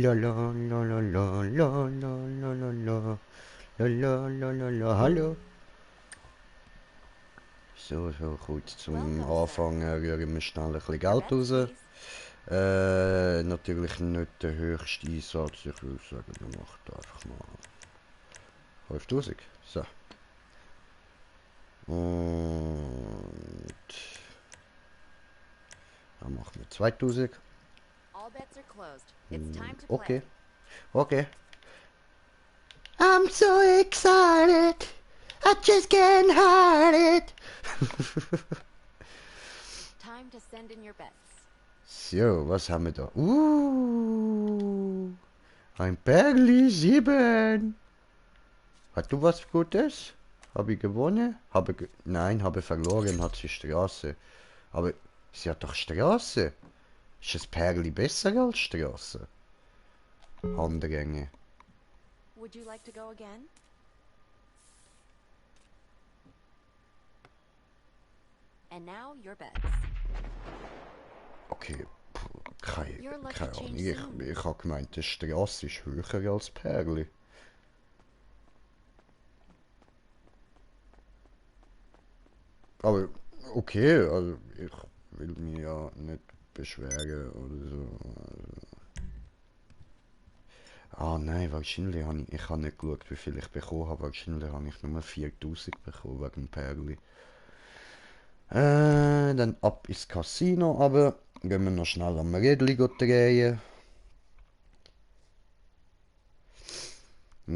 Hallo. So, kurz zum Anfang rühren wir schnell ein bisschen Geld raus. Natürlich nicht der höchste Einsatz. Ich würde sagen, wir machen einfach mal 5000. So. Und dann machen wir 2000. Okay. Okay. I'm so excited. I just can't hide it. Time to send in your bets. So, was haben wir da? Ein Perli 7. Hast du was Gutes? Habe ich gewonnen? Nein, habe verloren, hat sie Straße. Aber sie hat doch Straße. Ist das Perli besser als Straße? Handränge. Would you like to go again? And now your bets. Okay, keine Ahnung. Ich habe gemeint, die Straße ist höher als Perli. Aber okay, also ich will mich ja nicht beschweren oder so. Ah nein, wahrscheinlich habe ich habe nicht geschaut, wie viel ich bekommen habe. Wahrscheinlich habe ich nur 4000 bekommen wegen Perli. Dann ab ins Casino, aber gehen wir noch schnell am Rädli drehen.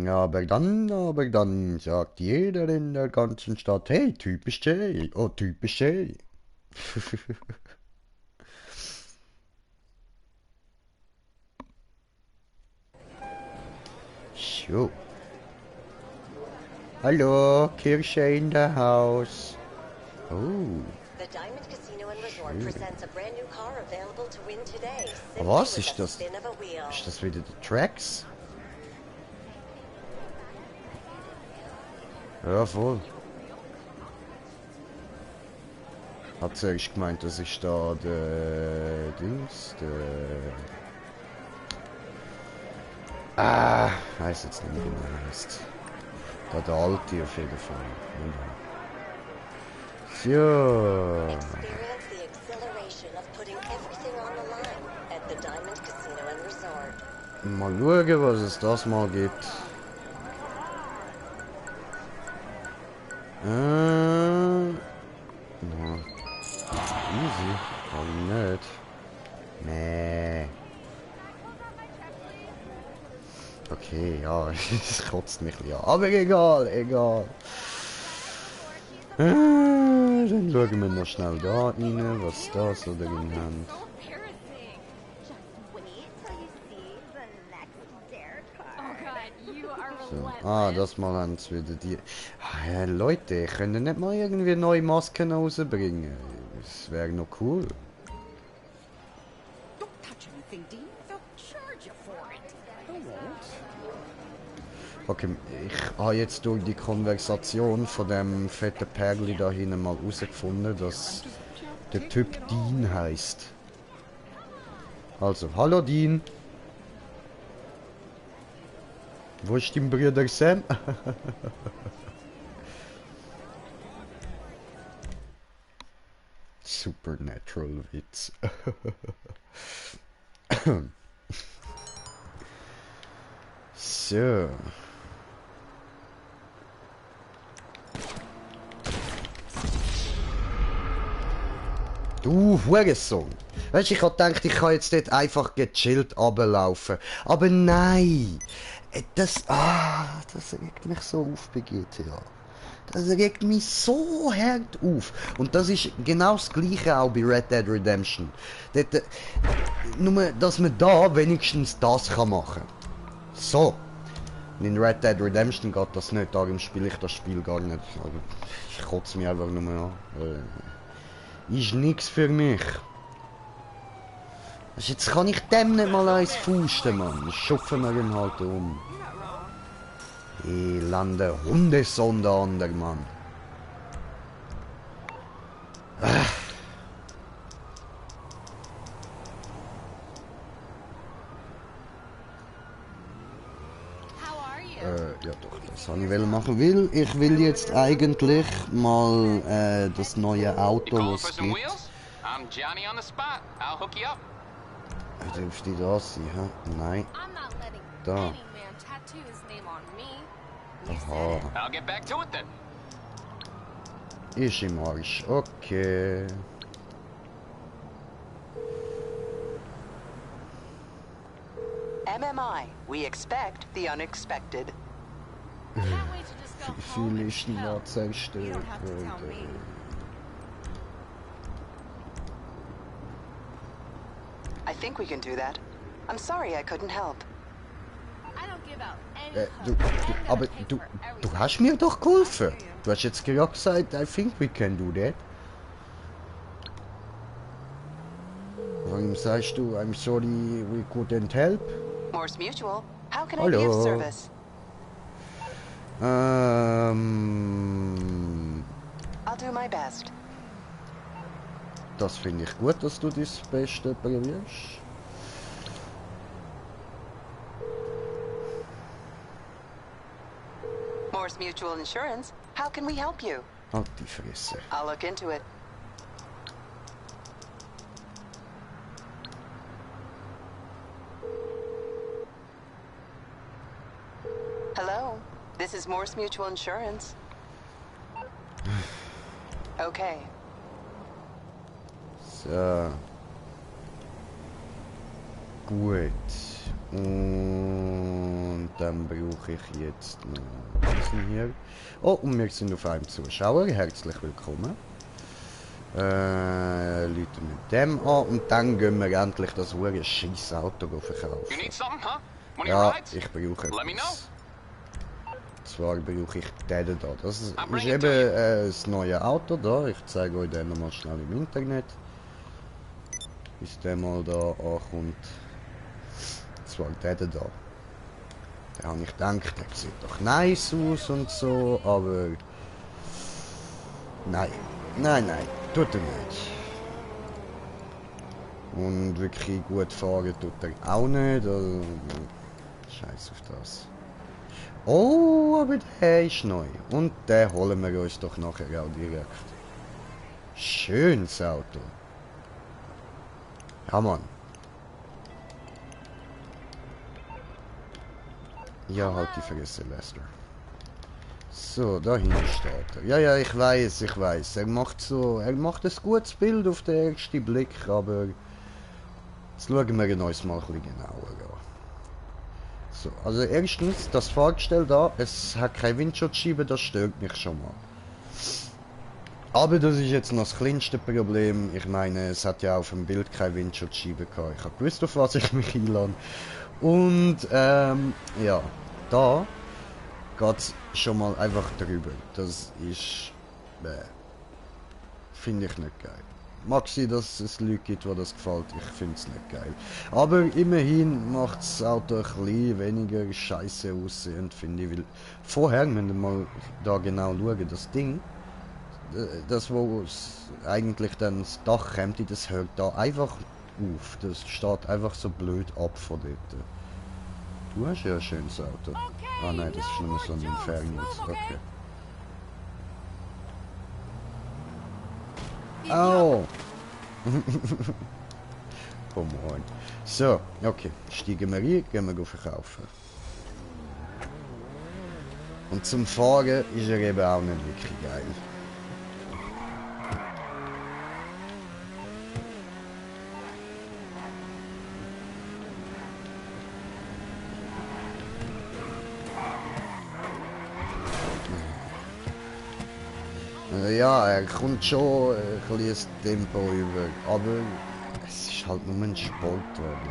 Aber dann sagt jeder in der ganzen Stadt, hey, typisch Jay, oh, typisch Jay. So. Hallo, Kirsche in der Haus. Oh. The Diamond Casino and Resort presents a brand new car available to win today. Was ist das? Ist das wieder die Tracks? Ja, voll. Hat zuerst gemeint, das ist da der Dings, weiß jetzt nicht mehr, wie er heißt. Da der Alte auf jeden Fall. Ja. Experience the exhilaration of putting everything on the line at the Diamond Casino and Resort. Mal schauen, was es das mal gibt. Ja. Easy. Warum nicht? Nee. Okay, ja, es kotzt mich ja. Aber egal, egal. Dann schauen wir noch schnell da rein, was da so drin haben. So. Das mal haben sie wieder die... Leute, können nicht mal irgendwie neue Masken rausbringen? Das wäre noch cool. Okay, ich habe jetzt durch die Konversation von dem fetten Perli da hinten mal herausgefunden, dass der Typ Dean heißt. Also, hallo Dean. Wo ist dein Bruder Sam? Supernatural Witz. So. Du Hurensohn. Weißt du, ich hab gedacht, ich kann jetzt dort einfach gechillt runterlaufen. Aber nein. Das regt mich so auf bei GTA. Das regt mich so hart auf. Und das ist genau das Gleiche auch bei Red Dead Redemption. Dort, nur, dass man da wenigstens das kann machen. So. Und in Red Dead Redemption geht das nicht. Darum spiele ich das Spiel gar nicht. Also, ich kotze mich einfach nur an. Ist nix für mich. Also jetzt kann ich dem nicht mal eins fusten, Mann. Ich schupfe mir ihn halt um. Elende Hundesonde an der Mann. Ja doch, das habe ich machen, weil ich will jetzt eigentlich mal das neue Auto, was es gibt. I'm Johnny on the spot. I'll hook you up. Dürfte das sein, hä? Nein. I'm not letting Da. any man tattoo his name on me. You Aha. said it. I'll get back to it then. Ist im Arsch. Okay. MMI, we expect the unexpected. Can't wait to just go Wie home viel and ist denn chill. da You zerstört don't have to tell me. worden? I think we can do that. I'm sorry I couldn't help. I don't give out any Du, hugs. I'm gonna aber pay du for everything. hast mir doch geholfen. I hear you. Du hast jetzt gerade gesagt, I think we can do that. Warum sagst du, I'm sorry, we couldn't help? Morse Mutual, how can I be of Hallo. service? I'll do my best. Das finde ich gut, dass du das Beste probierst. Morse Mutual Insurance, how can we help you? Halt die Fresse. I'll look into it. Hello, this is Morse Mutual Insurance. Okay. So. Gut. Und dann brauche ich jetzt noch diesen hier. Oh, und wir sind auf einem Zuschauer. Herzlich willkommen. Leute mit dem an und dann gehen wir endlich das hure scheiß Auto verkaufen. You need something, huh? One of your Ja, rides? ich brauche Let me know. etwas. Zwar brauche ich den da. Das ist I'll bring it eben to you. das neue Auto da. Ich zeige euch den nochmal schnell im Internet. Bis der mal da ankommt. Zwar der da. Da habe ich gedacht, der sieht doch nice aus und so, aber... Nein. Nein, nein. Tut er nicht. Und wirklich gut fahren tut er auch nicht. Also, scheiß auf das. Oh, aber der ist neu. Und den holen wir uns doch nachher auch direkt. Schönes Auto. Ja, Mann. Ja, halt die Fresse, Lester. So, da hinten steht er. Ja, ja, ich weiß, ich weiß. Er macht ein gutes Bild auf den ersten Blick, aber jetzt schauen wir uns mal ein bisschen genauer an. So, also erstens, das Fahrgestell da, es hat keine Windschutzscheibe, das stört mich schon mal. Aber das ist jetzt noch das kleinste Problem. Ich meine, es hat ja auf dem Bild keine Windschutzscheibe gehabt. Ich habe gewusst, auf was ich mich einlade. Und, ja, da geht's schon mal einfach drüber. Das ist, finde ich nicht geil. Mag sein, dass es Leute gibt, die das gefällt. Ich finde es nicht geil. Aber immerhin macht das Auto ein bisschen weniger scheiße aussehend, finde ich. Weil vorher, wenn wir mal da genau schauen, das Ding, das wo eigentlich dann das Dach kommt, das hört da einfach auf. Das steht einfach so blöd ab von dort. Du hast ja ein schönes Auto. Ah nein, das ist nur so ein Infernus. Okay. Au! Come on. So, okay. Steigen wir rein, gehen wir verkaufen. Und zum Fahren ist er eben auch nicht wirklich geil. Ja, er kommt schon ein bisschen das Tempo über, aber es ist halt nur ein Sportwagen.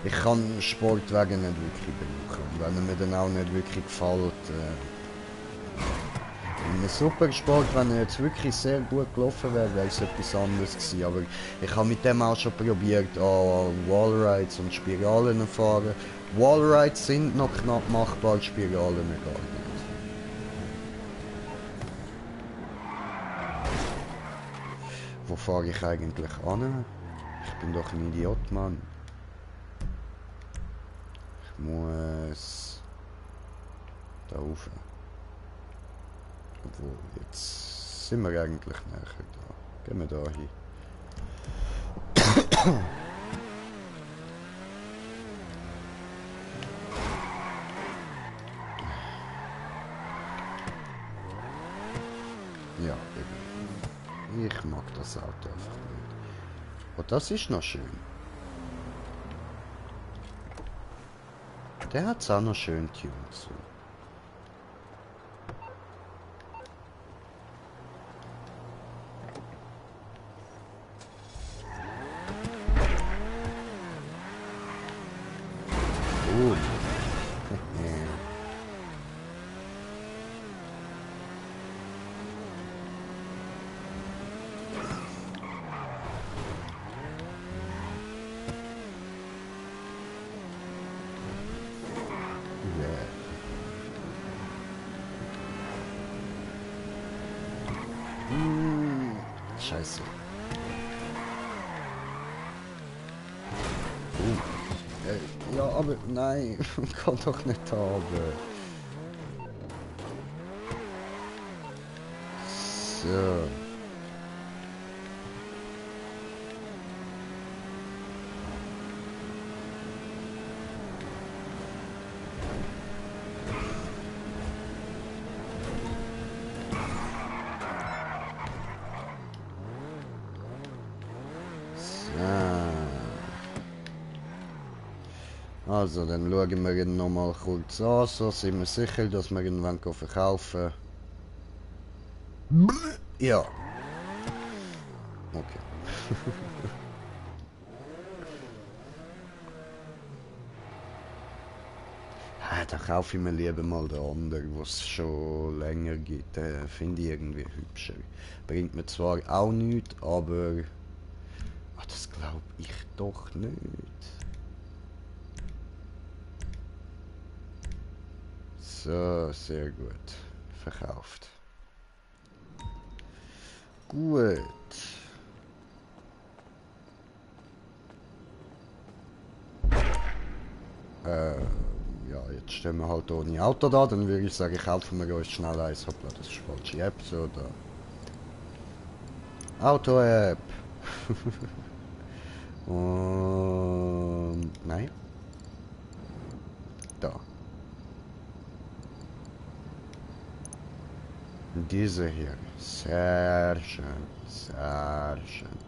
Ich kann Sportwagen nicht wirklich brauchen. Und wenn er mir dann auch nicht wirklich gefällt, ein super Sport, wenn er jetzt wirklich sehr gut gelaufen wäre, wäre es etwas anderes gewesen. Aber ich habe mit dem auch schon probiert, an Wallrides und Spiralen zu fahren. Wallrides sind noch knapp machbar, Spiralen gar nicht. Wo fahre ich eigentlich an? Ich bin doch ein Idiot, Mann. Ich muss Da rauf. Obwohl, jetzt sind wir eigentlich näher da. Gehen wir da hin. Ja, eben. Ich mag das Auto einfach nicht. Oh, das ist noch schön. Der hat's auch noch schön tuned so. Oh. Scheiße. Ja, aber nein, kann doch nicht haben. So. Also, dann schauen wir ihn noch mal kurz an, so sind wir sicher, dass wir ihn verkaufen. Ja. Okay. Da kaufe ich mir lieber mal den anderen, was es schon länger gibt. Finde ich irgendwie hübscher. Bringt mir zwar auch nichts, aber... Ach, das glaube ich doch nicht. So, sehr gut. Verkauft. Gut. Ja, jetzt stehen wir halt ohne Auto da, dann würde ich sagen, kaufen wir uns schnell eins. Hoppla, das ist falsche App, so da. Auto-App. Und... Nein. Da. Diese hier. Sehr schön. Sehr schön.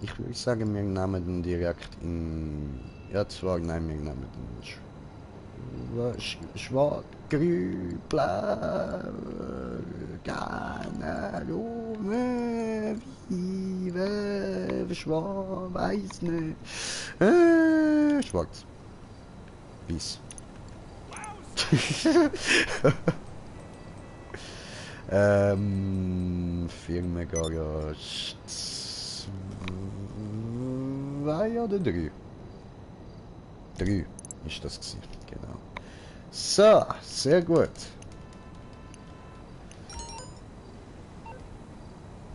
Ich würde sagen, wir nehmen den direkt in... Ja, zwar, nein, wir nehmen den schwarz, grün, blau, keine Ahnung, wie, schwarz, weiß nicht. Schwarz. Weiß. Firmengarage 2 oder 3? 3 ist das gewesen, genau. So, sehr gut.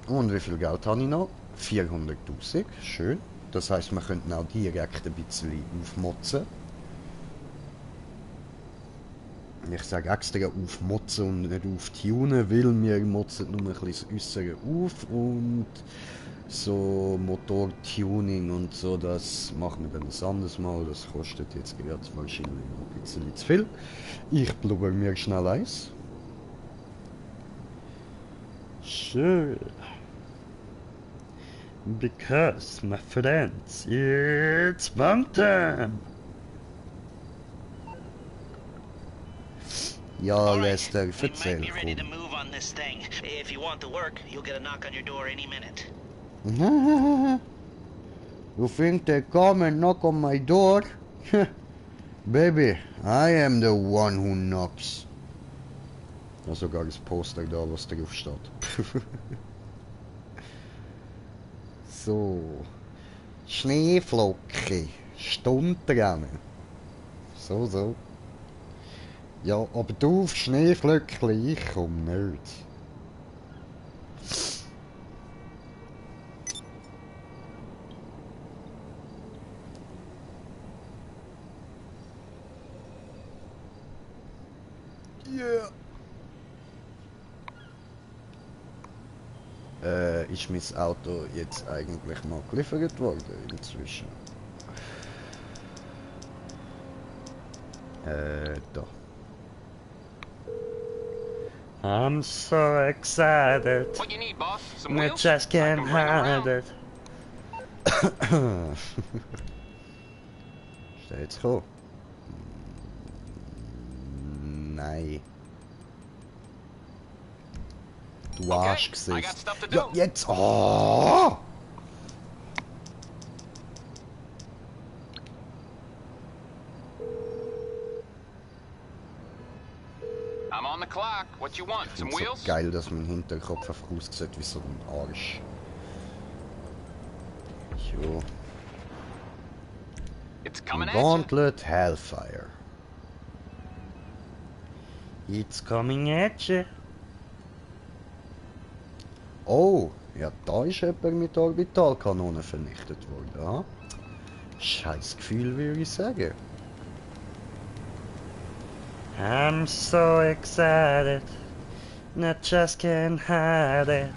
Und wie viel Geld habe ich noch? 400.000, schön. Das heisst, wir könnten auch direkt ein bisschen aufmotzen. Ich sage extra aufmotzen und nicht auftunen, weil wir motzen nur ein bisschen das Äußere auf und so Motortuning und so, das machen wir dann ein anderes Mal. Das kostet jetzt gerade wahrscheinlich ein bisschen zu viel. Ich blubber mir schnell eins. Sure. Because, my friends, it's fun time. Ja, Lester, erzähl. We might be ready to move on this thing. If you want to work, you'll get a knock on your door any minute. You think they come and knock on my door? Baby, I am the one who knocks. Ja, sogar das Poster da, was drauf steht. So. Schneeflocke. Stundrennen. So. Ja, aber du auf Schneeflöckchen, ich komm nicht. Yeah. Ist mein Auto jetzt eigentlich mal geliefert worden inzwischen? Da. I'm so excited. What you need, boss? Some I wheels? just can't I can bring 'em hide around. it. Ist der jetzt gekommen? Nein. Du Okay, Arschgesicht. I got stuff to Ja, do. jetzt. Oh! I'm on the clock. What you want? Ich Some find's so wheels? geil, dass mein Hinterkopf einfach aussieht wie so ein Arsch. Jo. It's coming at you. Gauntlet Hellfire. It's coming at you. Oh, ja, da ist jemand mit Orbitalkanonen vernichtet worden. Ha? Scheiß Gefühl, würde ich sagen. I'm so excited. I just can't hide it.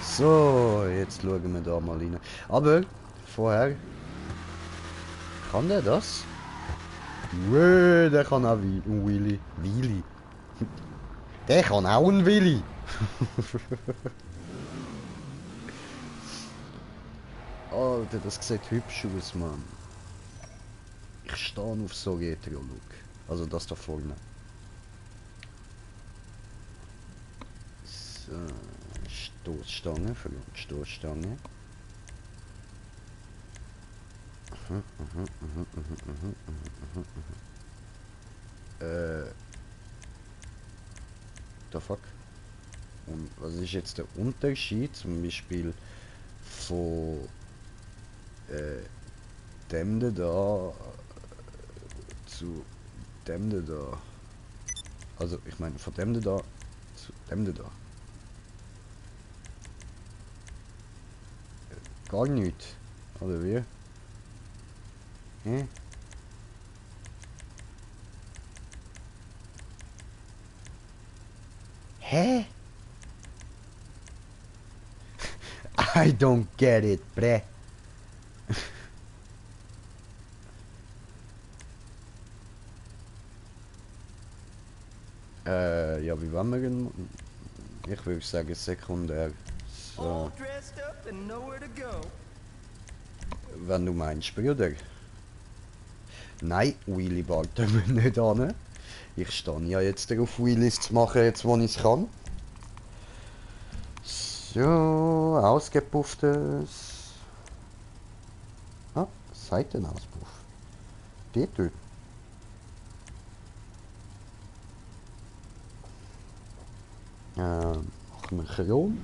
So, jetzt schauen wir da mal rein. Aber, vorher... Kann der das? Der kann auch ein Willy. Willy. Der kann auch ein Willy. Alter, das sieht hübsch aus, Mann. Ich stehe auf so Retro-Look. Also das da vorne. So, Stoßstange, Stoßstange. The fuck? Und was ist jetzt der Unterschied zum Beispiel von dem da zu dem da? Also ich meine von dem da zu dem da. Gar nichts, oder wie? Hm? Hä? I don't get it, bre. Ja, wie wollen wir denn? Ich würde sagen sekundär. So. Wenn du meinst, Bruder. Nein, Wheelie Bar tun wir nicht an. Ich stehe ja jetzt darauf, Wheelies zu machen, jetzt wo ich es kann. So, ausgepufftes. Ah, Seitenauspuff. Dort. Machen wir Chrom.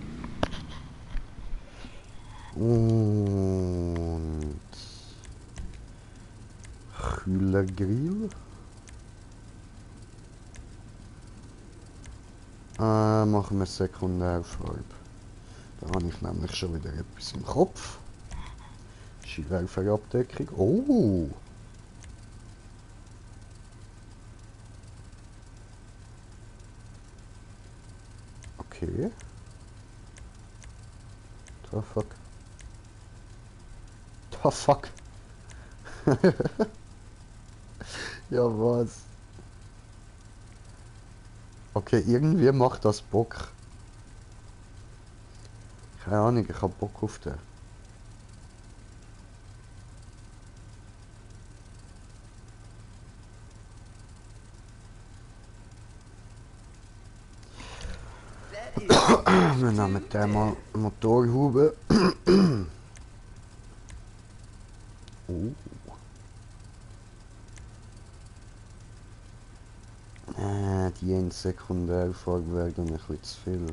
Und Kühlergrill. Machen wir Sekundärfarbe. Da habe ich nämlich schon wieder etwas im Kopf. Scheinwerferabdeckung. Oh! Okay. The fuck? The fuck? Ja, was? Okay, irgendwie macht das Bock. Keine Ahnung, ich hab Bock auf den. Wir nehmen den mal Motorhaube. Oh. Die in Sekundärfarbe wäre dann ein bisschen zu viel.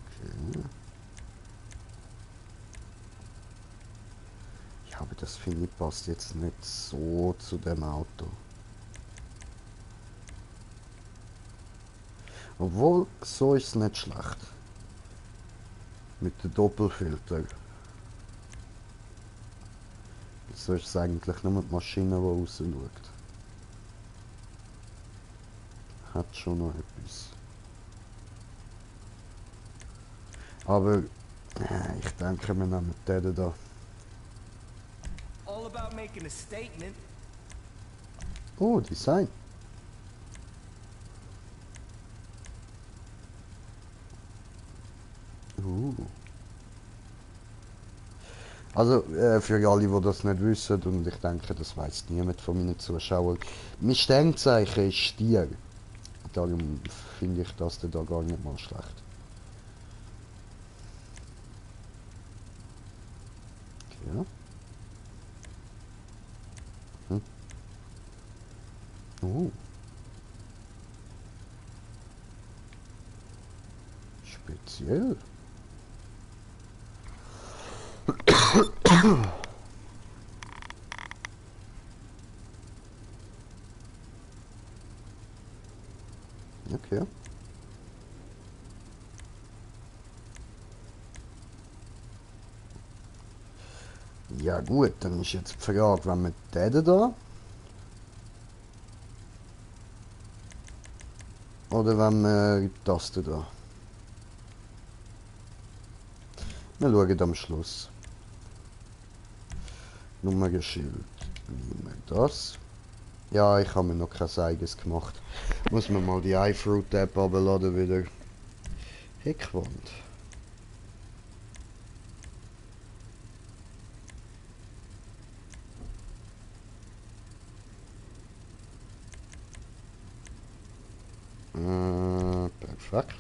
Okay. Ja, aber das finde ich passt jetzt nicht so zu dem Auto. Obwohl, so ist es nicht schlecht. Mit dem Doppelfilter. So ist es eigentlich nur die Maschine, die raus schaut. hat schon noch etwas. Aber ich denke, wir nehmen den da. All about making a statement. Oh, Design. Also, für alle, die das nicht wissen, und ich denke, das weiß niemand von meinen Zuschauern, mein Sternzeichen ist Stier. Darum finde ich das da gar nicht mal schlecht. Okay. Speziell. Okay. Ja gut, dann ist jetzt die Frage, wenn wir den da oder wenn wir das da. Wir schauen am Schluss. Nummernschild. Nehmen wir das. Ja, ich habe mir noch kein eigenes gemacht. Muss man mal die iFruit App abladen wieder. Heckwand. Perfekt.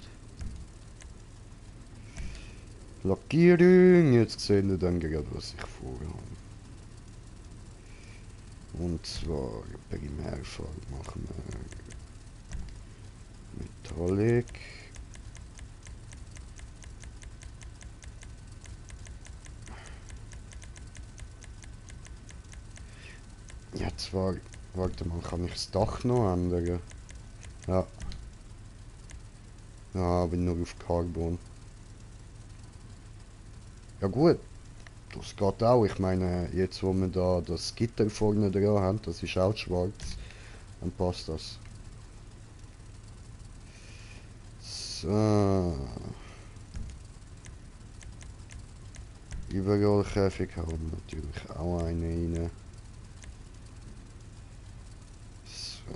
Lackierung. Jetzt seht ihr dann gerade, was ich vorhabe. Und zwar Primärfarbe machen wir Metallic. Ja, zwar, warte mal, kann ich das Dach noch ändern? Ja. Ja, aber nur auf Carbon. Ja gut, das geht auch. Ich meine, jetzt wo wir da das Gitter vorne dran haben, das ist auch schwarz, dann passt das. So. Überall Käfig haben wir natürlich auch eine rein. So.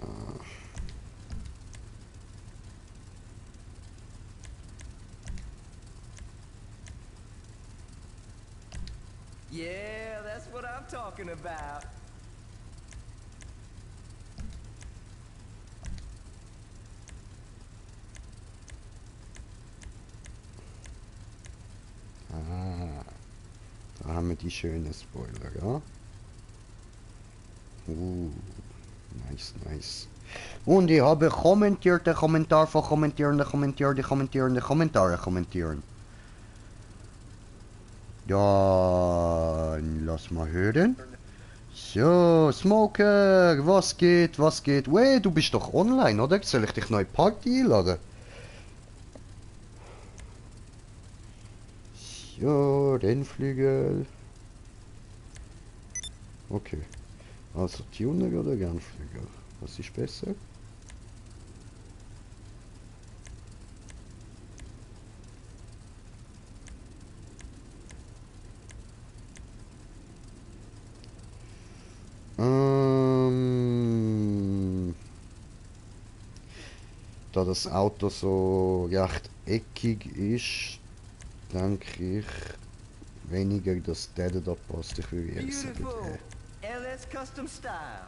Yeah, that's what I'm talking about. Ah, da haben wir die schönen Spoiler, ja? Nice, nice. Und ich habe kommentierte Kommentar von Kommentare kommentieren. Dann lass mal hören. So, Smoker, was geht, was geht? Wey, du bist doch online, oder? Soll ich dich neu Party einladen? So, Rennflügel. Okay. Also Tuner oder Rennflügel? Was ist besser? Da das Auto so recht eckig ist, denke ich weniger, dass der da passt. Ich würde eher sagen, Beautiful. LS Custom Style.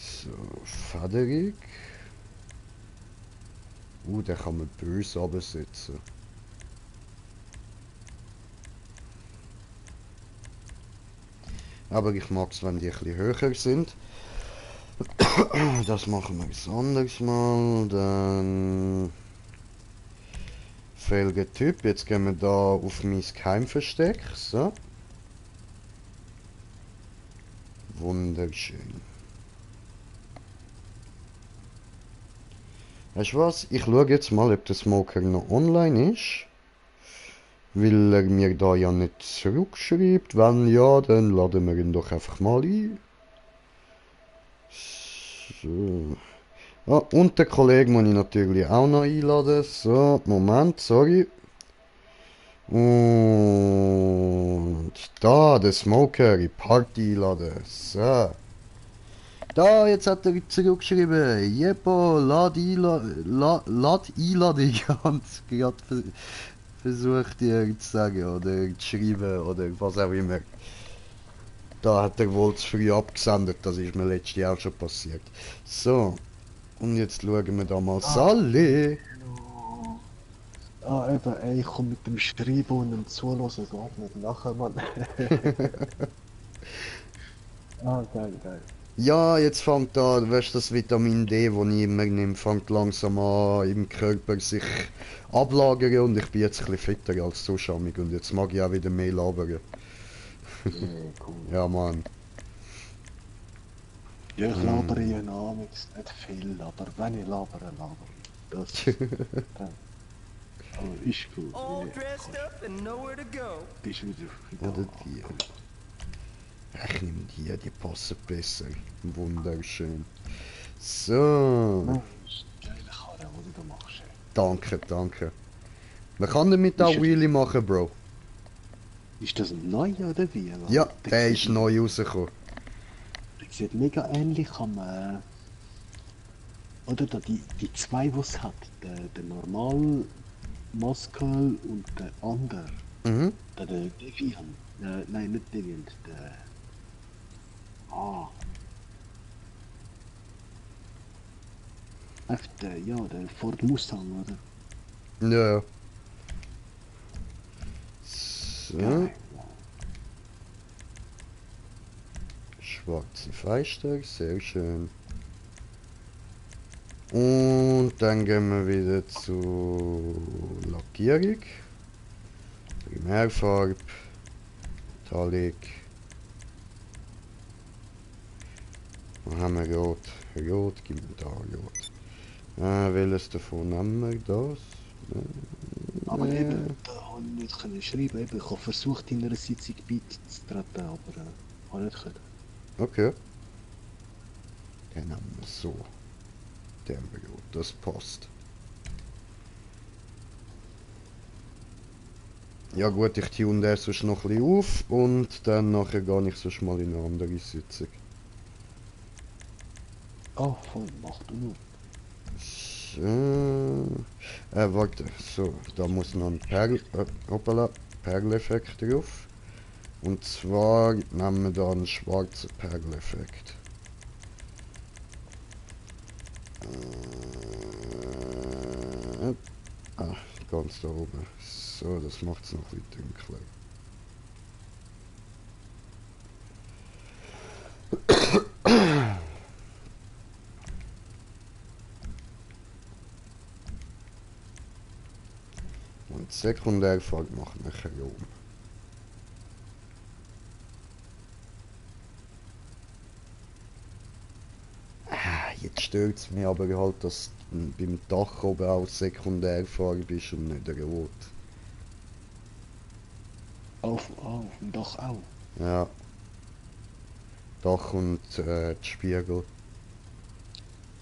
so, Federig. Den kann man böse absetzen. Aber ich mag es, wenn die ein bisschen höher sind. Das machen wir ein anderes Mal. Dann Felgentyp. Jetzt gehen wir da auf mein Geheimversteck. So. Wunderschön. Weißt du was? Ich schaue jetzt mal, ob der Smoker noch online ist. Weil er mir da ja nicht zurückschreibt. Wenn ja, dann laden wir ihn doch einfach mal ein. So. Ah, und den Kollegen muss ich natürlich auch noch einladen. So, Moment, sorry. Und da, der Smoker, die Party einladen. So. Da, jetzt hat er zurückgeschrieben. Jeppo, lad Einladung. Ganz gerade versucht, dir zu sagen oder zu schreiben oder was auch immer. Da hat er wohl zu früh abgesendet, das ist mir letztes Jahr auch schon passiert. So, und jetzt schauen wir da mal Sally. Ah, eben, ey, ich komme mit dem Schreiben und dem Zuhören geht nicht nachher, Mann. Ah, geil, geil. Ja, jetzt fängt da, weißt du, das Vitamin D, das ich immer nehme, fängt langsam an im Körper sich ablagern und ich bin jetzt ein bisschen fitter als sonst und jetzt mag ich auch wieder mehr labern. Yeah, cool. Ja, Mann. Ja, ich labere ja namens nicht viel, aber wenn ich labere, labere ich. Das. Aber ist gut. All dressed up and nowhere to go. Bist wieder Oder die. Ich nehme die passen besser. Wunderschön. So. Oh, das ist eine geile Karre, die du da machst. Ey. Danke, danke. Man kann damit auch Wheelie machen, Bro. Ist das ein neuer oder wie? Ja, der ist neu rausgekommen. Der sieht mega ähnlich am... oder da die zwei, die es hat. Der normal Muscle und der andere. Mhm. Der Deviant. Nein, nicht Deviant. Der... Einfach der, ja, der Ford Mustang, oder? Ja. So. Geil. Schwarze Fenster, sehr schön. Und dann gehen wir wieder zur Lackierung. Primärfarbe, Metallic. Dann haben wir Rot. Rot, gib mir da Rot. Welches davon nehmen wir? Das? Aber eben, da habe ich nicht können schreiben. Eben, ich habe versucht, in einer Sitzung beizutreten, aber habe nicht können. Okay. Dann nehmen wir so. Der Rot, das passt. Ja gut, ich tune den sonst noch ein bisschen auf und dann nachher gehe ich sonst mal in eine andere Sitzung. Oh, voll, mach du nur. So. Warte, so, da muss noch ein Perleffekt drauf. Und zwar nehmen wir da einen schwarzen Perleffekt. Ganz da oben. So, das macht es noch ein bisschen dunkler. Und Sekundärfarbe machen wir Chrom. Jetzt stört es mich aber halt, dass beim Dach oben auch Sekundärfarbe ist und nicht rot. Auf dem Dach auch. Ja. Dach und die Spiegel.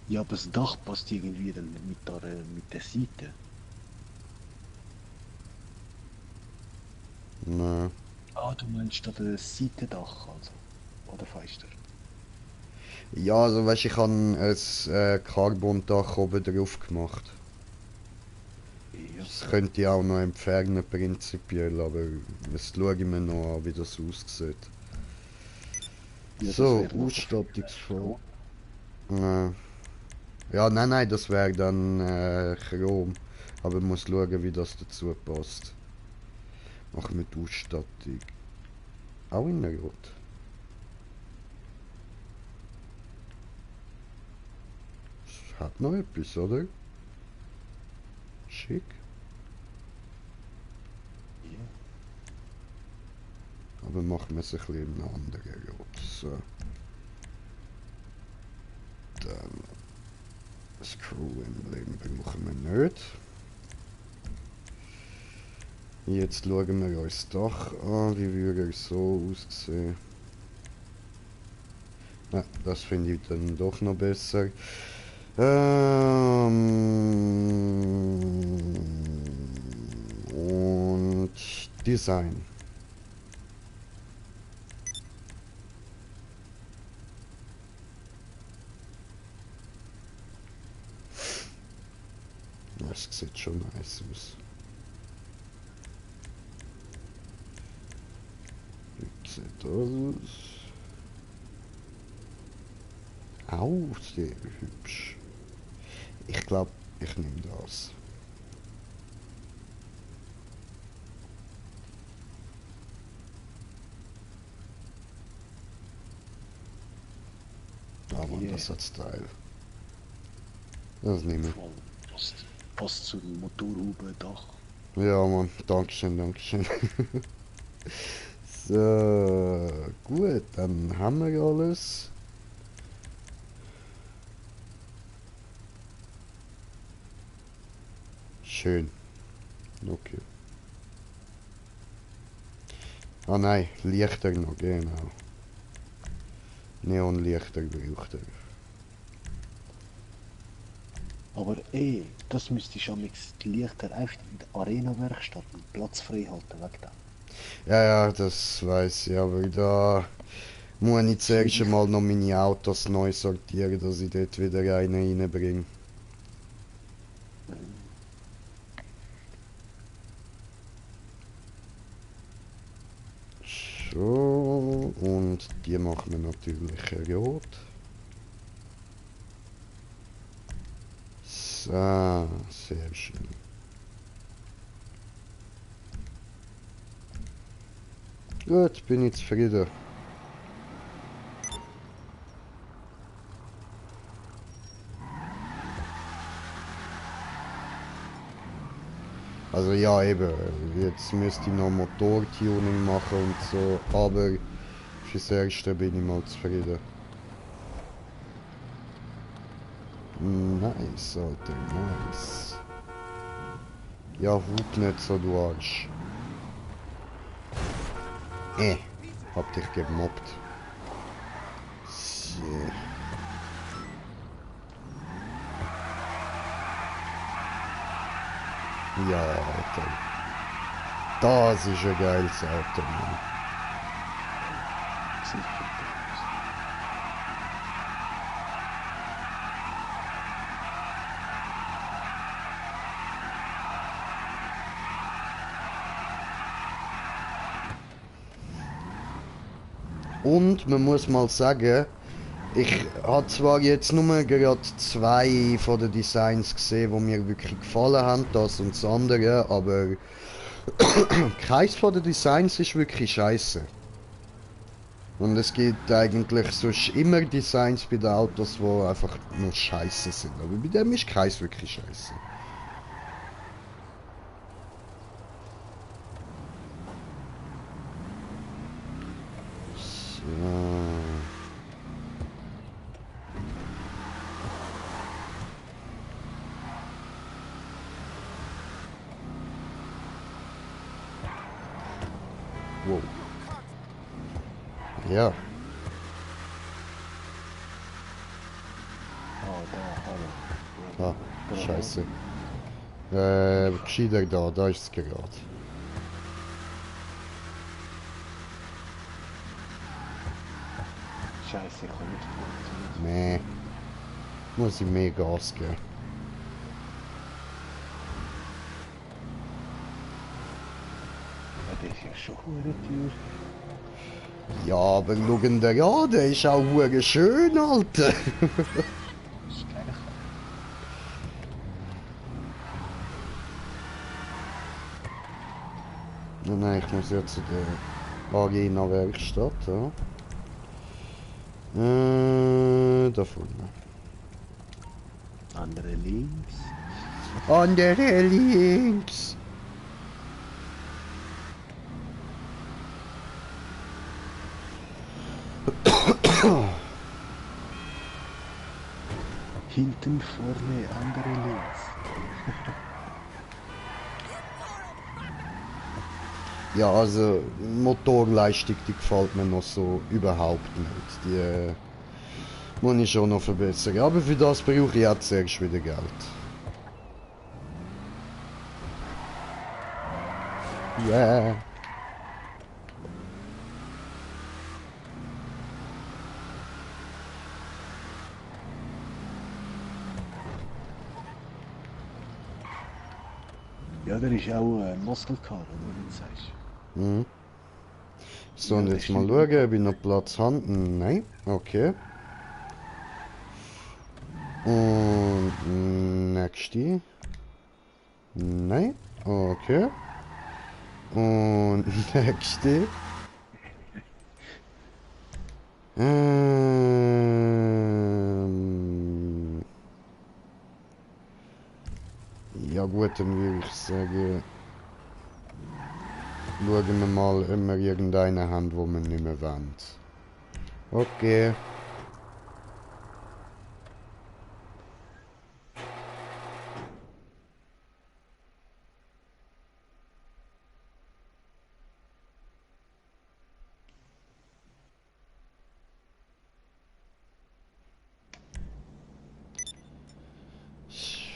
Ja, aber das Dach passt irgendwie dann mit der Seite. Nein. Ah, du meinst da das Seitendach also? Oder Fenster? Ja, also weißt ich habe ein Carbon-Dach oben drauf gemacht. Ja. Das könnte ich auch noch entfernen prinzipiell, aber das schaue ich mir noch an, wie das aussieht. Ja, So, das wär noch Ausstattungsform. Ja, nein, das wäre dann Chrom. Aber ich muss schauen, wie das dazu passt. Mach mit Ausstattung. Auch in Rot. Das hat noch etwas, oder? Schick. Ja. Aber machen wir es ein bisschen in einem anderen Rot. So. Dann Screw-Emblem brauchen wir nicht. Jetzt schauen wir uns das Dach an, wie würde er so aussehen. Nein, das finde ich dann doch noch besser. Und Design. Das sieht schon nice aus. Wie sieht das aus? Auch sehr hübsch. Ich glaube, ich nehme das. Aber das hat Style. Das nehme ich. Passt zu dem Motorhaube Dach. Ja, Mann, Dankeschön, Dankeschön. So, gut, dann haben wir alles. Schön. Okay. Ah nein, Lichter noch, genau. Neonlichter braucht er. Aber das müsste ich am die Lichter einfach in der Arena-Werkstatt und Platz frei halten, weg da. Ja, ja, das weiß ich, aber da muss ich zuerst mal noch meine Autos neu sortieren, dass ich dort wieder einen reinbringe. So, und die machen wir natürlich rot. So, sehr schön. Gut, bin ich zufrieden. Also ja, eben, jetzt müsste ich noch Motortuning machen und so, aber fürs Erste bin ich mal zufrieden. Nice, Alter, nice. Ja, hut nicht so, du Arsch. Hab dich gemobbt. Shit. Ja, Alter. Das ist ein geiles Auto, Mann. Und man muss mal sagen, ich habe zwar jetzt nur gerade 2 von den Designs gesehen, die mir wirklich gefallen haben, das und das andere, aber keins von den Designs ist wirklich scheiße. Und es gibt eigentlich sonst immer Designs bei den Autos, die einfach nur scheiße sind, aber bei dem ist keins wirklich scheiße. Wow. Ja. Ah, scheiße. Gescheiter da ist es gerade. Scheiße, ich kann nicht funktionieren. Nee. Muss ich mehr Gas geben. Ja, das ist ja schon hure teuer. Ja, aber schau ihn dir an, der ist auch hure schön, Alter. Das ist gleich. Nein, ich muss ja zu der Arena-Werkstatt, ja. Da vorne. Andere links. Andere links. Hinten, vorne, andere links. Ja, also Motorleistung, die gefällt mir noch so überhaupt nicht. Die Muss ich schon noch verbessern. Aber für das brauche ich jetzt zuerst wieder Geld. Yeah. Ja, der ist auch Muscle Car, oder wie du sagst. Mhm. So, Ja, und das jetzt mal stimmt. schauen, ob ich noch Platz habe. Nein, okay. Und nächste. Nein, okay. Und nächste. Ja gut, dann würde ich sagen, schauen wir mal, ob wir irgendeine haben, wo wir nicht mehr wollen. Okay.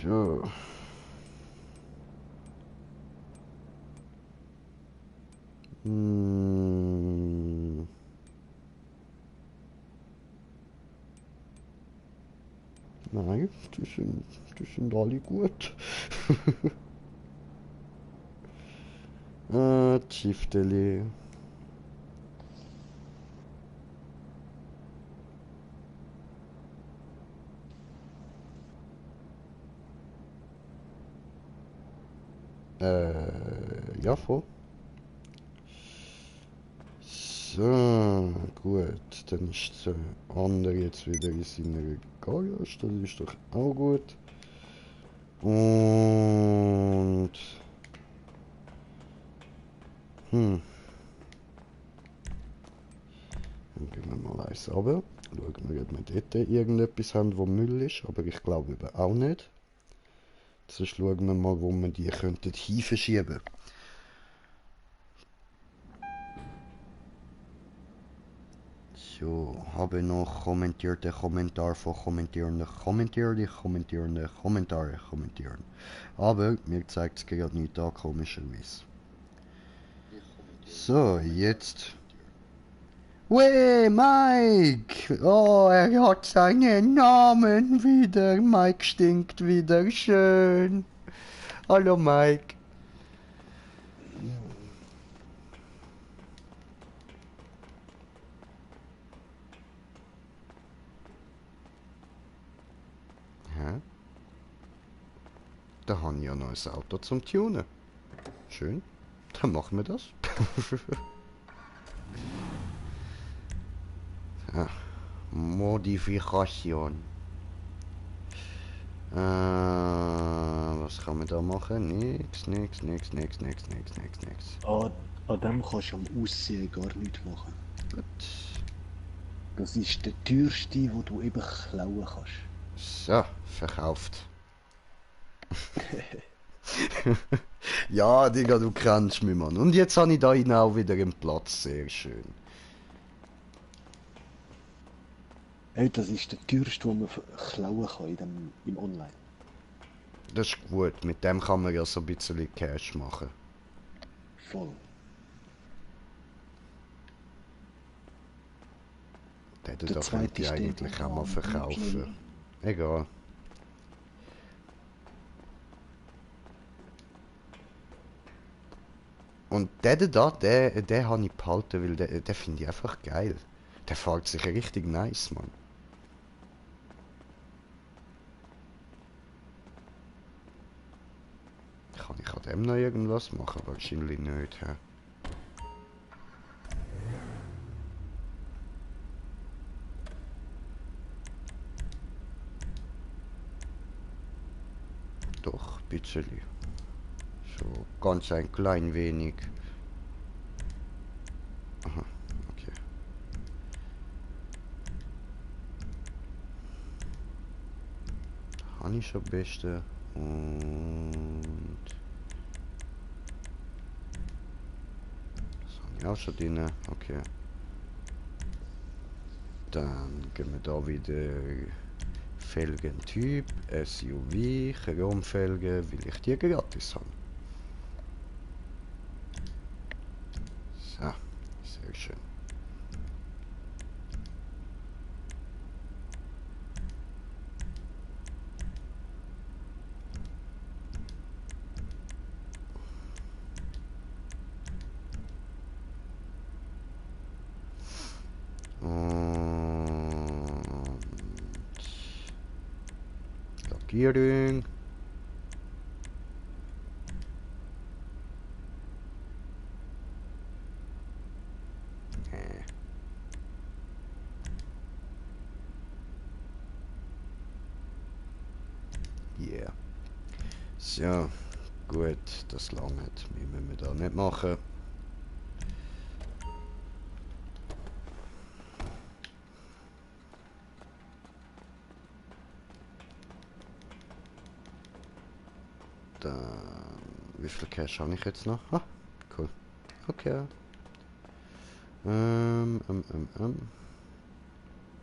So. Hm. Nein, die sind alle gut. Tschifteli. Ja, voll. So, gut. Dann ist der andere jetzt wieder in seiner Garage. Das ist doch auch gut. Und... Dann gehen wir mal eins runter. Schauen wir, ob wir dort irgendetwas haben, wo Müll ist. Aber ich glaube eben auch nicht. Sonst schauen wir mal, wo wir die könnten verschieben. So, habe noch kommentierte Kommentar von kommentierenden kommentierende Kommentare kommentieren. Aber mir zeigt es gerade nicht da, komischerweise. So, jetzt. Wey, Mike! Oh, er hat seinen Namen wieder. Mike stinkt wieder schön. Hallo, Mike. Hä? Da habe ich ja noch ein Auto zum Tunen. Schön. Dann machen wir das. Ja. Modifikation. Was kann man da machen? Nix. An dem kannst du am Aussehen gar nichts machen. Gut. Das ist der teuerste, den du eben klauen kannst. So, verkauft. Ja, Digga, du kennst mich, Mann. Und jetzt habe ich da innen auch wieder einen Platz. Sehr schön. Hey, das ist der teuerste, den man klauen kann im Online. Das ist gut. Mit dem kann man ja so ein bisschen Cash machen. Voll. Den Der da zweite könnte ich ist der, eigentlich der auch mal am verkaufen. Bildschirm- Egal. Und den da, den habe ich behalten, weil den finde ich einfach geil. Der fährt sich richtig nice, Mann. Kann ich an dem noch irgendwas machen? Wahrscheinlich nicht, hä? Doch, ein bisschen. So, ganz ein klein wenig. Aha, okay. Da habe ich schon beste. Und... das habe ich auch schon drin. Okay. Dann gehen wir da wieder Felgentyp, SUV, Chromfelgen, weil ich die gratis habe. So, sehr schön. Und Lackierung. Yeah. So, gut, das langt. Mehr müssen wir da nicht machen. Dann, wie viel Cash habe ich jetzt noch? Ah, cool. Okay.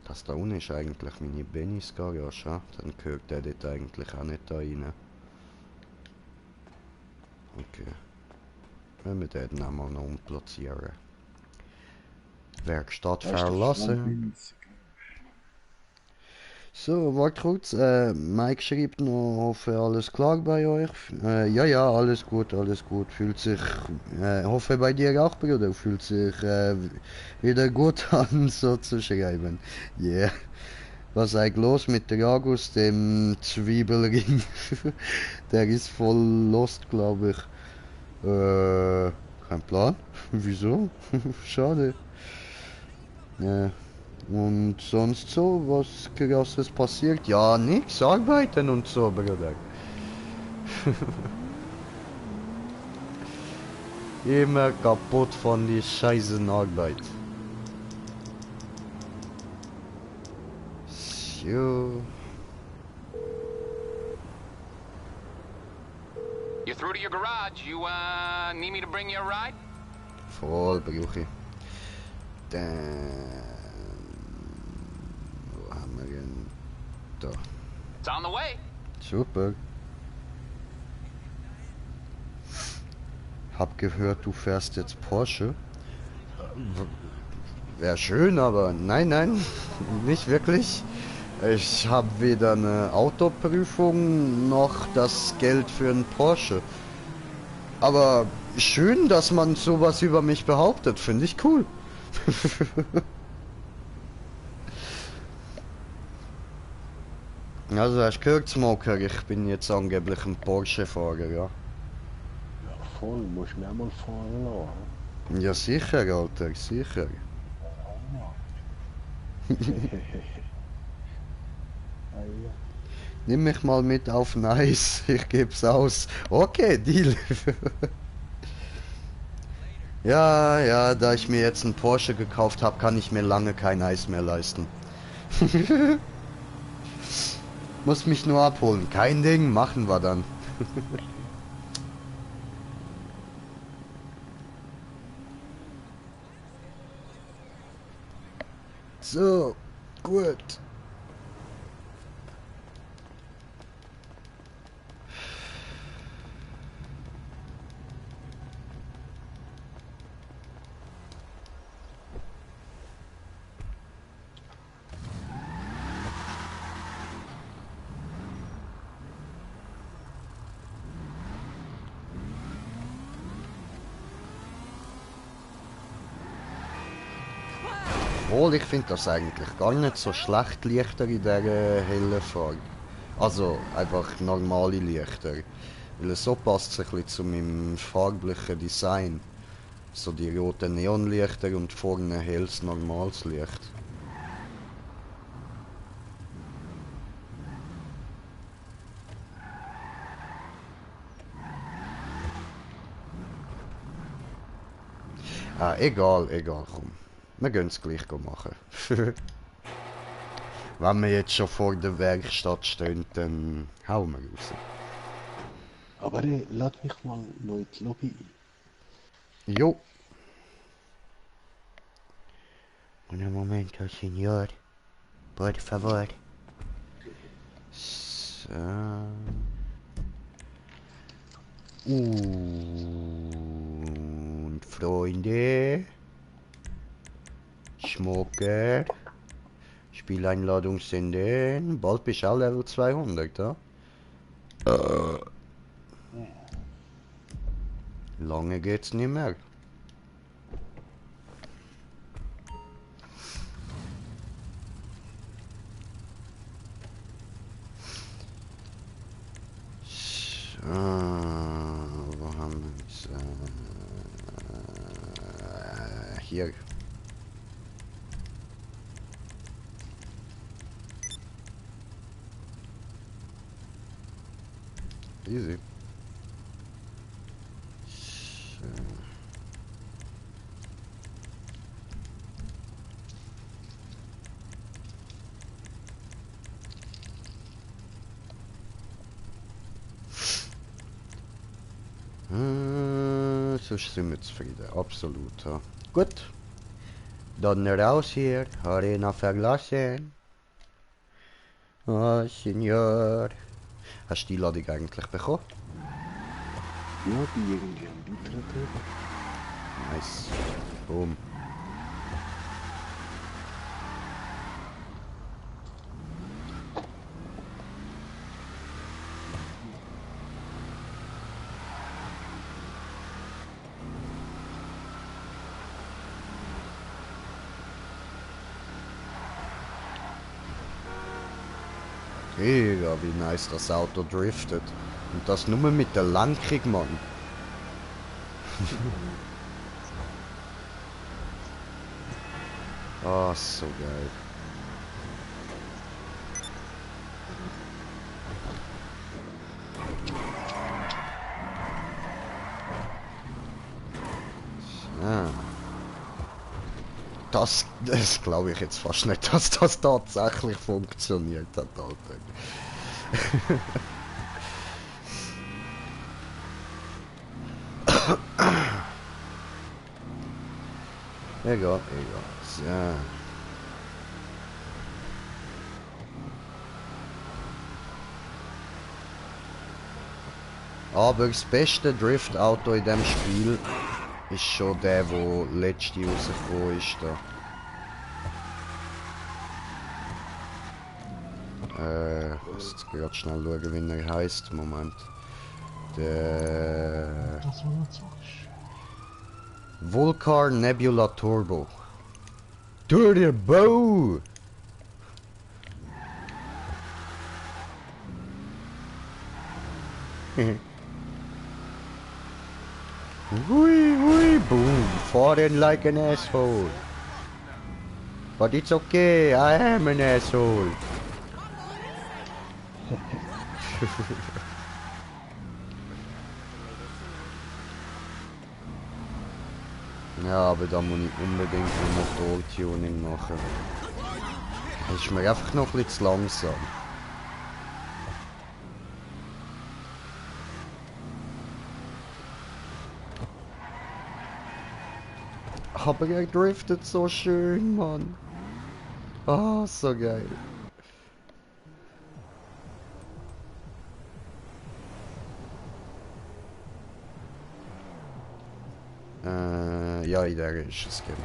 Das da unten ist eigentlich meine Bennys Garage. Dann gehört der dort eigentlich auch nicht da rein. Okay. Wenn wir den dann mal noch umplatzieren. Werkstatt verlassen. So, warte kurz. Mike schreibt noch, hoffe alles klar bei euch. Ja, ja, alles gut, alles gut. Fühlt sich, hoffe bei dir auch, Bruder, fühlt sich wieder gut an, so zu schreiben. Yeah. Was ist eigentlich los mit Dragus, dem Zwiebelring? Der ist voll lost, glaube ich. Kein Plan. Wieso? Schade. Und sonst so, was krasses passiert? Ja, nix, arbeiten und so, Bruder. Immer kaputt von die scheißen Arbeit. So. You're through to your garage. You, need me to bring you a ride? Voll, brauche ich. Dann... Wo haben wir denn? Da. It's on the way. Super. Hab gehört, du fährst jetzt Porsche. Wäre schön, aber nein, nein, nicht wirklich. Ich habe weder eine Autoprüfung noch das Geld für einen Porsche. Aber schön, dass man sowas über mich behauptet, finde ich cool. Also, hast du gehört, Smoker, ich bin jetzt angeblich ein Porsche-Fahrer, ja. Ja, voll, musst du mir auch mal fahren lassen. Ja, sicher, Alter, sicher. Nimm mich mal mit auf Nice, ich geb's aus. Okay, Deal. Ja, ja, da ich mir jetzt einen Porsche gekauft habe, kann ich mir lange kein Eis mehr leisten. Muss mich nur abholen. Kein Ding, machen wir dann. So, gut. Obwohl, ich finde das eigentlich gar nicht so schlecht, Lichter in dieser hellen Farbe. Also, einfach normale Lichter. Weil so passt es ein bisschen zu meinem farblichen Design. So die roten Neonlichter und vorne helles normales Licht. Ah, egal, egal, komm. Wir gehen es gleich machen. Wenn wir jetzt schon vor der Werkstatt stehen, dann hauen wir raus. Aber lad mich mal noch in die Lobby ein. Jo. Un momento, Signor. Por favor. So. Und Freunde. Schmucker. Spieleinladung senden. Bald bist du auch Level 200, ja? Lange geht's nicht mehr. So, wo haben wir es? Hier. Easy. So. Sonst sind wir zufrieden, absolut. Ja. Gut, dann raus hier, Arena verlassen. Oh, Senior. Hast du die Ladung eigentlich bekommen? Ja, die irgendwie am Beitreten. Nice. Boom. Mega, wie nice das Auto driftet. Und das nur mit der Lenkung, Mann. Ah, so geil. So. Das glaube ich jetzt fast nicht, dass das tatsächlich funktioniert hat, Alter. Egal. So. Aber das beste Drift-Auto in dem Spiel ist schon der, wo letzte rausgekommen ist da. Ich muss jetzt gerade schnell schauen, wie er heisst. Moment. Der Das war nicht so schön. Vulcar Nebula Turbo. Turbo! Wui, boom, falling like an asshole. But it's okay, I am an asshole. Ja, aber da muss ich unbedingt ein Motortuning machen. Das ist mir einfach noch ein bisschen zu langsam. Aber er driftet so schön, Mann. Ah, so geil. Ja, in der ist es genau.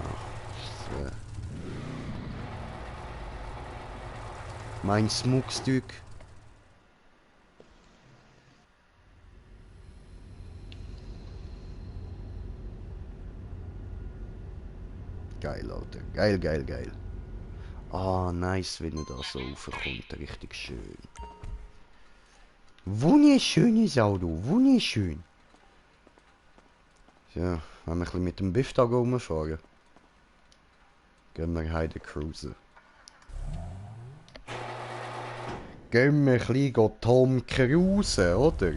So. Mein Schmuckstück. Geil, Alter. Geil. Ah, nice, wenn er da so raufkommt. Richtig schön. Wunderschönes Auto, wunderschön. Ja, wenn wir ein bisschen mit dem Biftag rumfahren. Gehen wir heute cruisen. Gehen wir ein bisschen Tom cruisen, oder?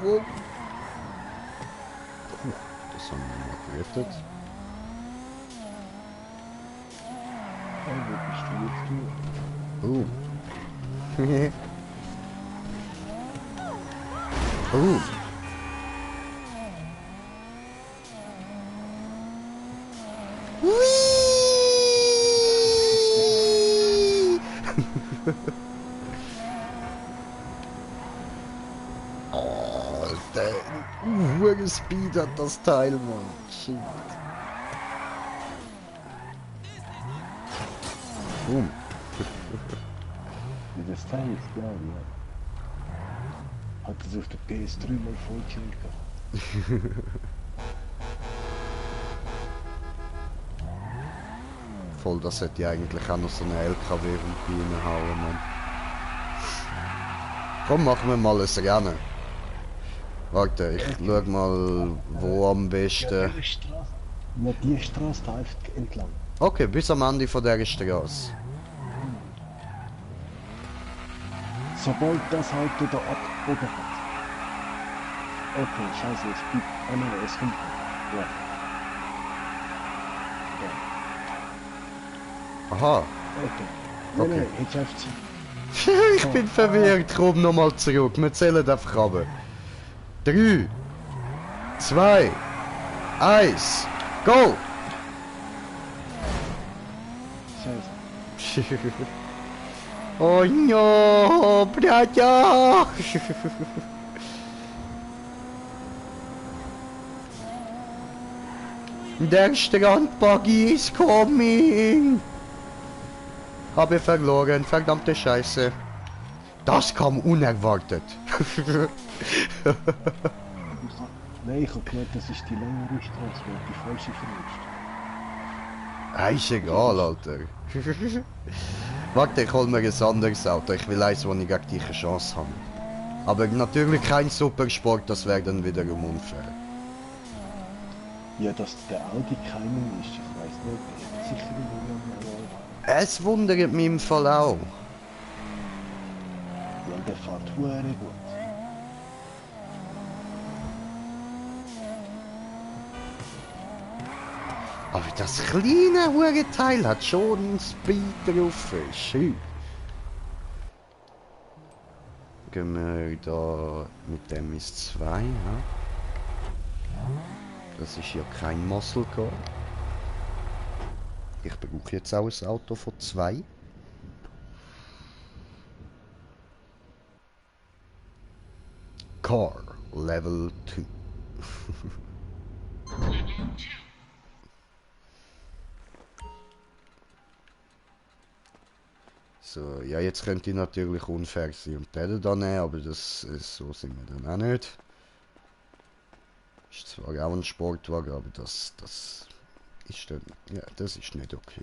Wo? Das haben wir mal geriftet. Wo bist du jetzt? Oh. Uh. Hui! Oh, der Speed hat das Teil, Mann. Shit. Boom. Ja, das Teil ist geil, ja. Hat es auf der PS3 mal voll chillt gehabt. Voll, das hätte ich eigentlich auch noch so eine LKW reinhauen, Mann. Komm, machen wir mal ein Rennen. Warte, ich schau mal, wo am besten... Ja, die Straße da einfach entlang. Okay, bis am Ende von dieser Straße. Sobald das Auto da abgebogen hat. Okay, scheiße, es gibt... Ah nein, es kommt... Ja. Aha. Okay. Okay. Nein, jetzt einfach Zeit. Ich bin verwirrt, komm nochmal zurück. Wir zählen einfach runter. 3, 2, 1, go! Scheiße. Oh no, Braja! Der Strandbuggy is coming! Habe verloren, verdammte Scheiße. Das kam unerwartet. Nein, ich hab gemeint, das ist die längere Straße, weil die falsche verrutscht. Ist egal, Alter. Warte, ich hol mir ein anderes Auto. Ich will eins, wo ich gleich die Chance habe. Aber natürlich kein Supersport, das wäre dann wiederum unfair. Ja, dass der Audi keinen ist, ich weiß nicht, ich bin sicher nicht, Es wundert mich im Fall auch. ja, der fährt hure gut. Aber das kleine Hurenteil hat schon einen Speed drauf. Schön. Gehen wir da mit dem ins 2, ja? Das ist ja kein Muscle Car. Ich brauche jetzt auch ein Auto von 2. Car Level 2. So, ja, jetzt könnte ich natürlich unfair sein und den da nehmen, aber das ist, so sind wir dann auch nicht. Ist zwar auch ein Sportwagen, aber das ist dann, ja, das ist nicht okay.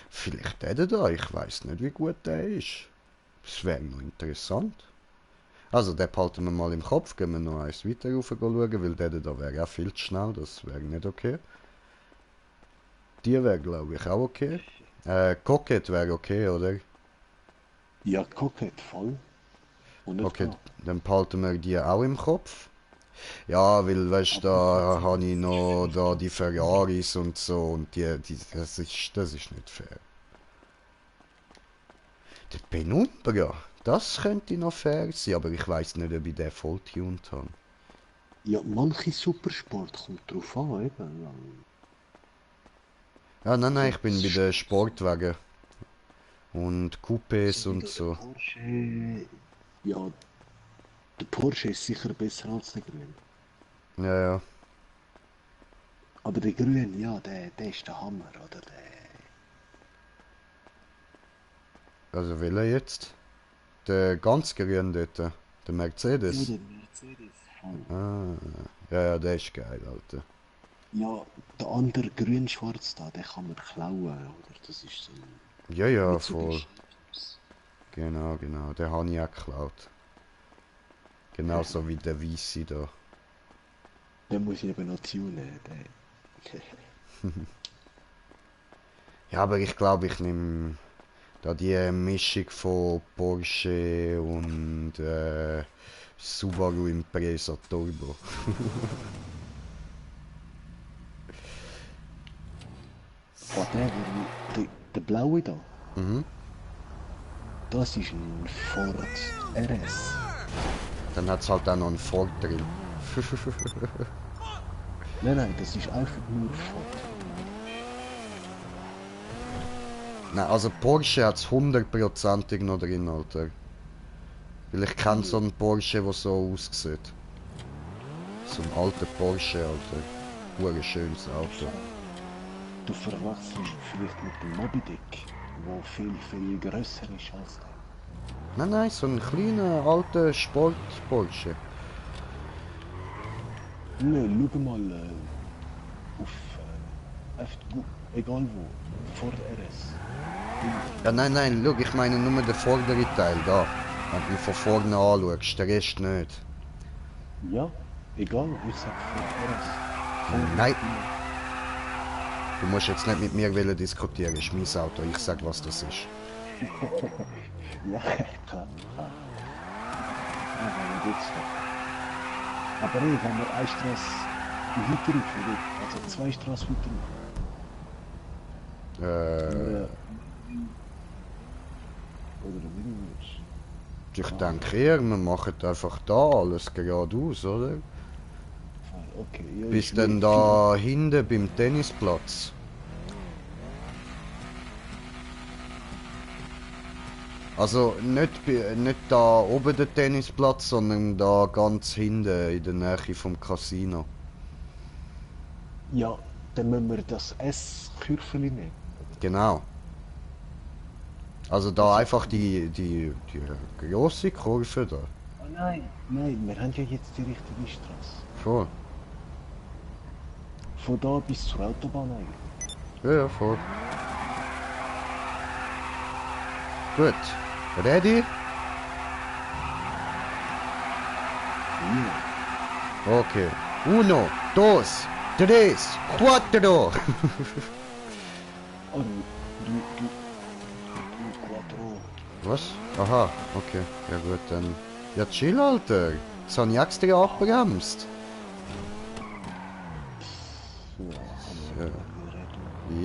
Vielleicht der da, ich weiß nicht, wie gut der ist. Das wäre noch interessant. Also, den behalten wir mal im Kopf, gehen wir noch eins weiter rauf schauen, weil der da wäre auch viel zu schnell, das wäre nicht okay. Die wäre, glaube ich, auch okay. Cockett wäre okay, oder? Ja, Cockett voll. Okay, dann behalten wir die auch im Kopf. Ja, weil, weißt du, da habe ich noch da die Ferraris und so und das ist nicht fair. Der Penumbra, das könnte noch fair sein, aber ich weiß nicht, ob ich den voll tuned habe. Ja, manche Supersport kommt drauf an, eben. Ja, nein, ich bin bei den Sportwagen. Und Coupés und so. Porsche, ja, der Porsche ist sicher besser als der Grün. Ja, ja. Aber der Grün, ja, der ist der Hammer, oder? Also welcher jetzt? Der ganz grün dort. Der Mercedes. Ja, der Mercedes. Ah, ja, der ist geil, Alter. Ja, der andere grün-schwarz da, den kann man klauen, oder? Das ist so... Ja, ja, nicht so voll. gescheit. Genau, den habe ich auch geklaut. Genauso wie der Weisse da. Den muss ich eben noch tunen, Ja, aber ich glaube, ich nehme da die Mischung von Porsche und Subaru Impreza Turbo. Whatever, der blaue da, Mhm. das ist ein Ford RS. Dann hat's halt auch noch einen Ford drin. Nein, das ist einfach nur Ford. Nein, also Porsche hat's 100%ig noch drin, Alter. Weil ich kenne so einen Porsche, der so aussieht. So ein alter Porsche, Alter. Ein schönes Auto. Du verwechselst vielleicht mit dem Moby Dick, wo viel grösser ist als der. Nein, so ein kleiner, alter Sport-Porsche. Nein, schau mal auf egal wo, Ford RS. Ja, nein, schau, ich meine nur den vorderen Teil, da. Wenn du ihn von vorne anschaust, den Rest nicht. Ja, egal, ich sag Ford RS. Ford Nein. Du musst jetzt nicht mit mir wollen diskutieren, das ist mein Auto, ich sag, was das ist. Ja, klar. Ja, wenn wir das aber ey, wenn wir eine Straße weiter rauf, also 2 Straßen weiter rauf. Oder wie du willst. Ich denke eher, wir machen einfach da alles geradeaus, oder? Okay, ja, Bis ich dann will- da hinten beim Tennisplatz. Also nicht da oben der Tennisplatz, sondern da ganz hinten in der Nähe vom Casino. Ja, dann müssen wir das S-Kürfeli nehmen. Genau. Also da einfach die grosse Kurve da. Oh nein, wir haben ja jetzt die richtige Straße. Voll. Von da bis zur Autobahn eigentlich. Ja, voll. Gut. Ready? Ja. Okay. Uno, dos, tres, cuatro. Oh, du, Quattro. Was? Aha, okay. Ja gut, dann... Ja chill, Alter. Jetzt habe ich extra abgebremst. Ja,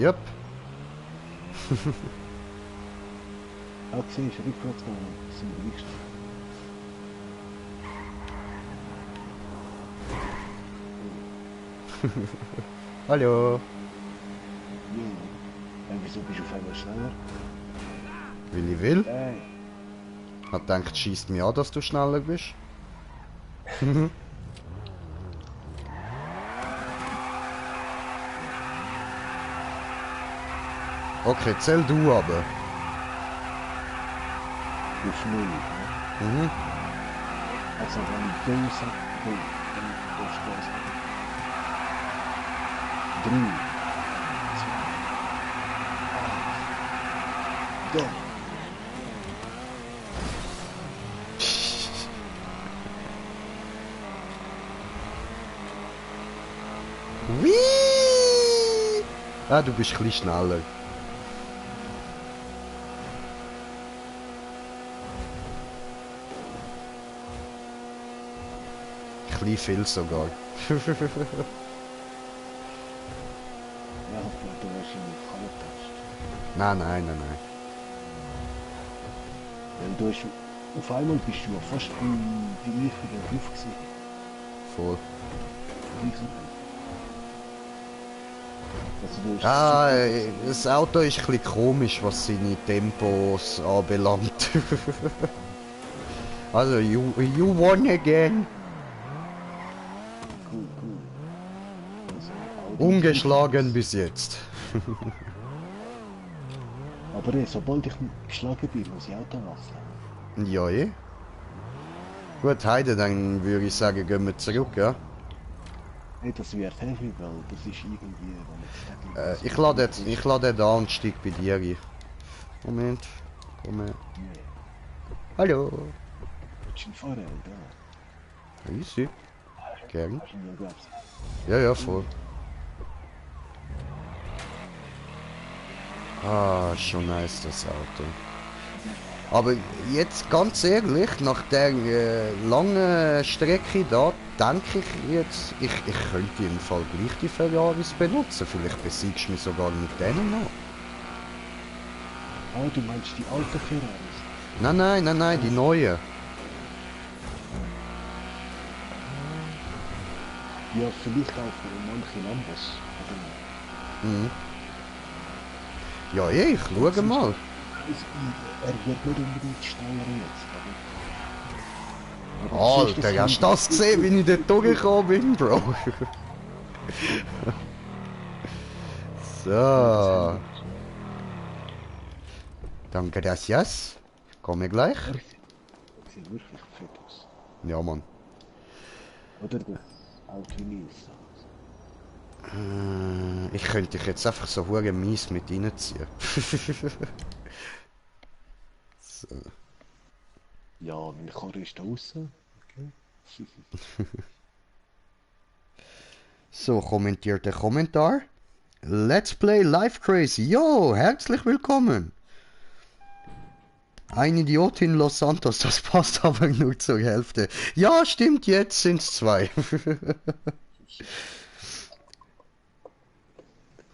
Yep. auch gesehen, ist rückwärts gegangen. Sind wir nicht. Hallo. Ja, wieso bist du auf einmal schneller? Weil ich will. Ey, Hat gedacht, schießt mich an, dass du schneller bist. Okay, zähl du aber. auf 0. Mhm. Also wenn ich Go sag, Go, dann darfst du das. 3, 2, 1, Go! Whee! Ah, du bist ein bisschen schneller. Ein bisschen viel sogar. Ja, hoffentlich, du hast ihn nicht angetastet. Nein. Weil du hast, auf einmal bist du ja fast die gleiche Ruf gewesen. Voll. Also du hast Ah, super- das Auto ist ein bisschen komisch, was seine Tempos anbelangt. Also, you won again. Cool. Also, Audi- Ungeschlagen bis jetzt. Aber sobald ich geschlagen bin, muss ich Auto wechseln. Ja, eh. Gut, Heide, dann würde ich sagen, gehen wir zurück, ja? Hey, das wird heavy, weil das ist irgendwie... wenn ich sage, Ich lade da und steig bei dir ein. Moment. Komm her. Nee, Hallo. willst du ihn fahren, oder? Easy. Gern. Hast du ihn ja geglaubt? Ja, voll. Ah, schon nice das Auto. Aber jetzt ganz ehrlich, nach der langen Strecke da, denke ich jetzt, ich könnte im Fall gleich die Ferraris benutzen. Vielleicht besiegst du mich sogar mit denen noch. Ah, du meinst die alte Ferraris? Nein, die neue. Ja, vielleicht auch manche Lambos. Mhm. Ja, ich schau mal. Er wird nicht unbedingt schneller jetzt. Alter, hast du das gesehen, wie ich dort durchgekommen bin, Bro? So. Danke, gracias. Komme gleich. Das sieht wirklich fett aus. Ja, Mann. Oder das Alpinist. Ich könnte dich jetzt einfach so hure mies mit reinziehen. So. Ja, mein Karre ist da draussen. Okay. So, kommentiert der Kommentar. Let's Play Life Crazy. Jo, herzlich willkommen. Ein Idiot in Los Santos, das passt aber nur zur Hälfte. Ja, stimmt, jetzt sind's 2.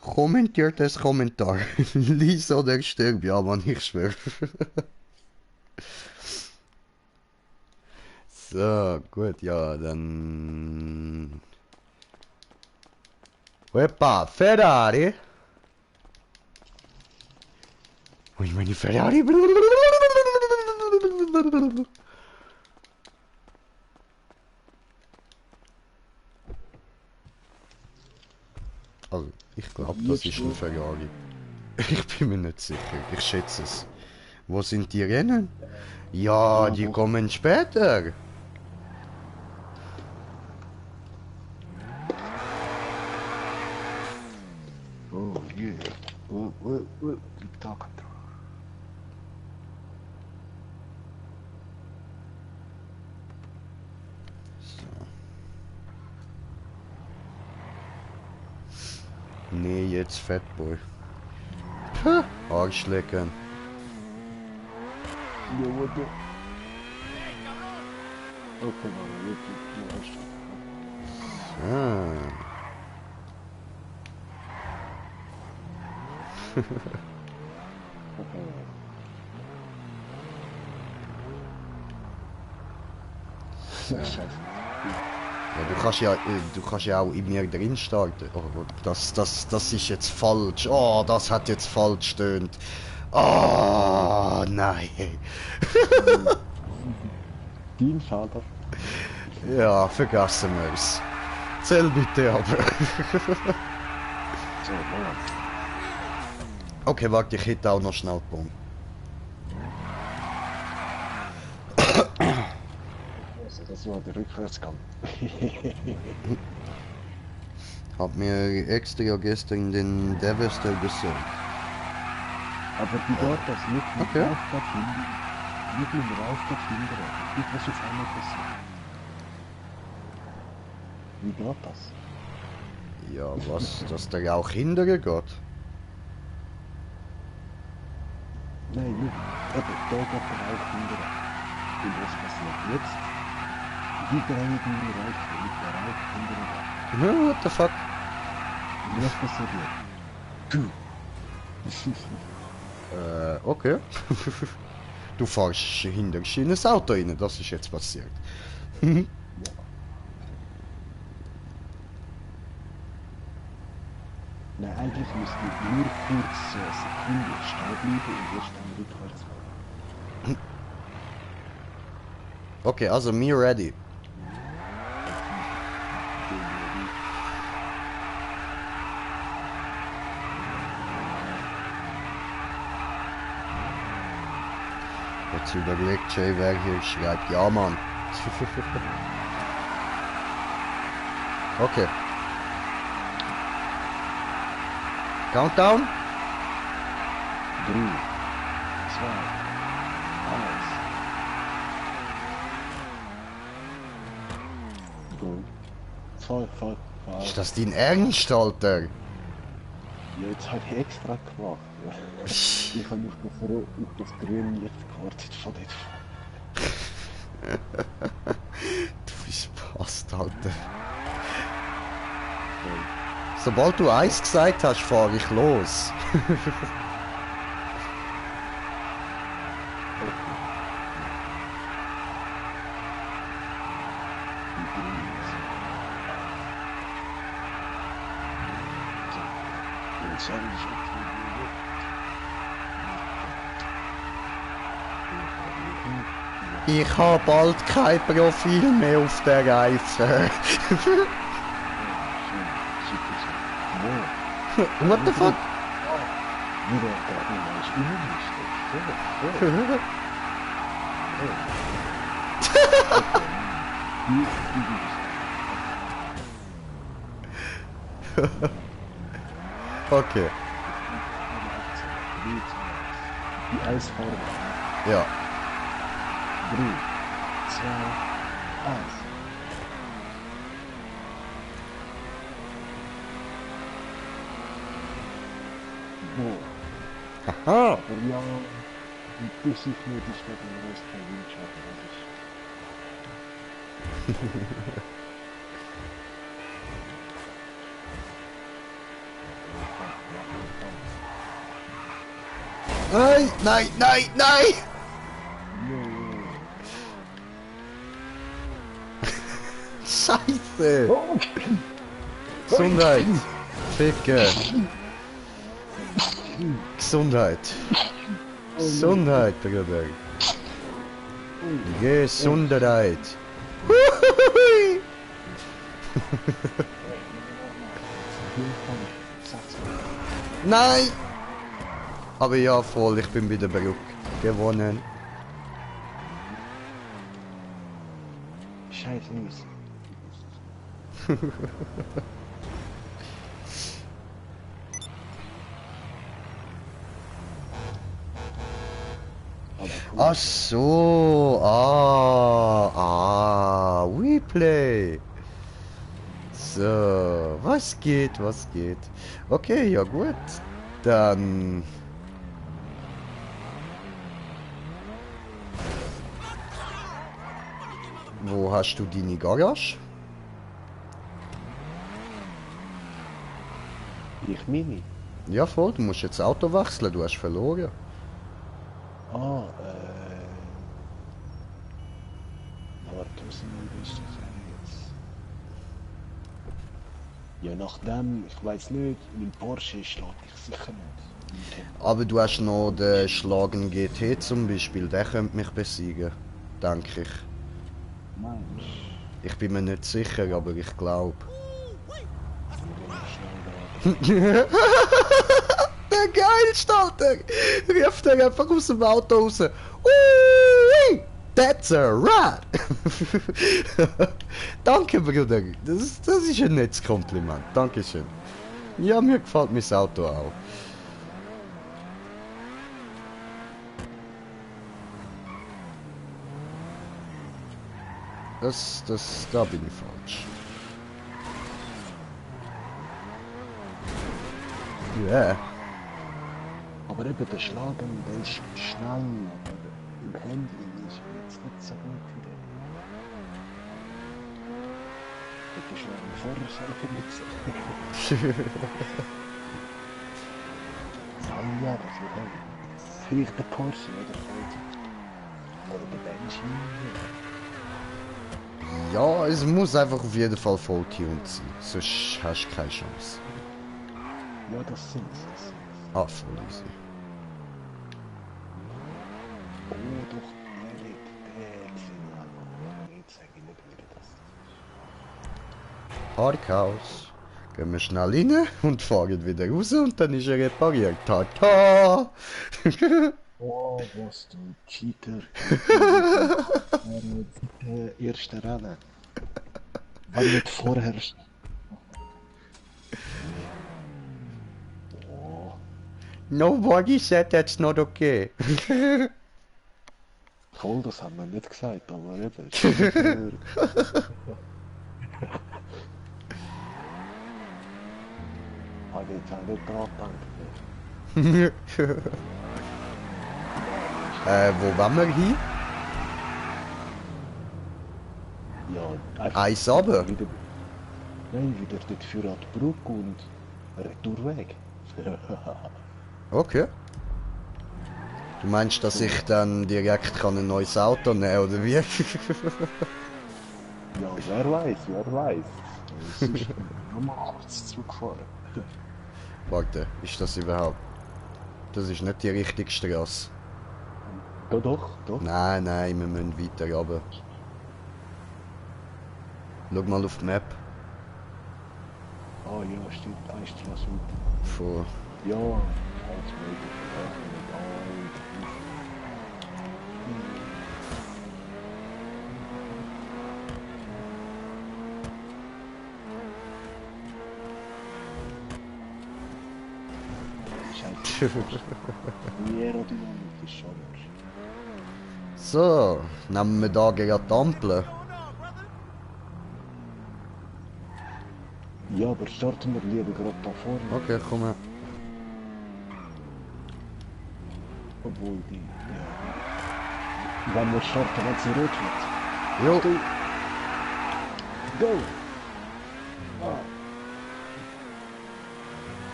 Kommentiert das Kommentar. Lies oder stirb, ja Mann, ich schwör. So, gut, ja, dann... Opa, Ferrari! Wo ist meine Ferrari? Also, ich glaube, das ist ein Ferrari. Ich bin mir nicht sicher, ich schätze es. Wo sind die Rennen? Ja, die kommen später. Oh, yeah. TikTok. Nee, jetzt Fatboy. Puh, Arschlecken. Ja, what the... Okay, man, jetzt Ah. Scheiße. Ja, du kannst ja auch in mir drin starten. Oh, das ist jetzt falsch. Oh, das hat jetzt falsch stöhnt. Oh, nein. Dein Vater. Ja, vergessen wir's. Zähl bitte aber. So, Mann. Okay, warte, ich hätte auch noch schnell Bomben. Also, das war der Rückwärtsgang. Hab mir extra gestern den Devester besorgt. Aber wie geht das? Nicht mit Okay. Raufgott finden. Nicht mit Raufgott finden. Nicht was auf einmal passiert. Wie geht das? Ja, was? Dass der auch hindern geht? Nein, nicht. Eben, da geht der Rauch hindern. Und was passiert jetzt? Die drehen die Rauch mit der Rauch hindern. Ja, what the fuck? Und was passiert jetzt? Du! Okay. Du fährst hinter in ein Auto rein, das ist jetzt passiert. Nein, eigentlich müsste ich nur kurz Sekunde stehen bleiben und erst dann rückwärts fahren. Okay, also me ready. Jetzt überlegt Jay, wer hier schreibt. Ja, Mann. Okay. Countdown? 3, 2, 1. Go. Fahr. Ist das dein Ernst, Alter? Ja, jetzt habe ich extra gemacht. Ja. Ich habe auf das grüne Licht gewartet von dort. Du bist Bast, Alter. Sobald du Eis gesagt hast, fahre ich los. Ich habe bald kein Profil mehr auf der Reife. What the fuck? Okay. Die Eisfarbe. Ja. 3, 2, 1. Boah. Aha. Aber ja, ein bisschen nicht ist mit dem Rest kein Windschatten. Nein, nein, nein, nein! Scheiße! Gesundheit! Ficke! Gesundheit! Gesundheit, Bruder! Gesundheit! Nein! Aber ja, voll, ich bin bei der Brücke gewonnen. Scheiße, Mies. Ach so, Replay. So, was geht, was geht? Okay, ja gut. Dann... Wo hast du deine Garage? Ich meine. Ja voll, du musst jetzt das Auto wechseln, du hast verloren. Ah, warte, was ist das jetzt? Ja, nachdem, ich weiß nicht, mein Porsche schlägt ich sicher nicht. Aber du hast noch den Schlagen GT zum Beispiel, der könnte mich besiegen, denke ich. Meinst Ich bin mir nicht sicher, aber ich glaube. Der geilste, Alter! Rief der einfach aus dem Auto raus. Ui, that's a rat! Danke, Bruder. Das ist ein nettes Kompliment. Dankeschön. Ja, mir gefällt mein Auto auch. Da bin ich falsch. Ja. Yeah. Aber eben der Schlagen, der ist schnell, aber im Handling ist er jetzt nicht so gut wie der. Das ist schon ein Vorderseite mit so. Ja, das wird auch. Vielleicht der Porsche oder der Benzin. Ja, es muss einfach auf jeden Fall voll-tuned sein, sonst hast du keine Chance. Ja, das sind sie. Ah, voll easy. Oh, doch, der Signal. Jetzt sage ich nicht wieder das. Parkhaus. Gehen wir schnell rein und fahren wieder raus und dann ist er repariert. Tata! Oh, was du Cheater. Erste Rennen. War nicht vorher. Oh. Nobody said that's not okay. Voll, das haben wir nicht gesagt, aber eben. Habe jetzt auch nicht dran gedacht. Wo wollen wir hin? Ja, einfach Eins runter? wieder, nein, wieder dort für an die Brücke und Retourweg. Okay. Du meinst, dass ich dann direkt kann ein neues Auto nehmen oder wie? Ja, wer weiß, wer weiß. Es ist Nummer 8 zugefahren. Warte, ist das überhaupt? Das ist nicht die richtige Straße. Ja, doch, doch. Nein, nein, wir müssen weiter runter. Schau mal auf die Map. Ah ja, stimmt, eine Straße weiter. Von... Ja, als möglich. Aerodynamik ist schon. So, nehmen wir da gerade die Ampel. Ja, aber starten wir lieber gerade da vorne. Okay, komm her. Obwohl die. Ja. Wenn wir starten, wenn sie rot wird. Jo. Go! Ah.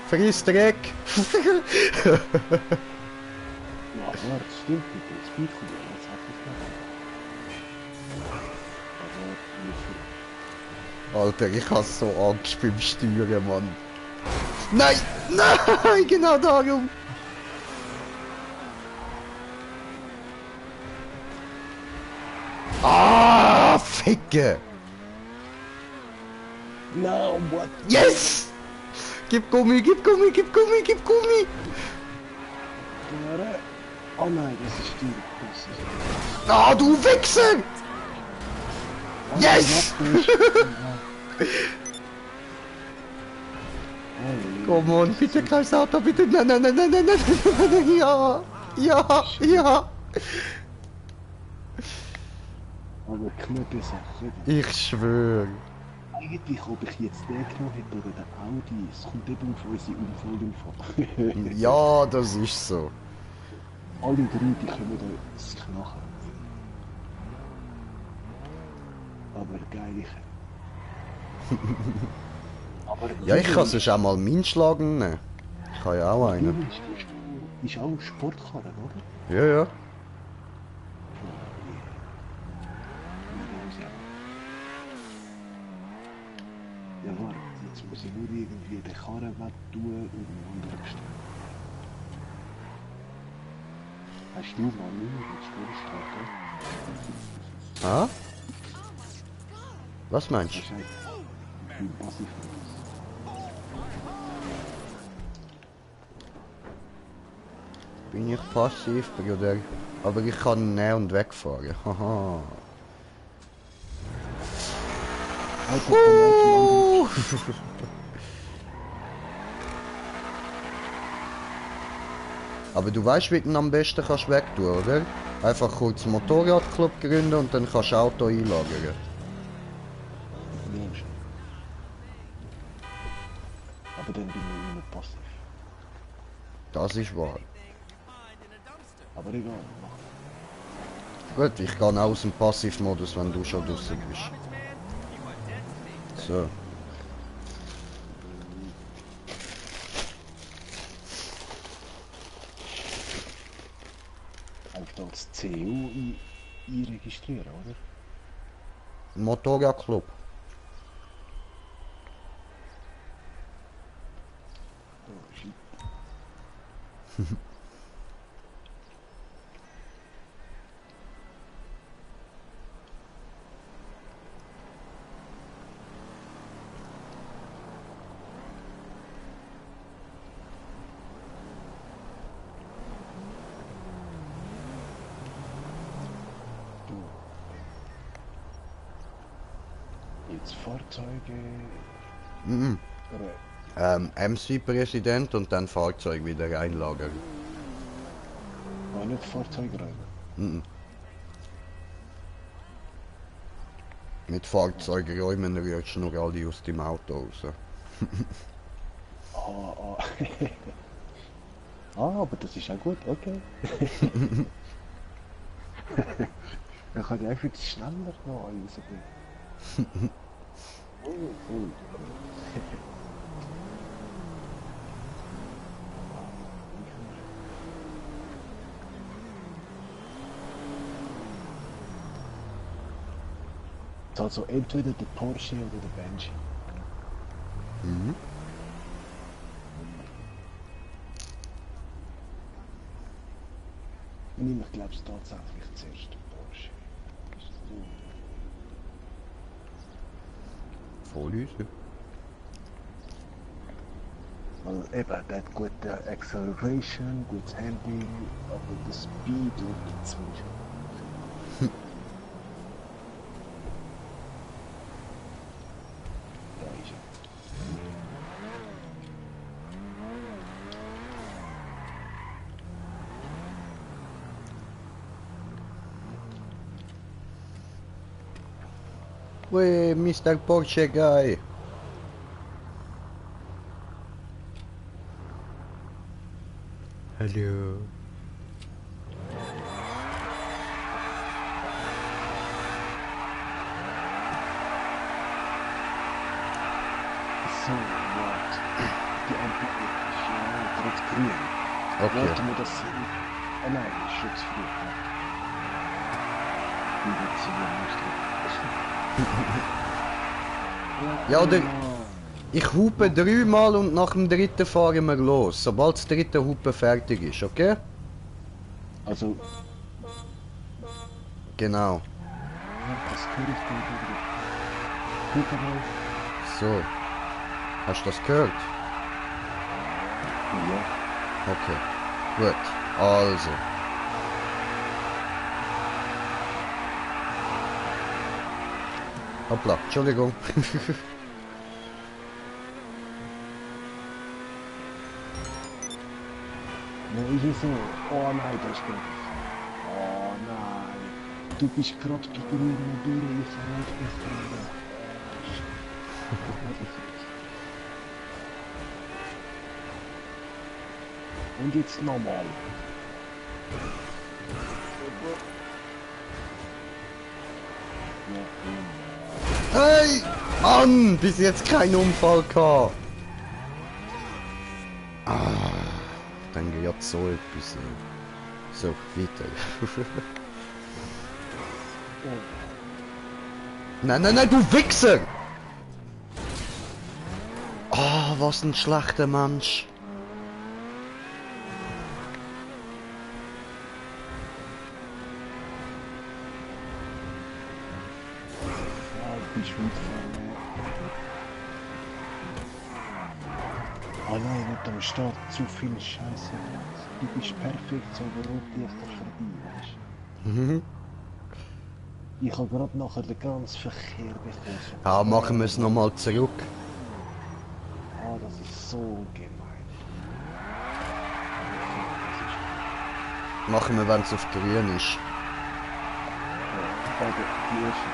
Friss Dreck! Ja, warte, stimmt nicht. Das Speed kommt ja jetzt einfach nicht. Aber Alter, ich hab so Angst beim Steuern, Mann. Nein! Nein! Genau darum! Ah! Ficke! No, what? Yes! Gib Gummi, gib Gummi, gib Gummi, gib Gummi! Oh nein, das ist die. Ah, du Wichser! Yes! Komm on, bitte kleines Auto, bitte. Nein, nein, nein, nein, nein, nein, nein, nein, ja, ja, ja. Aber knappe Sache. Ich schwöre. Eigentlich, ob ich jetzt den genommen hätte oder den Audi, es kommt eben auf unsere Unfall. Ja, das ist so. Alle drei, die kommen da sicher nachher. Aber geil. Aber Ja, ich kann sonst auch mal meinen Schlagen nehmen. Ich habe ja auch einen. Ist auch ein Sportkarren, oder? Ja, ja. Ja, warte, jetzt muss ich nur irgendwie den Karren weg tun und einen anderen stellen. Hast du mal nicht starten? Ah? Was meinst du? Das heißt, im Passivmodus. Bin ich passiv, Bruder. Aber ich kann näher und wegfahren. Haha. Aber du weißt, wie du ihn am besten kannst wegtun, oder? Einfach kurz einen Motorradclub gründen und dann kannst du Auto einlagern. Aber dann bin ich immer passiv. Das ist wahr. Aber egal, Gut, ich gehe auch aus dem Passivmodus, wenn du schon draußen bist. So. einfach da das CU einregistrieren, oder? Motorradclub. Oh, shit. Jetzt Fahrzeuge. Mhm. Oder MC-Präsident und dann Fahrzeug wieder einlagern. nicht Fahrzeugräume. Mhm. Mit Fahrzeugräumen rührst du nur alle aus dem Auto raus. Ah, ah, aber das ist auch gut, okay. Dann kann ich einfach schneller noch alles. Oh, oh. Also entweder der Porsche oder der Banshee. Mhm. Ich glaube es tatsächlich zuerst der Porsche. Ist so. Vorlüse. Weil eben, der hat gute Acceleration, gutes Handling, aber der Speed liegt dazwischen. Da ist er. Wait, Mr. Porsche guy. Hello. So, what? Die Ampel ist ja direkt grün. Okay. Wollten wir das sehen? Ah nein, das ist jetzt früh. Die wird sie ja nicht. Ja, oder ich hupe dreimal und nach dem dritten fahren wir los, sobald das dritte Hupen fertig ist, okay? Also, Genau. das höre ich dir wieder. Guck mal. So. Hast du das gehört? Ja. Okay. Gut. Also. Hoppla, Entschuldigung. Wo ist es so? Oh nein, das ist gut. Oh nein. Du bist gerade gegenüber mir durch, ich verrate dich gerade. Und jetzt nochmal. Hey! Mann! Bis jetzt kein Unfall gehabt. Ah, dann geht so etwas. So, weiter. Nein, nein, nein, du Wichser! Ah, was ein schlechter Mensch. Ich bin schon oh nein, nicht am Start, zu viel Scheiße. Du bist perfekt, so aber Rotlichter vorbei, weißt du? Mhm. Ich habe gerade nachher den ganzen Verkehr bekommen. Ja, machen wir es nochmal zurück. Ah, das ist so gemein. Machen wir, wenn es auf grün ist. Ja, die erste.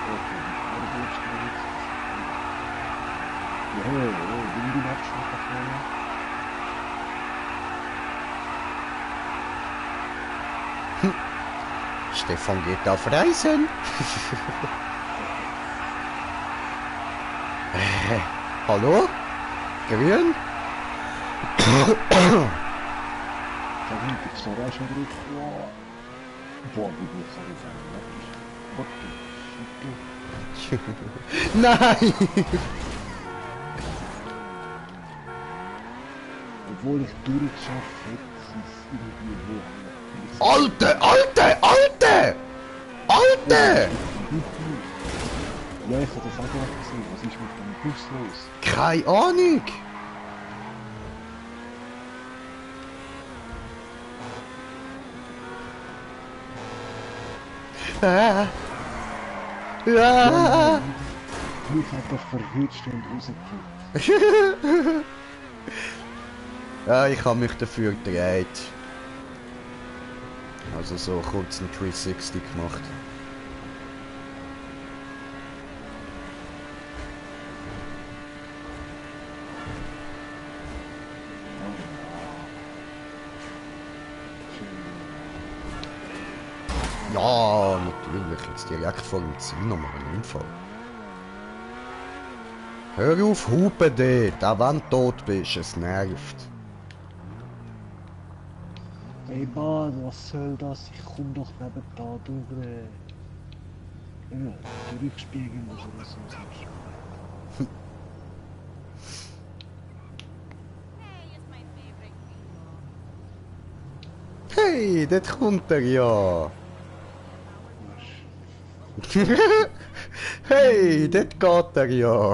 Okay, aber du bist jetzt. Ja, bin die Abschnitt davon? Stefan geht auf Reisen. Hallo? Grün? Da hinten ist der Reis schon drauf. Boah, wie bin ich so gesagt. Nein! Obwohl ich durchgeschafft hätte, sind es irgendwie wo. Alte! Alte! Alte! Alte! Ja, ich habe das auch gerade gesehen. Was ist mit dem Bus los? Keine Ahnung! Ja! Mich hat er verhütscht und rausgekippt. Ja, ich habe mich dafür gedreht. Also so kurz einen 360 gemacht. Ja, natürlich. Jetzt direkt vor dem Ziel nochmal ein Unfall. Hör auf, hupen dort, auch wenn du tot bist, es nervt. Ey Mann, was soll das? Ich komm doch neben da durch. Ja, zurückspiegeln oder so. Hey, it's my favorite people. Hey, dort kommt er ja. Hey, dort geht er ja.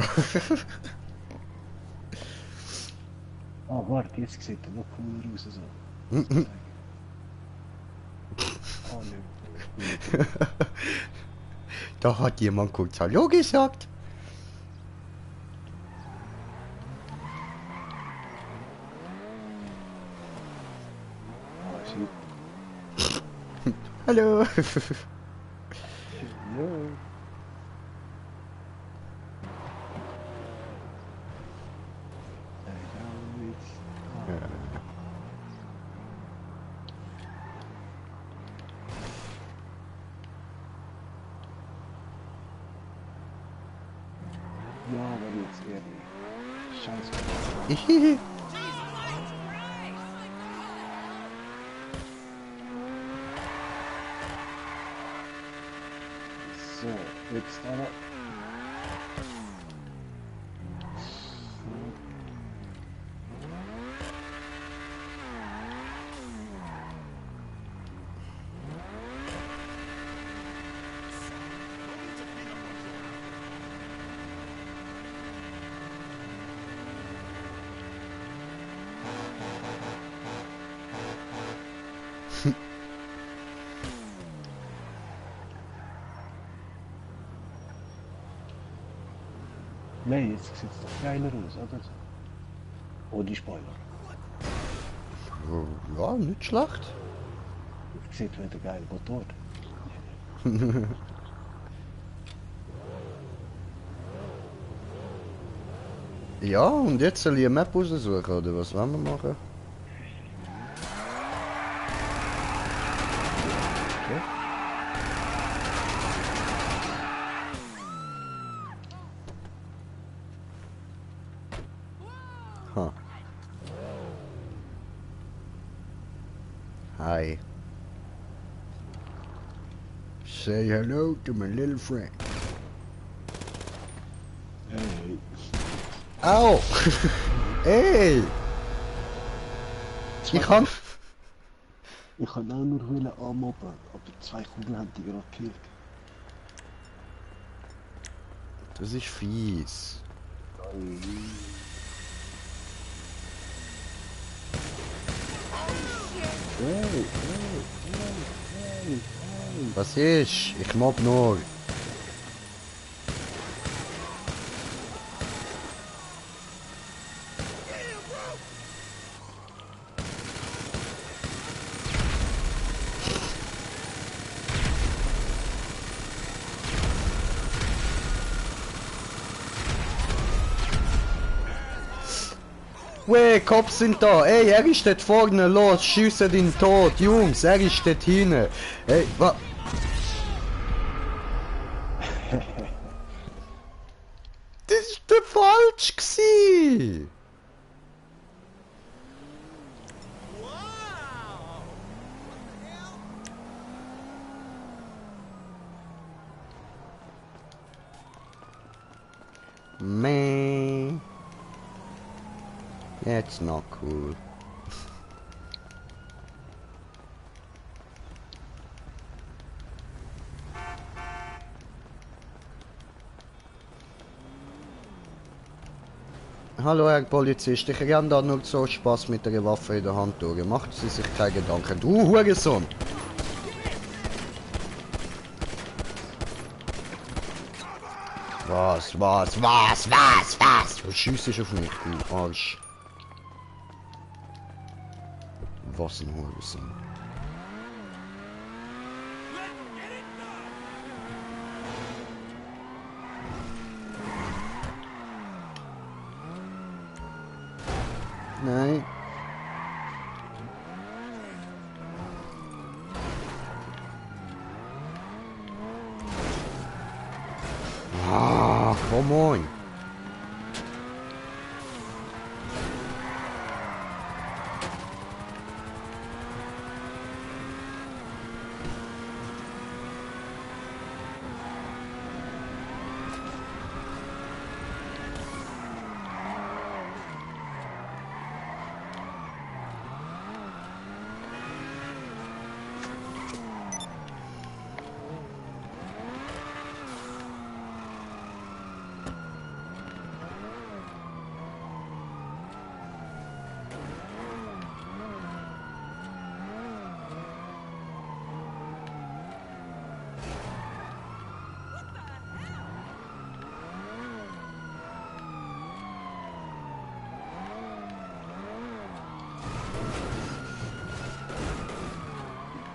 Ah, warte, jetzt sieht er noch cooler aus. So. Oh, ne. Da hat jemand kurz Hallo gesagt. Ah, shit. Hallo. Ja. Ja, aber jetzt ehrlich. Scheiße. So, jetzt aber. Nee, jetzt sieht es doch geiler aus, oder? Oh, die Spoiler. Ja, nicht schlecht. Jetzt sieht wieder geil Motor. Ja, und jetzt soll ich eine Map raussuchen, oder was wollen wir machen? Huh. Hi. Say hello to my little friend. Hey. Au! Ey! Ich kann... Ich kann auch nur anmobben, aber 2 Kugeln haben die gerade gekillt. Das ist fies. Hey. Was ist? Ich mobb nur. Weh, Cops sind da. Ey, er ist dort vorne. Los, schiessen ihn tot. Jungs, er ist dort hinten. Ey, was? Das ist der falsch gsi. Man. That's not cool. Hallo Herr Polizist, ich renne da nur so Spaß mit der Waffe in der Hand durch. Macht Sie sich keine Gedanken. Du Hurensohn! Was? Du schiessest auf mich, du Arsch. Was ein Hurensohn. Nein. Come on.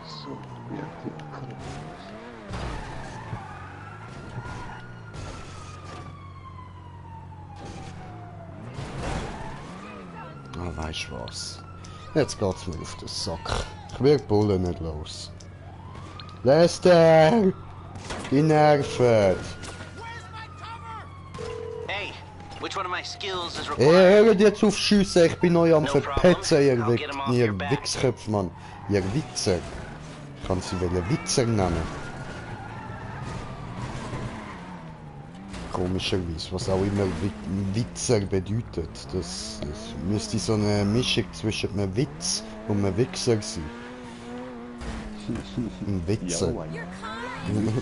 So, ja, komm. Ah, weißt du was? Jetzt geht's mir auf den Sack. Ich will die Bullen nicht los. Lester! Die nerven! Hey, which one of my skills is Hey, required? hört jetzt auf Schiessen, ich bin neu am No Verpetzen, ihr, problem. I'll get 'em off ihr your back. Wichsköpf, Mann. Ihr Witzer. Ich kann sie wollen Witzer nennen. Komischerweise, was auch immer Witzer bedeutet. Das müsste so eine Mischung zwischen einem Witz und einem Wichser sein. Ein Witzer. Ja, Mann.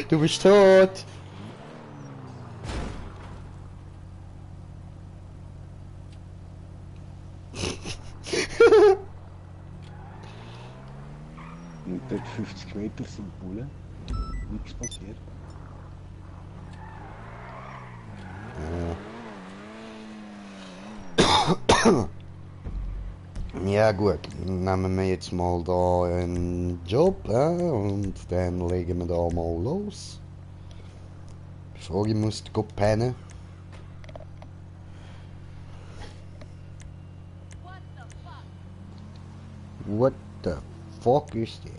Du bist tot! Und dort 50 Meter sind Bullen. Nichts passiert. Ja gut, nehmen wir jetzt mal da einen Job und dann legen wir da mal los. Bevor ich muss pennen. What the fuck is that?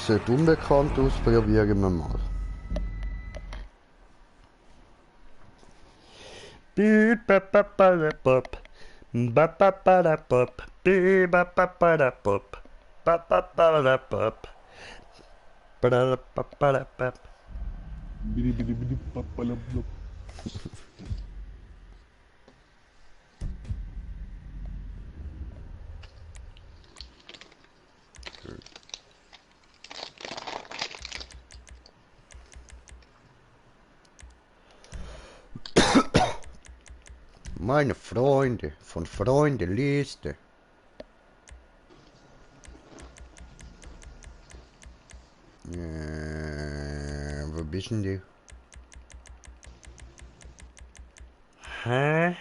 Sieht unbekannt aus, probieren wir mal. Bidi bidi bidi papalablob. Meine Freunde, von Freundeliste. Wo bist denn du? Hä?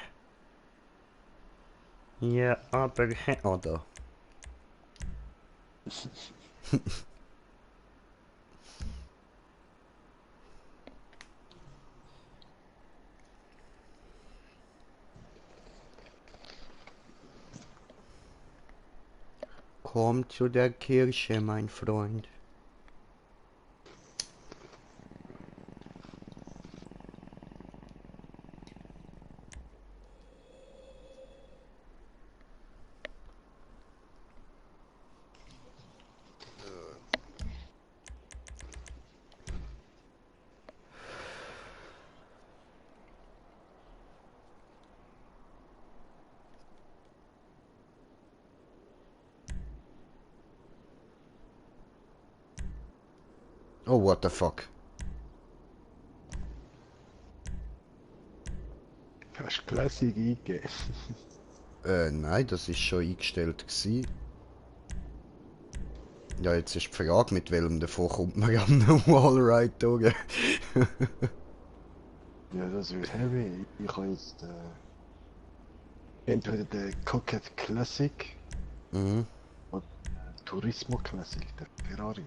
Ja, aber... Oh, da. Komm zu der Kirche, mein Freund. Oh, what the fuck? Hast Klassik eingegeben. Nein, das ist schon eingestellt gewesen. Ja, jetzt ist die Frage, mit welchem davon kommt man an einem Wallride durch. Ja, das wird heavy. Ich habe jetzt entweder den Coquette Classic Mhm. oder den Turismo Classic, der Ferrari.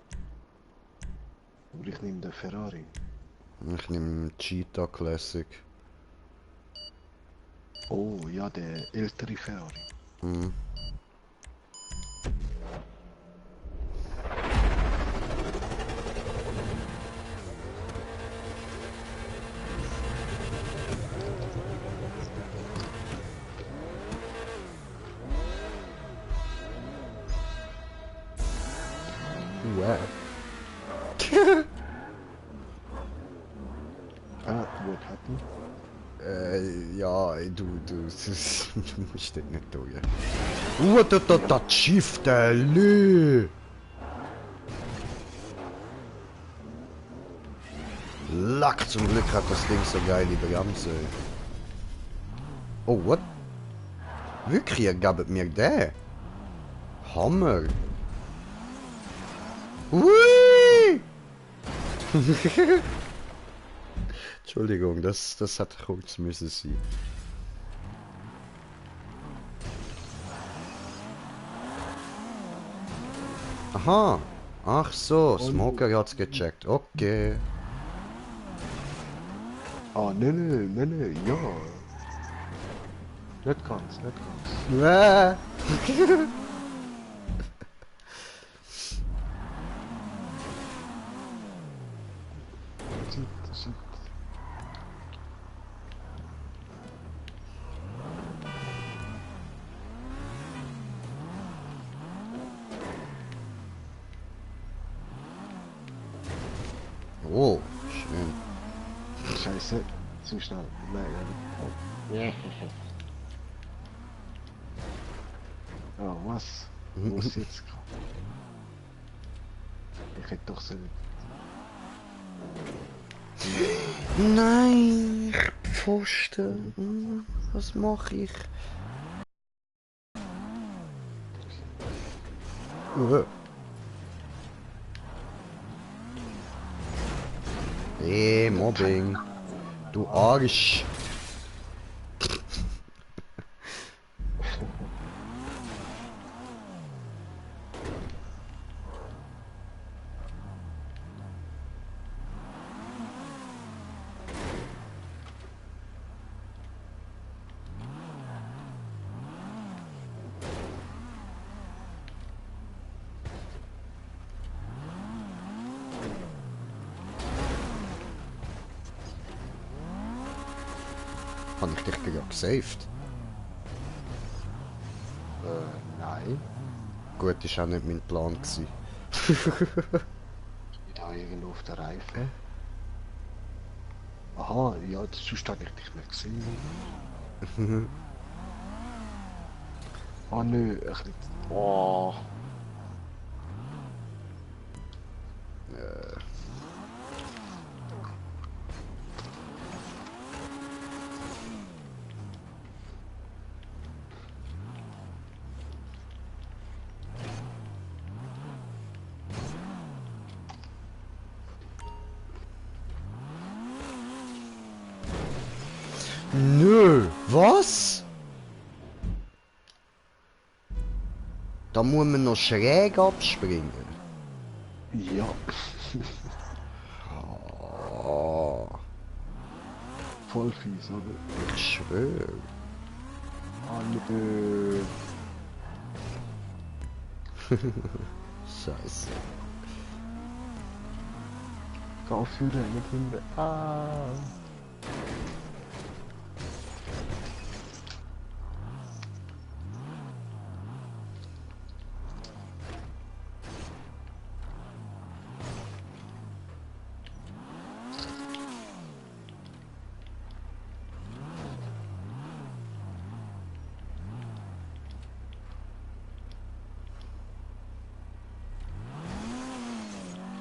Aber ich nehme den Ferrari. Ich nehme Cheetah Classic. Oh, ja, der ältere Ferrari. Mhm. Wow. What happened? Ja, du musst das nicht durch. Das Schiff, der Lü! Lack, zum Glück hat das Ding so geile Bremse. Oh, what? Wirklich, ihr gabt mir den? Hammer! Hui! Entschuldigung, das hat kurz müssen sein. Aha! Ach so, Smoker hat's gecheckt. Okay. Ah, nee, ja. Nicht ganz, nicht ganz. Shit. Oh, schön. Scheiße, zu schnell. Nein. Oh, was? Wo ist jetzt gerade? Ich hätte doch so... Nein, Pfosten. Was mache ich? Mobbing. Du Arsch. Habe ich dich ja gesaved? Nein. Gut, ist auch nicht mein Plan gewesen. Da irgendwo auf der Reifen. Aha, ja, sonst habe ich dich nicht gesehen. Ah nö, ein bisschen... Oh. Nö, was? Da muss man noch schräg abspringen. Ja. Oh, Voll fies, oder? ich schwöre. Ah nö. Scheiße. Geh führen, nicht hinten. Ah.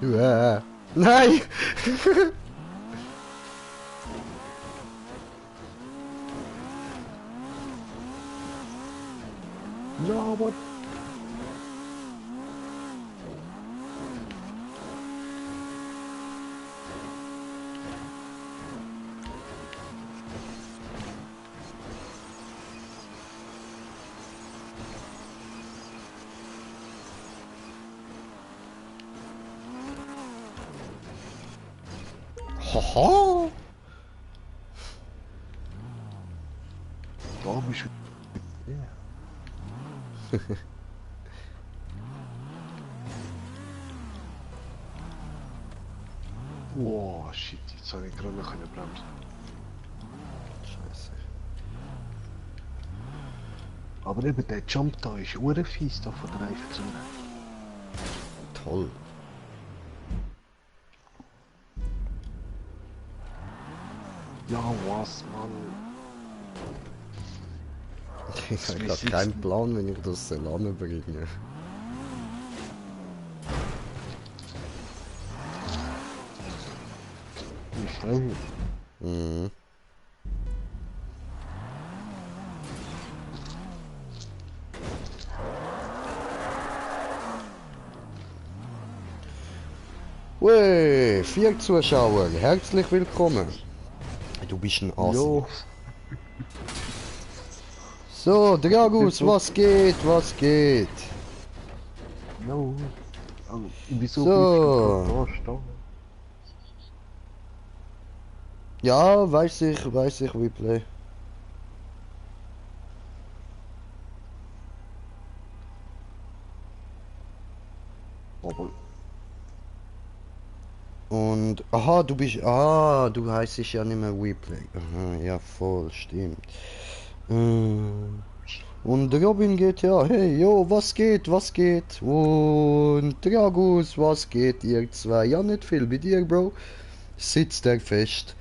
Ja. Nein! No, what? Haha! Da bist du. Ja. Oh, shit, jetzt habe ich gerade noch eine bremsen. Scheiße. Aber eben der Jump da ist urfies da von der Reifenzone. Toll. Ja, was, Mann? Ich habe gerade keinen Plan, wenn ich das anbringe. Wie schnell? Mhm. Wey, 4 Zuschauer, herzlich willkommen. Du bist ein Ass. Jo. So, Dragus, was geht, was geht? No. Also, wieso So. bleibst du gerade da stehen? Ja, weiß ich, Replay. Aber Und, aha, du heißt ja nicht mehr Replay. Aha, ja, voll, stimmt. Und Robin geht ja, hey, yo, was geht, was geht? Und Dragus, was geht, ihr zwei? Ja, nicht viel bei dir, Bro. Sitzt der fest.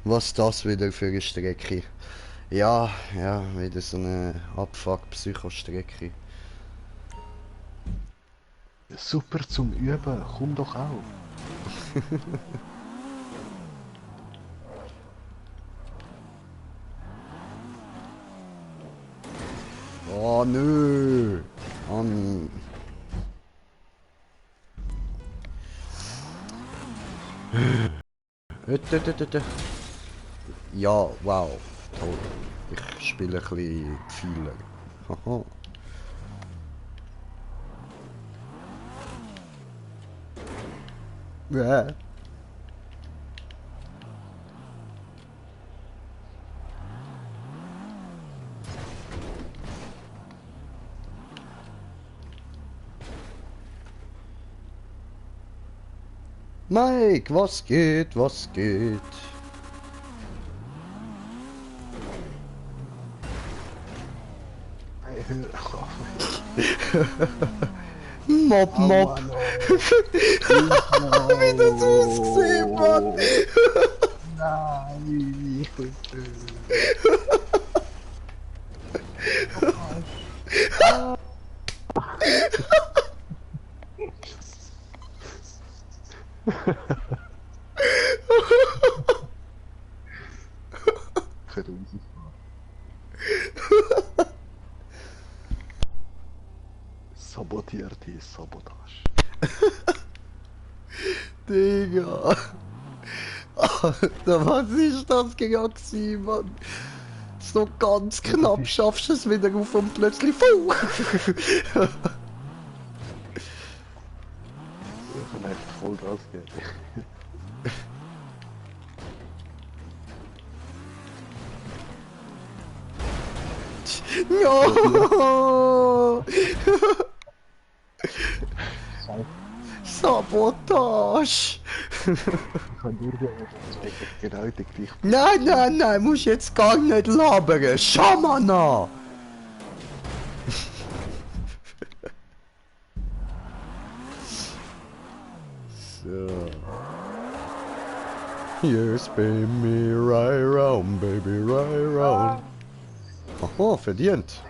Was das wieder für eine Strecke? Ja, wieder so eine Abfuck-Psycho-Strecke. super zum Üben, komm doch auch. Oh, nö. An. Ja, wow, toll. Ich spiele ein bisschen Pfeiler. Haha. Ja. Mike, was geht, was geht? Hey, hör auf. Mob, Mob. Wie das ausgesehen, Mann. Nein. Sabotierte Sabotage. Digga. Alter, was ist das genau gewesen, Mann? So ganz knapp schaffst du es wieder auf und plötzlich Fuh. Ich kann echt voll Gas geben. No! Sabotage! Ich kann nur genau die gleiche. Nein, musst jetzt gar nicht labern. Schamana! So. You spin me right round, baby, right round. Aha, verdient.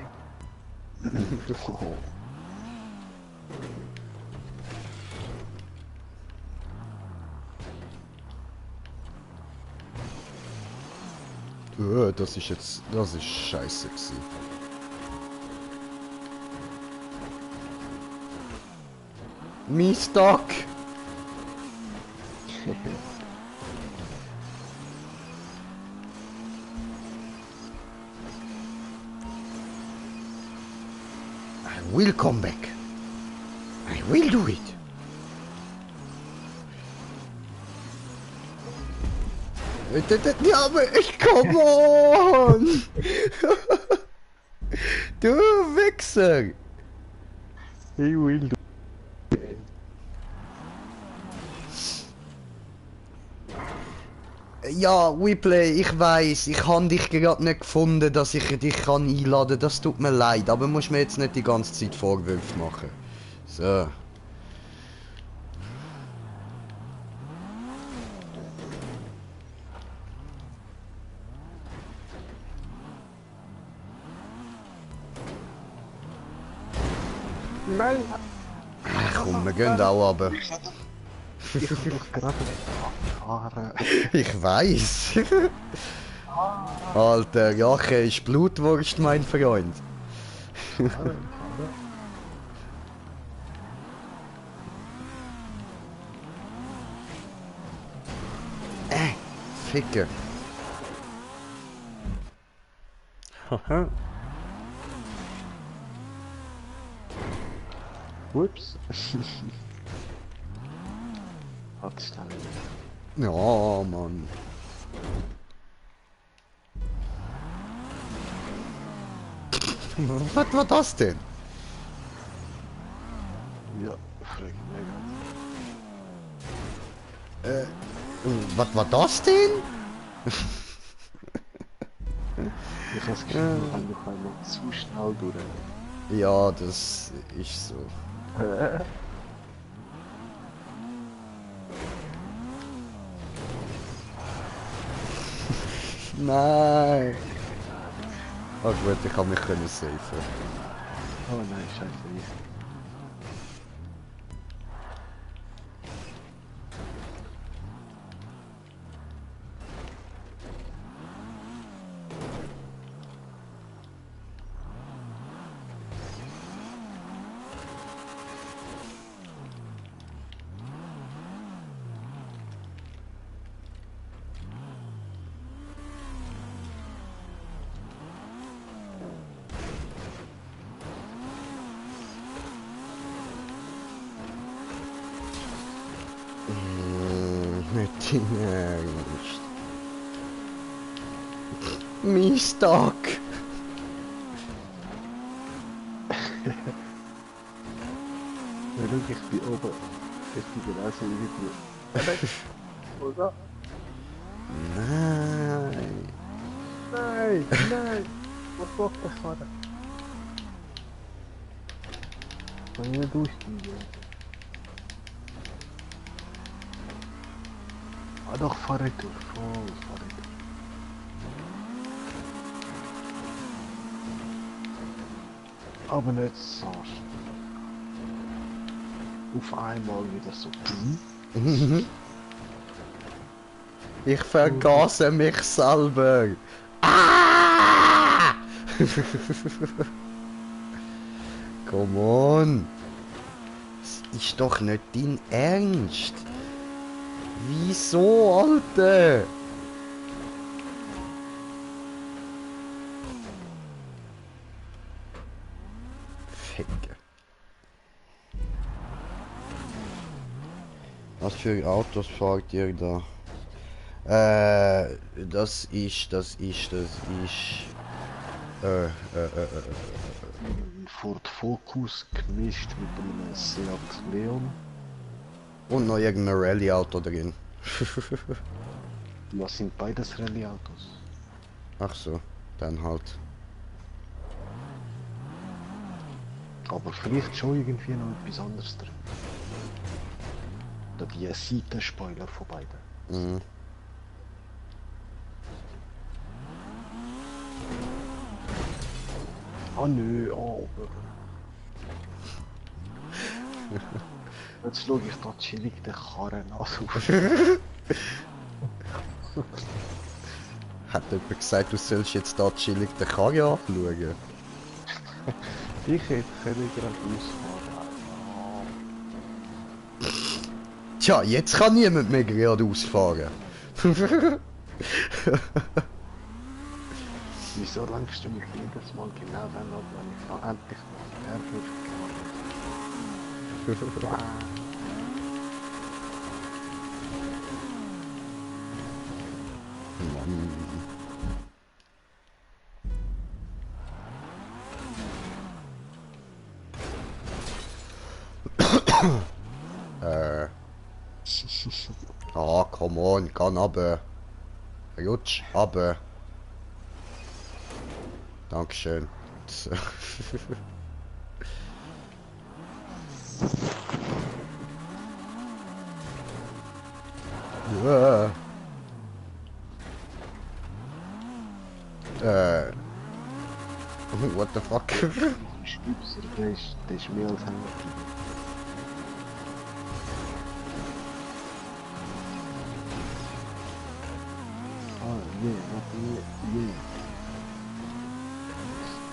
Das ist scheiße gewesen. Mein Stock! I will come back. I will do it. Ja, aber come on! Du Wichser! Ich will. Ja, WePlay, ich weiss, ich habe dich gerade nicht gefunden, dass ich dich kann einladen kann. Das tut mir leid, aber musst mir jetzt nicht die ganze Zeit Vorwürfe machen. So. Nein! Ach komm, wir gehen auch runter. Ich hab doch gerade abgefahren. Ich weiß. Alter, Jache ist Blutwurst, mein Freund. Ficker. Ups. Hat schnell. Ja, Mann. Was war das denn? Ja, frag mega. Was war das denn? Ich hab's Gefühl, wir haben noch einmal zu schnell durch. Ja, das ist so. Nein. Oh gut, ich kann mich safen. Oh nein, scheiße. Nicht in Ernst. Mein Stock. Ja, schau, ich bin oben. Ich bin genauso wie du. Oder? Nein. Nein, nein! Was macht der Vater? Kann ich nicht durchgehen? Ah doch, fahr ich durch. Voll, fahr ich durch. Aber nicht so schnell. Auf einmal wieder so. Ich vergasse mich selber. Ah! Come on. Das ist doch nicht dein Ernst. Wieso, Alter? Ficker. Was für Autos fahrt ihr da? Das ist. Ford Focus gemischt mit einem Seat Leon. Und noch irgendein Rallye-Auto drin. Was sind beides Rallye-Autos? Ach so, dann halt. Aber vielleicht schon irgendwie noch etwas anderes drin. Oder die Seitenspoiler von beiden. Mhm. Ah nö, oh. Jetzt schaue ich da chillig den Karren an. Hat jemand gesagt, du sollst jetzt da chillig den Karre anschauen? Ich hätte gerade ausfahren. Tja, jetzt kann niemand mehr geradeaus fahren. Wieso langst du mich jedes Mal genau dann ab, wenn ich noch endlich mal hergefahren Ah, come on, kann runter. Rutsch, runter. Dankeschön. So. Ja. What the fuck? Stübser, der ist mehr als hängen geblieben. Ah, nee, warte, nee.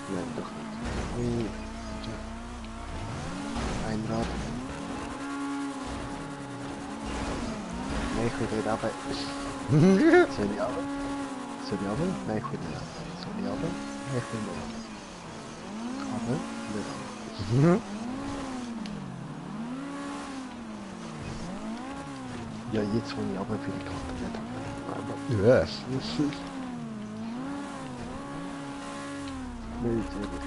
Nein, doch nicht. Nee. Ein Rad. Nee, ich will nicht runter. Soll ich runter? Soll ich runter? Nein, ich will nicht runter. Soll ich runter? Nein, ich will nicht runter. Aber, nicht runter. Ja, jetzt wo ich runter will, kann ich nicht runter. Ja. Nee, jetzt ehrlich.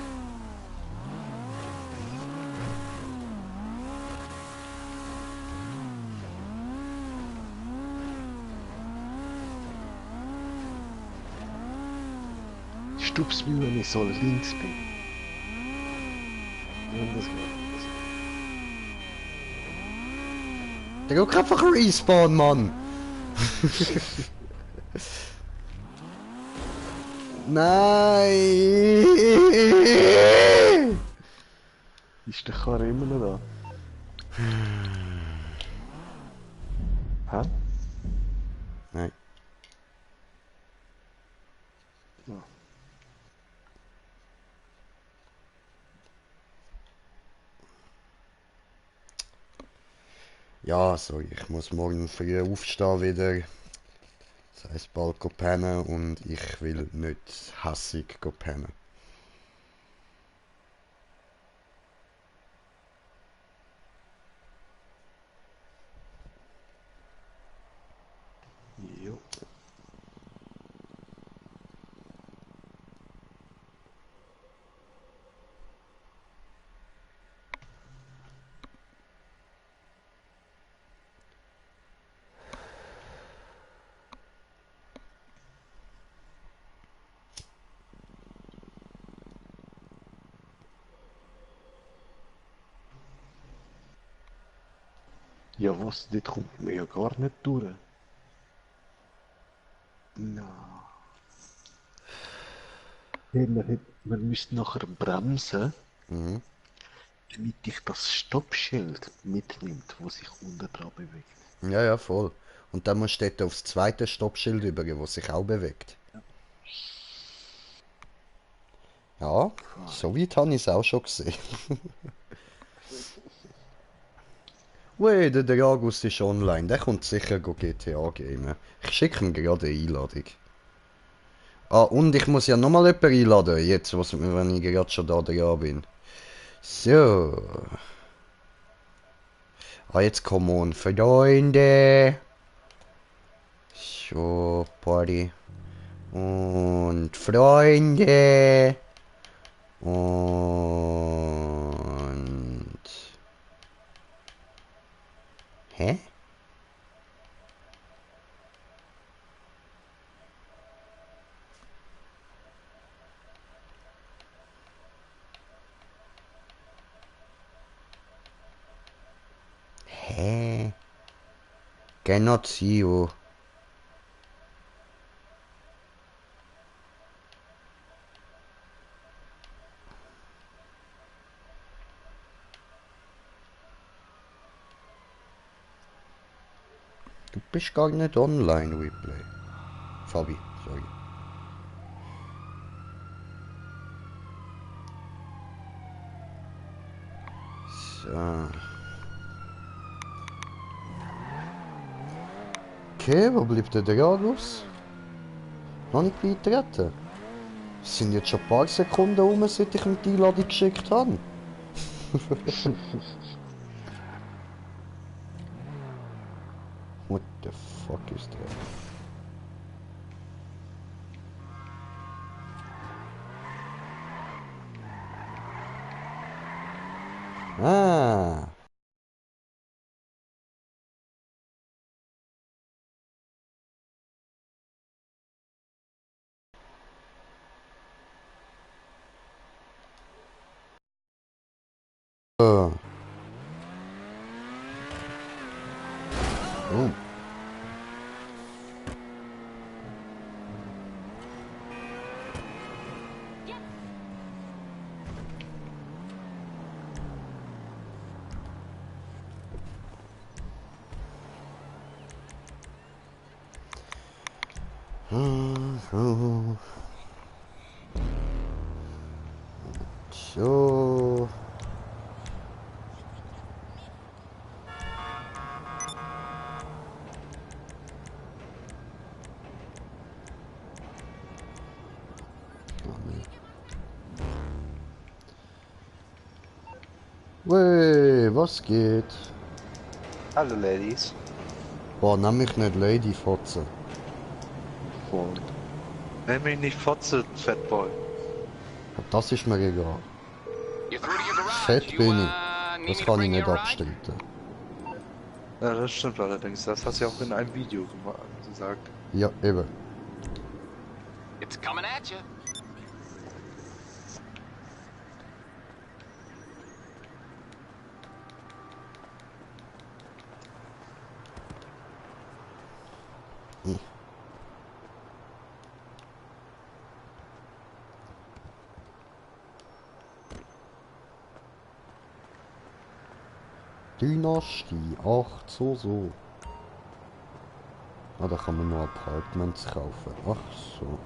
Stupst mich, wenn ich so links bin. Ja, das geht. Der geht einfach respawn, Mann! Nein! Ist der Karre immer noch da? Hä? Nein. Ja. Ja, so, ich muss morgen früh aufstehen wieder. Das heisst bald go pennen und ich will nicht hässig go pennen. Jo. Ja, was? Das kommt mir ja gar nicht durch. Na. Man müsste nachher bremsen, Mhm. damit dich das Stoppschild mitnimmt, wo sich unten dran bewegt. Ja, ja, voll. Und dann musst du dort aufs zweite Stoppschild übergehen, das sich auch bewegt. Ja, so weit habe ich es auch schon gesehen. Ui, der Dragos ist online, der kommt sicher GTA gamen. Ich schicke ihm gerade eine Einladung. Ah, und ich muss ja nochmal jemanden einladen, jetzt, wenn ich gerade schon da dran bin. So. Ah, jetzt come on, Freunde. So, Party. Und Freunde. Und... Hä? Hä? Cannot see you. Du bist gar nicht online, Replay. Fabi, sorry. So. Okay, wo bleibt der Dragus? Noch nicht beitreten. Es sind jetzt schon ein paar Sekunden rum, seit ich ihm die Einladung geschickt habe. What the fuck ist der? Ah. Oh. So. Wey, was geht? Hallo Ladies. Boah, nenn mich nicht Lady Fotze. Und nenn mich nicht Fotze, Fatboy. Das ist mir egal. You're through to your garage. Fett You, bin ich. need Das me to kann ich bring you nicht a ride? abstreiten. Ja, das stimmt allerdings. Das hast du ja auch in einem Video gesagt. Ja, eben. It's coming at you. Dynastie 8, so. Ah, da kann man noch Apartments kaufen. Ach so.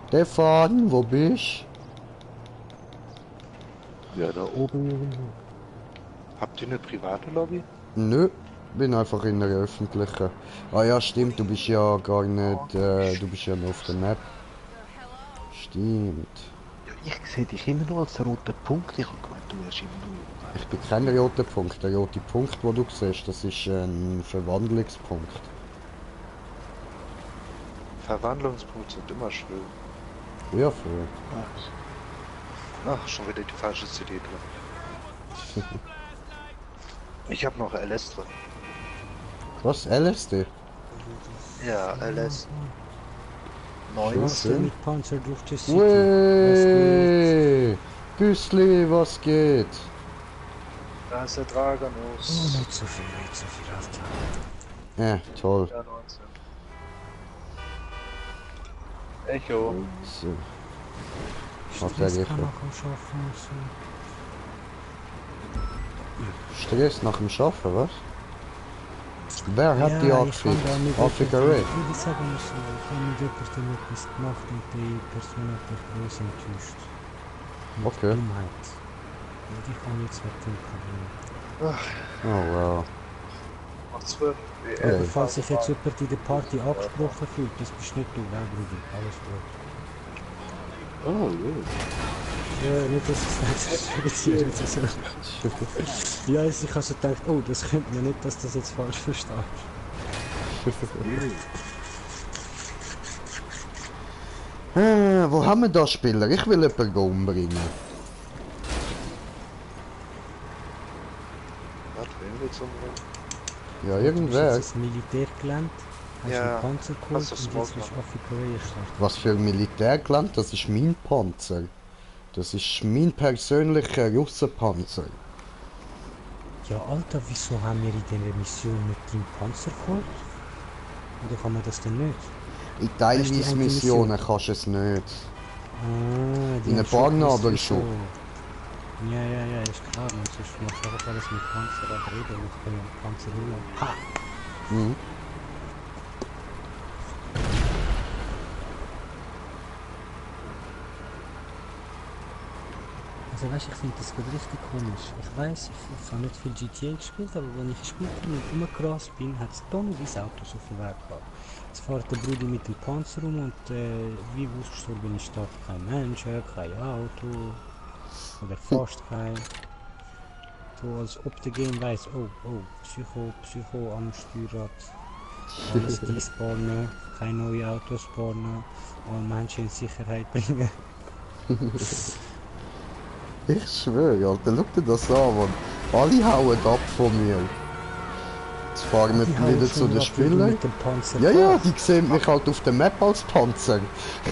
Stefan, wo bist Ja, da oben. Habt ihr eine private Lobby? du? Nö, bin einfach in der öffentlichen. Ah ja, stimmt, du bist ja gar nicht, du bist ja noch auf der Map. Stimmt. Ich sehe dich immer noch als roter Punkt. Ich habe gemeint, du wärst immer nur. Ich bin kein roter Punkt. Der rote Punkt, den du siehst, das ist ein Verwandlungspunkt. Verwandlungspunkte sind immer schön. Ja, voll. Ach, schon wieder die falsche CD drin. Ich habe noch LS drin. Was? LSD? Ja, LS. Was denn? Mit Panzer durch die City. Wey! Güssli, was geht? Da ist der Draganus. Oh, nicht so viel, Alter. Toll. Ja, 19. Echo. So. Hat er Das kann Echo. man auch schaffen und so. Stress nach dem Schaffen, was? Wer hat die ich abgefickt? kann da mit Afrika jemandem- Red? Ich sagen muss, ich habe mit jemandem etwas gemacht und die Person hat mich groß enttäuscht. Mit Okay. Dummheit. Und ich habe jetzt mit dem Problem. Oh wow. Macht 12. Okay. Falls sich jetzt jemand in der Party angesprochen fühlt, das bist nicht du, ja, Bruder. Alles gut. Oh, ja. Ja, nicht, dass es nicht so. Ja, ich habe so gedacht, oh, das könnte man nicht, dass das jetzt falsch verstehst. Wo haben wir da Spieler? Ich will jemanden umbringen. Was, wen willst du umbringen? Ja, Du bist irgendwer. jetzt ins Militär gelernt, hast Ja, einen Panzer geholt hast du und jetzt Smoke bist du Afrika gestartet. Was für ein Militärgeland? Das ist mein Panzer. Das ist mein persönlicher Russenpanzer. Ja, Alter, wieso haben wir in dieser Mission mit dem Panzer geholt? Oder kann man das denn nicht? In Weißt du, die teilweise eine Missionen kannst du es nicht. Ah, In ein paar aber schon. Ja, ist klar. Und sonst machst du einfach alles mit Panzer abreden und können Panzer holen. Ha! Mhm. Also Also weißt, ich finde das gerade richtig komisch. Ich weiß, ich habe nicht viel GTA gespielt, aber wenn ich gespielt habe und rumgerast bin, hat es tonnenweise Autos auf dem Weg gehabt. Jetzt fährt der Brudi mit dem Panzer rum und wie ausgestorben ist, da kein Mensch, kein Auto oder fast kein. So als ob der Game weiss, oh, Psycho am Steuerrad. Alles despawnen, keine neuen Autos spawnen und Menschen in Sicherheit bringen. Ich schwöre, Alter, schau dir das an, Mann. Alle hauen ab von mir. Jetzt fahren wir Die hauen wieder zu schon den ab, wie du Spielen. mit dem Panzer Ja, ja, fährst. die sehen mich halt auf der Map als Panzer.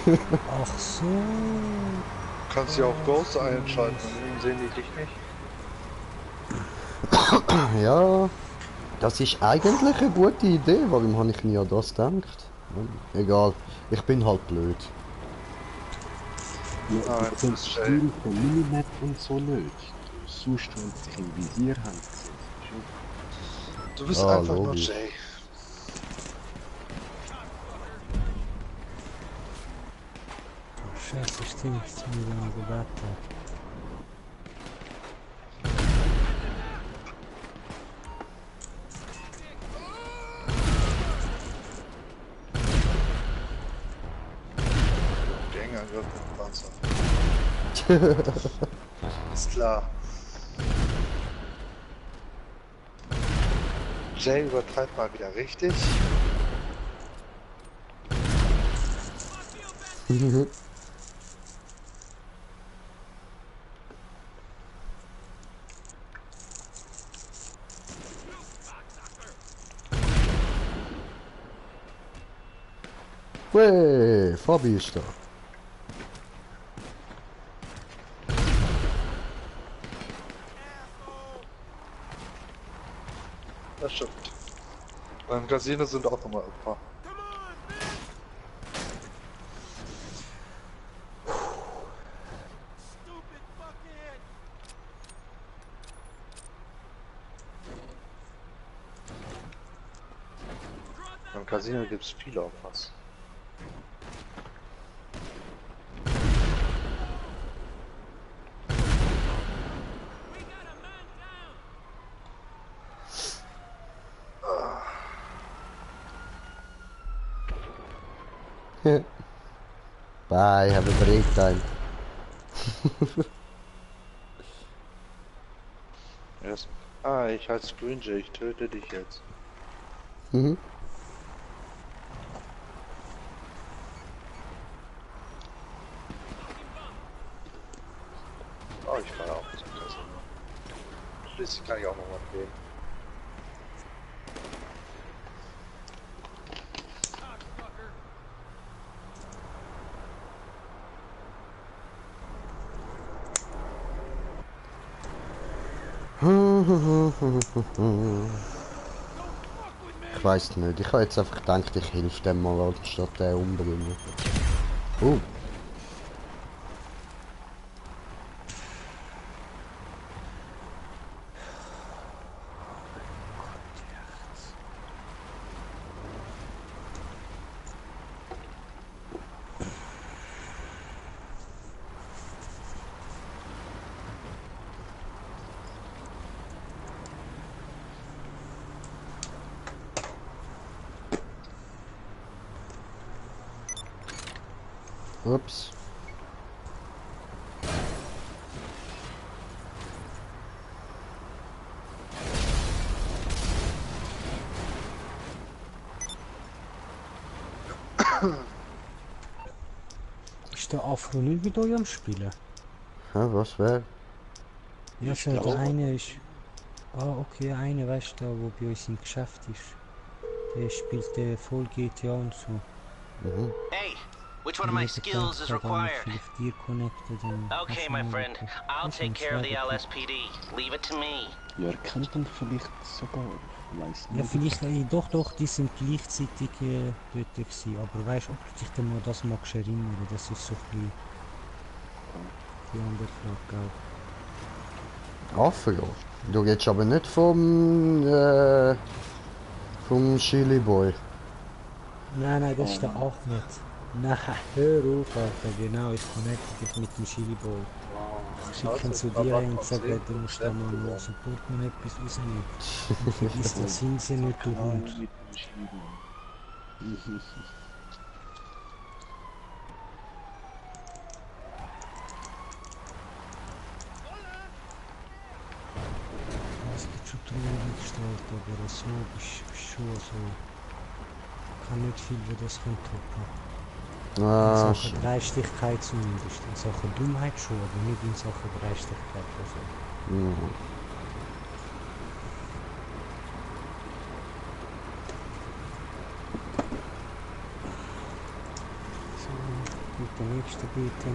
Ach so. Du kannst ja auch Ghost einschalten, dann sehen die dich nicht. Ja, das ist eigentlich eine gute Idee. Warum habe ich nie an das gedacht? Egal, ich bin halt blöd. Ja, Du kannst Stil von Minimap und so nicht. Du suchst, wenn sie dich im Visier haben. du bist Ah, einfach nur logisch. Jay. Scheiße, stimmt, jetzt haben wir mal gewartet. Gangangriff mit dem Panzer. Ist klar. Jay übertreibt mal wieder richtig. Wey, Fabi ist da. Das stimmt. Beim Casino sind auch immer Opfer. Beim Casino gibt es viele Opfers. Bye, have a great time. Yes. Ah, ich heiße Screen Jay, ich töte dich jetzt. Mhm. Oh, ich fahre auch zum Casino. Schließlich kann ich auch noch mal gehen. Ich weiß nicht, ich habe jetzt einfach gedacht, ich helfe dem mal anstatt den umbringen. Oh. Ups. Ist der Afro nicht mit euch am Spielen? Ja, was wäre? Ja, so, der eine ist... Ah, okay, einer, weißt du, wo bei uns im Geschäft ist. Der spielt voll GTA und so. Mhm. Hey, which one of my skills is required? Vielleicht dir connected und... Okay, my friend. I'll take care of the LSPD. Leave it to me. Ja, er kennt ihn vielleicht sogar. Ich weiss Ja, nicht. vielleicht, doch, die sind gleichzeitig dort gewesen. Aber weißt du, ob du dich dann noch das magst erinnern? Das ist so ein bisschen andere Frage auch. Afro. Du redest aber nicht vom Chili Boy. Nein, das ist der Ahmed. Nein, hör auf, Alter, genau, ich connecte dich mit dem Chili Boy. schicken zu dir und sagen, du musst da mal noch Support und etwas rausnehmen. Und vergiss, das sind sie nicht, du Hund. Es gibt schon traurig gestellt, aber so ist schon so. Kann nicht viel, wie das könnte toppen. Ah, In Sachen Dreistigkeit zumindest. In Sachen Dummheit schon, aber nicht in Sachen Dreistigkeit. Also. mhm. So, mit der nächsten bitte.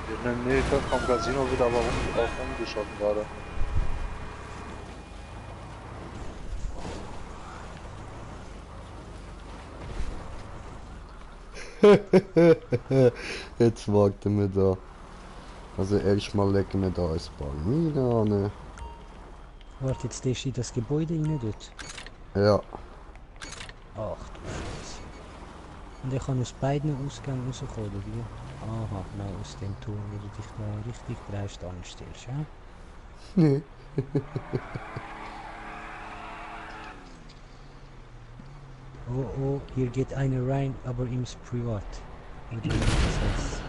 In der Nähe vom Casino wird aber auch umgeschossen gerade. Jetzt warten wir da. Also erstmal legen wir da ein paar Minen an. Warte, jetzt stehst du in das Gebäude rein dort. Ja. Ach du Scheiße. Und ich kann aus beiden Ausgängen rauskommen, oder wie? Aha, nein, aus dem Turm, wo du dich da richtig dreist anstellst, ja? Nee. Oh, oh, hier geht einer rein, aber ins Privat. Oder wie das heißt.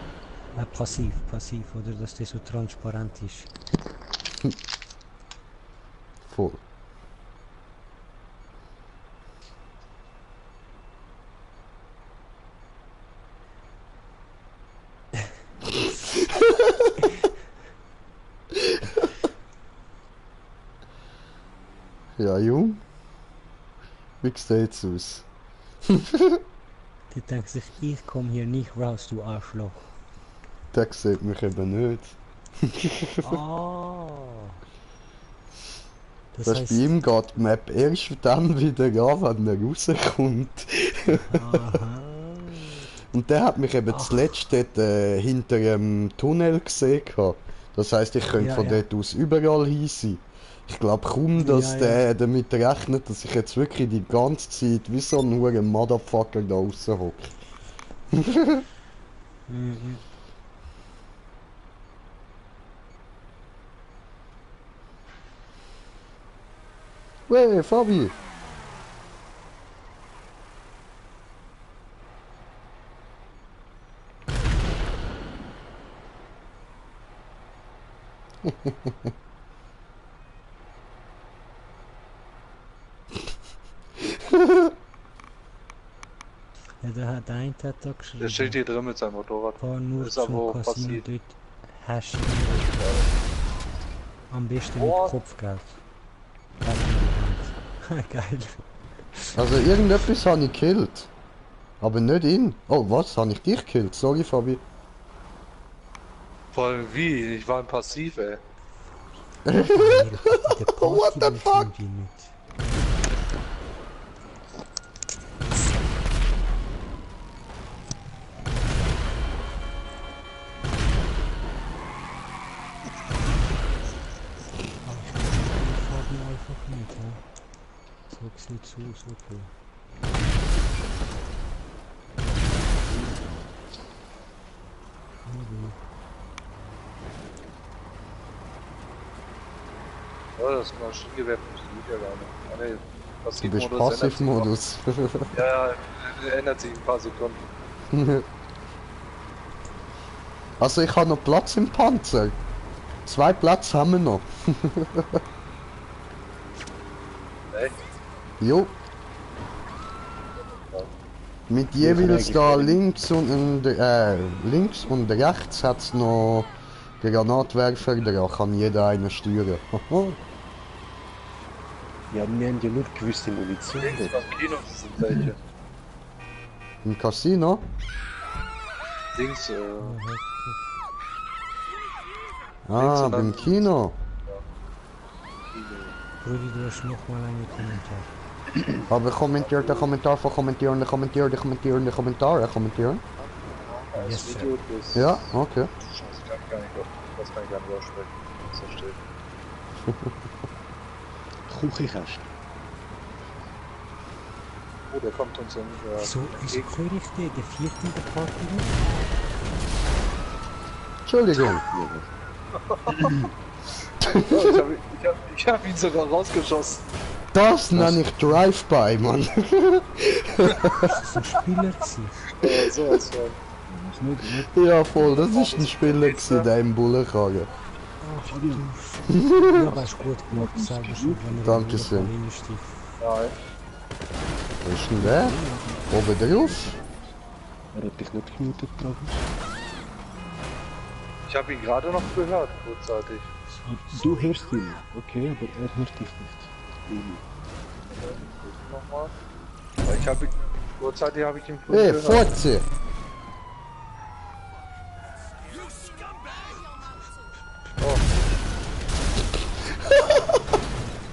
Passiv, oder dass das so transparent ist. Voll. Ja, Jung. Wie sieht's aus? Die denkt sich, ich komme hier nicht raus, du Arschloch. Der sieht mich eben nicht. Ah. Das heißt, bei ihm geht die Map erst dann wieder an, wenn er rauskommt. Aha. Und der hat mich eben zuletzt dort hinter dem Tunnel gesehen. Das heisst, ich könnte von dort aus überall hin sein. Ich glaube kaum, dass der damit rechnet, dass ich jetzt wirklich die ganze Zeit wie so ein hoher Motherfucker da draussen hocke. Wey, Fabi! Ja, der eine hat da geschrieben. Der steht hier drin mit seinem Motorrad. Fahr nur Ist aber zum auch Casino passiert. dort. Hast du am besten mit Kopfgeld. Geil. Also irgendetwas habe ich gekillt. Aber nicht ihn. Oh, was? Habe ich dich gekillt? Sorry, Fabi. Vor allem wie? Ich war im Passiv, ey. What the fuck? So sieht's aus, okay. Ja, das Maschinengewehr funktioniert ja gar nicht. Ah, nee, Du bist Passivmodus Passivmodus. ja, ändert sich in ein paar Sekunden. Also ich habe noch Platz im Panzer. 2 Plätze haben wir noch. Echt? Jo. Mit jeweils da links und rechts hat es noch Granatwerfer, da kann jeder einen steuern. Ja, wir haben ja nur gewisse Munition. Links beim Kino sind welche. Im Casino? Links, Ah, beim Kino. Brudi, du hast noch mal einen Kommentar. Aber kommentiert den Kommentar von kommentieren. das Video ist... Ja, okay. Scheiße, kann ich gar nicht, das kann ich gar nicht aussprechen. Das versteht. Kuchenkästen. Oh, der kommt uns in Wieso höre ich den vierten in der Party nicht? Entschuldigung. Ich hab ihn sogar rausgeschossen. Das nenne ich Drive-By, Mann. Ist das ein Spieler gewesen? Ja, sowas von. Ja, voll, das ist ein Spieler gewesen, der im Bullenkragen. Ja, aber ist gut gemacht, selber schon, wenn er Dankeschön. Stief. Ja, Wo ist denn der? Oben drauf? Er hat dich nicht gemutet, Travis. ich hab ihn gerade noch gehört, kurzzeitig. Du hörst ihn, okay, aber er hört dich nicht. Nochmal. Aber kurzzeitig habe ich ihn Hey, gehört. Fotze!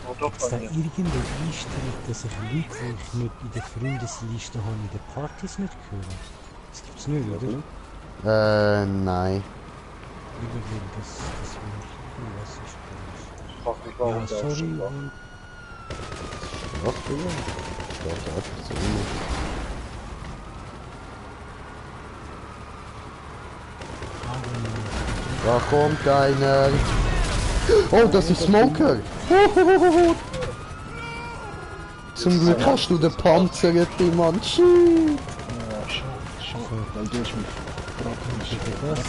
Oh, doch, Ist da bei mir. irgendeine Einstellung, dass ich Leute, die ich nicht in der Freundesliste habe, in den Partys nicht höre? Das gibt's nicht, oder? Nein. Überall, das wäre... Was ist das? Ich frag mich, warum Ja, der sorry, schon war. und... Was, Digga? Ich dachte einfach so immer. Da kommt einer. Oh, das ist Smoker. Zum Glück hast du den Panzer, Mann. Shit. Ja, schade, weil du hast mich Das ist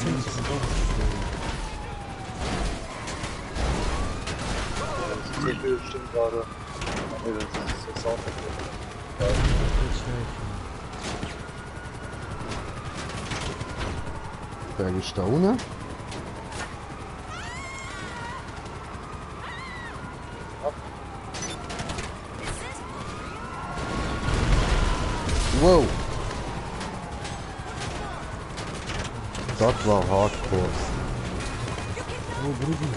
Das ist bestimmt gerade. Nee, das ist der Sound. Wer ist da unten? Wow. Das war hardcore. Oh, Brudi.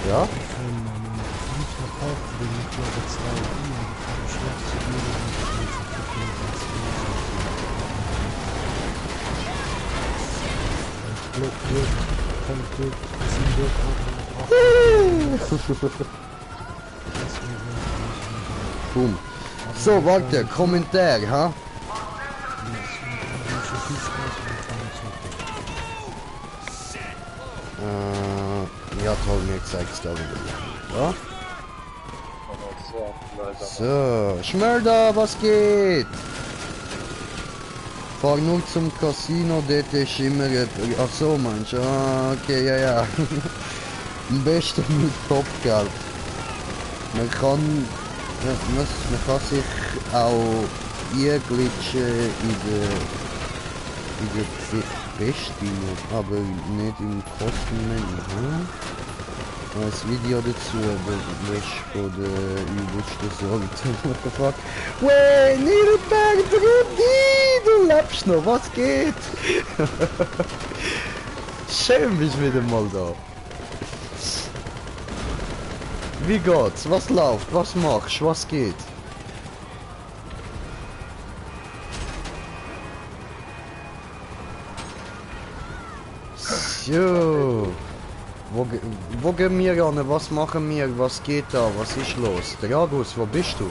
Ja? Ich habe meinen Freund verkauft, den ich glaube 2 Uhr. Ich schlage zu dir und ich will verkaufen, was du Glück, Glück, kein Glück, sind Glück, Boom. So, warte, Kommentar, ha? Ja, toll, mir gezeigt, glaube ich. Ja? So, Schmörder, was geht? Fahr nur zum Casino, dort ist immer... Ach so, meinst du? Ah, okay, ja, ja. Am besten mit Topgeld. Man kann sich auch einglitschen in der Festbedienung, aber nicht im Kostenmenü. Hm? Ein Video dazu, aber das ist von der übelsten Sorte. What the fuck? Wey, Niederberg, Brudi, du lebst noch, was geht? Schön bist du wieder mal da. Wie geht's? Was läuft? Was machst? Was geht? So. Wo gehen wir an? Was machen wir? Was geht da? Was ist los? Dragus, wo bist du?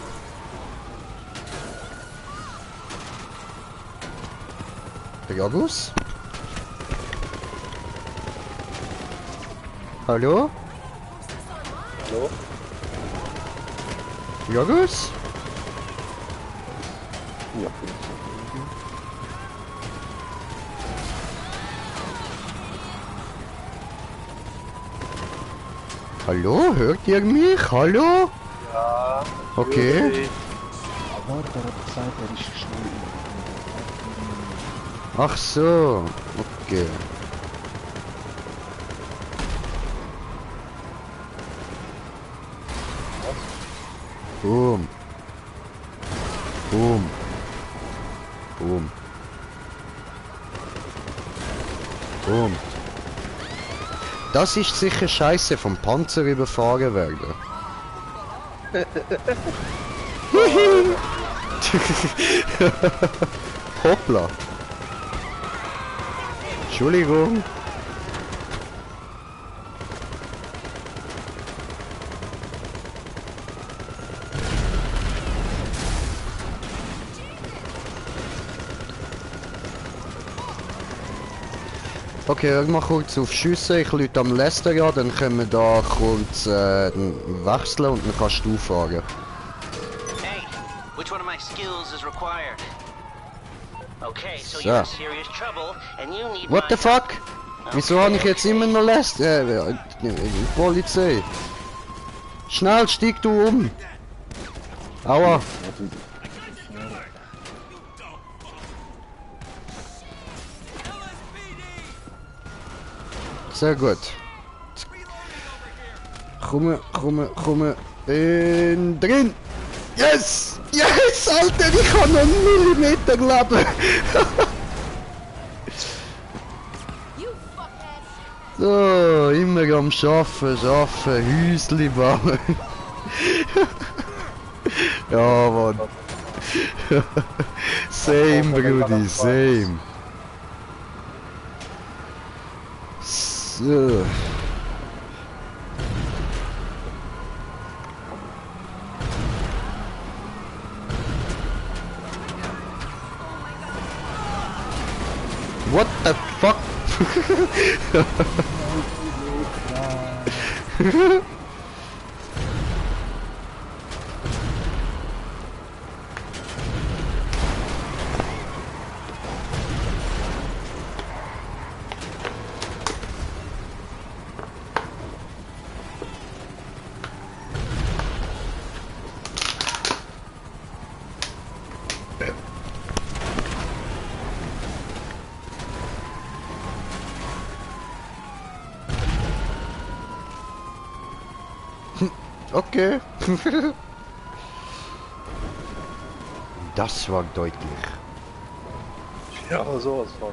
Dragus? Hallo? Hallo? Dragus? Ja. Hallo? Hört ihr mich? Hallo? Ja. Okay. Aber der hat gesagt, er ist schnell. Ach so. Okay. Boom. Boom. Boom. Boom. Das ist sicher scheiße, vom Panzer überfahren werden. Hoppla. Entschuldigung. Okay, ich mach kurz auf Schüsse, ich lüte am Lester an, dann können wir da kurz wechseln und dann kannst du fahren. Hey, which one of my skills is required? Okay, so So. you're in serious trouble and you need What my the fuck? Wieso habe ich jetzt immer noch Lester? Polizei. Schnell, steig du um. Aua. Sehr gut. Komm. Drin. Yes! Yes, Alter, ich kann noch einen Millimeter leben. So, immer am Schaffen, Häusli bauen. Ja, Mann. Same, Brudi, same. So. What the fuck? Okay. Das war deutlich. Ja, sowas von.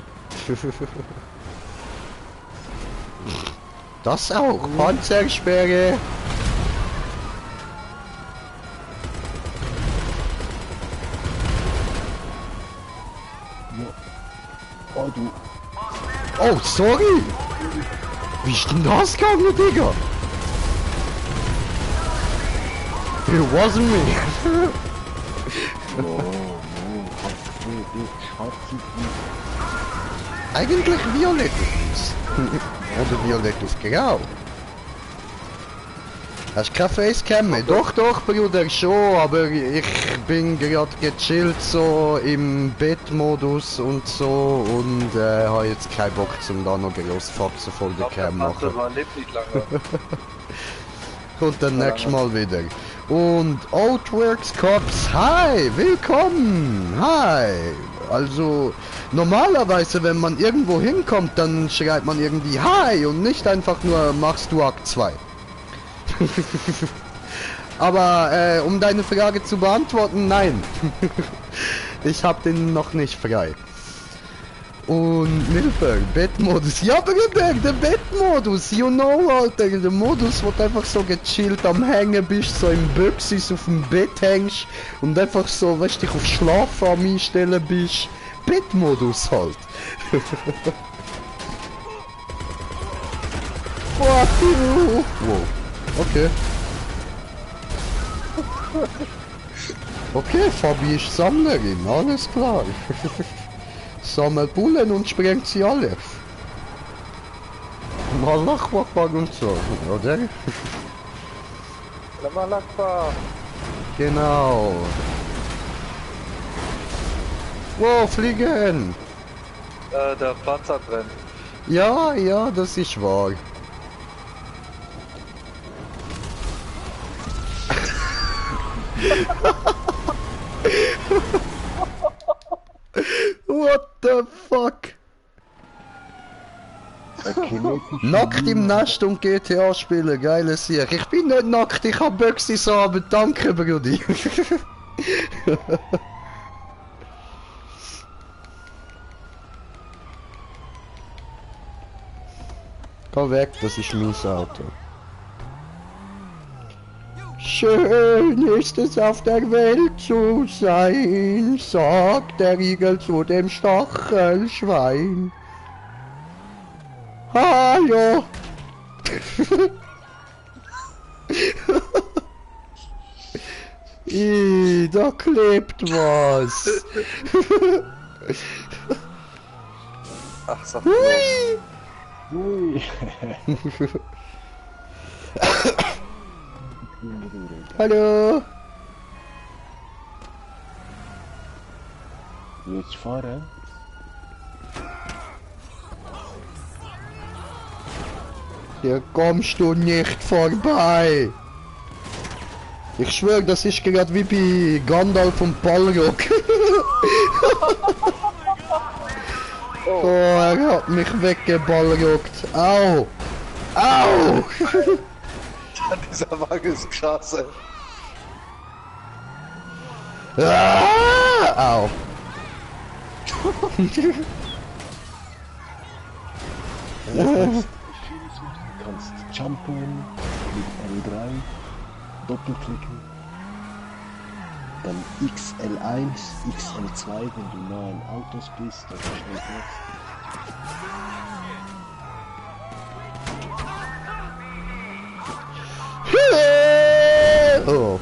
Das auch. Panzersperre. Oh, du. Oh, sorry. Wie ist denn das gegangen, Digga? It wasn't me. Eigentlich violett auf uns. Oder violett auf grau. Hast du keine Facecam mehr? Doch, Bruder, schon, aber ich bin gerade gechillt so im Bettmodus und so und habe jetzt keinen Bock zum da noch groß Faxen vor der Cam machen. Lebt nicht lange. Kommt dann nächstes Mal wieder. Und Outworks Cops, hi, willkommen, hi. Also normalerweise, wenn man irgendwo hinkommt, dann schreibt man irgendwie hi und nicht einfach nur machst du Akt 2. Aber um deine Frage zu beantworten, nein. Ich hab den noch nicht frei. Und Milfer, Bettmodus. Ja, Bruder, der Bettmodus, you know, Alter. Der Modus, wo du einfach so gechillt am Hängen bist, so im Büchsis auf dem Bett hängst und einfach so, weißt du, dich auf Schlafen einstellen bist. Bettmodus halt. Fuck you. Wow. Okay. Okay, Fabi ist Sammlerin, alles klar. Sammelt Bullen und sprengt sie alle. Malachwachbag und so, oder? Malachwach. Genau. Wow, fliegen! Der Panzer brennt. Ja, das ist wahr. What the fuck? Nackt im Nest und GTA spielen, geiles Sieg. Ich bin nicht nackt, ich hab Büchse so, aber danke, Brudi. Geh weg, das ist mein Auto. Schön ist es auf der Welt zu sein, sagt der Igel zu dem Stachelschwein. Hallo! Da klebt was. Ach, sag Hui! Ui. Hallo! Willst du fahren? Hier kommst du nicht vorbei! Ich schwöre, das ist gerade wie bei Gandalf und Balrog. Oh, er hat mich weggeballrockt. Au! Au! Dieser Wagen ist krass, ey. Au! Du kannst jumpen mit L3, doppelklicken, dann XL1, XL2, wenn du nah an Autos bist oder schnell machst. Oh.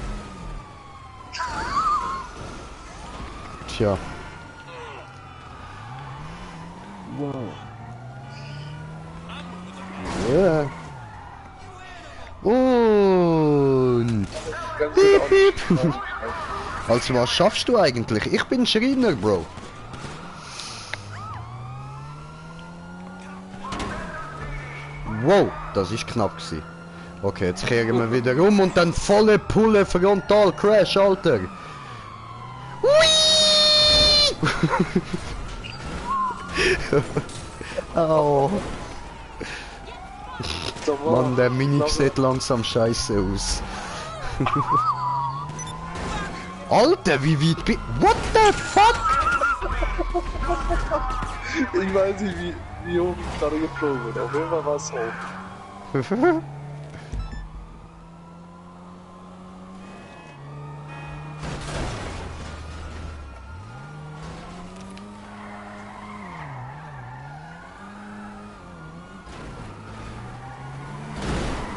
Tja. Wow. Ja. Und... Piep, piep. Also was schaffst du eigentlich? Ich bin Schreiner, Bro. Wow, das ist knapp gewesen. Okay, jetzt kehren wir wieder um und dann volle Pulle Frontal Crash, Alter. Hui! Au. Mann, der Mini sieht langsam scheiße aus. Alter, wie weit bin... What the fuck? Ich weiß nicht, wie hoch ich gerade geflogen bin. Auf jeden Fall war es hoch.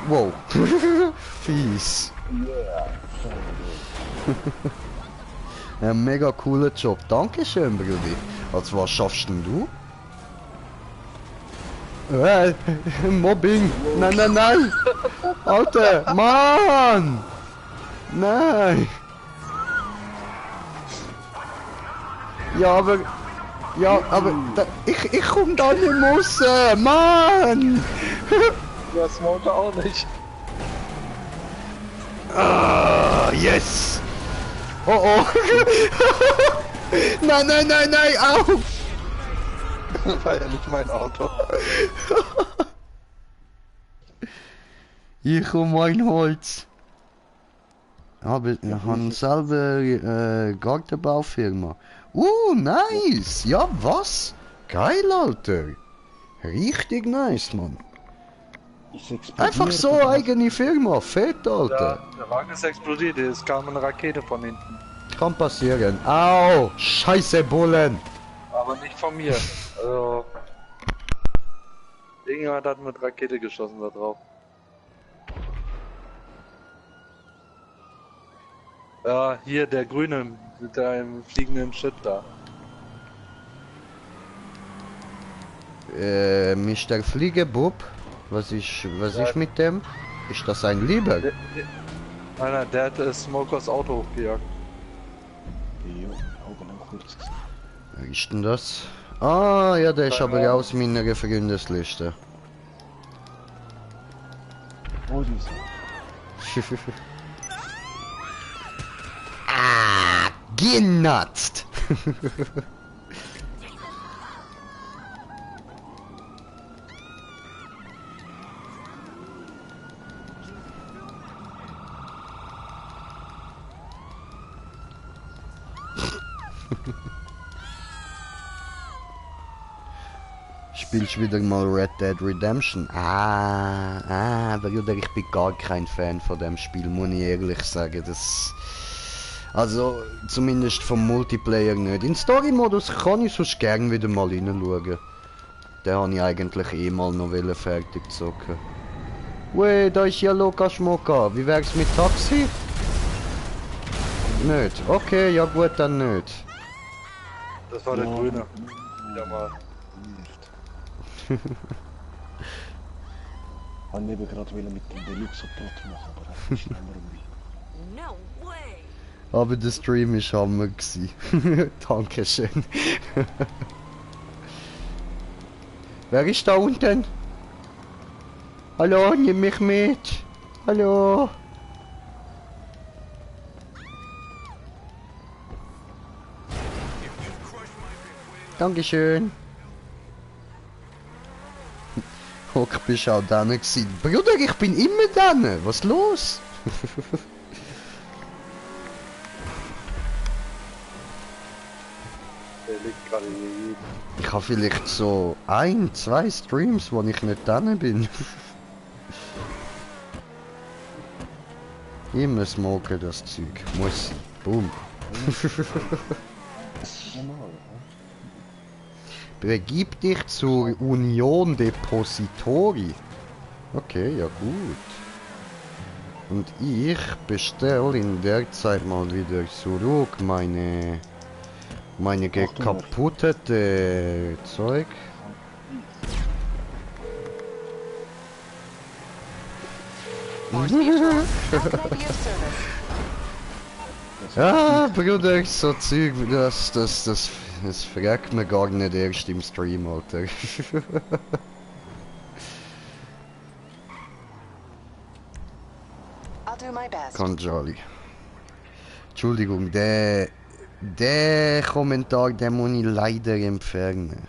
Wow. Fies. Ein mega cooler Job. Dankeschön, Brudi. Also was schaffst denn du? Mobbing. Nein, nein, nein. Alter, Mann. Nein. Ja, aber... Ja, aber... Ich komm da nicht raus. Mann. Ja, Smoker auch nicht. Ah, yes! Oh oh! Nein, nein, nein, nein, au! Das war ja nicht mein Auto. Hier kommt mein Holz. Aber wir haben selber Gartenbaufirma. Nice! Ja, was? Geil, Alter! Richtig nice, Mann. Einfach so eigene Firma, fett, Alter. Ja, der Wagen ist explodiert, es kam eine Rakete von hinten. Kann passieren. Au! Scheiße Bullen! Aber nicht von mir. Also... Irgendjemand hat mit Rakete geschossen da drauf. Ja, hier der Grüne mit einem fliegenden Shit da. Mr. Fliegebub? Was ist mit dem? Ist das ein Lieber? Nein, der hat Smokers Auto hochgejagt. Jo, Augen auch kurz gesehen. Wer ist denn das? Ah, ja, der ist aber aus meiner Freundesliste. Oh, die ist Ah, genutzt! Spielst wieder mal Red Dead Redemption? Bruder, ich bin gar kein Fan von dem Spiel, muss ich ehrlich sagen. Also, zumindest vom Multiplayer nicht. In Story-Modus kann ich sonst gern wieder mal reinschauen. Den habe ich eigentlich eh mal noch fertig zocken. Wey, da ist ja Loka Schmoka. Wie wär's mit Taxi? Nicht. Okay, ja gut, dann nicht. Das war der Grüne. Wieder mal. habe eben gerade mit dem Deluxe platt machen, aber das ist schneller um. No way! Aber der Stream war Hammer gsi. Dankeschön. Wer ist da unten? Hallo, nimm mich mit. Hallo. Dankeschön. Hock, bist auch da gsi. Bruder, ich bin immer da. Was los? Der liegt gerade hier. Ich habe vielleicht so 1, 2 Streams, wo ich nicht da bin. Immer smoken das Zeug. Muss. Boom. Begib dich zur Union Depositori. Okay, ja gut. Und ich bestelle in der Zeit mal wieder zurück meine kaputte Zeug. Ja, Bruder, so Zeug, das fragt man gar nicht erst im Stream, Alter. Kann Jolly. Entschuldigung, der Kommentar, den muss ich leider entfernen.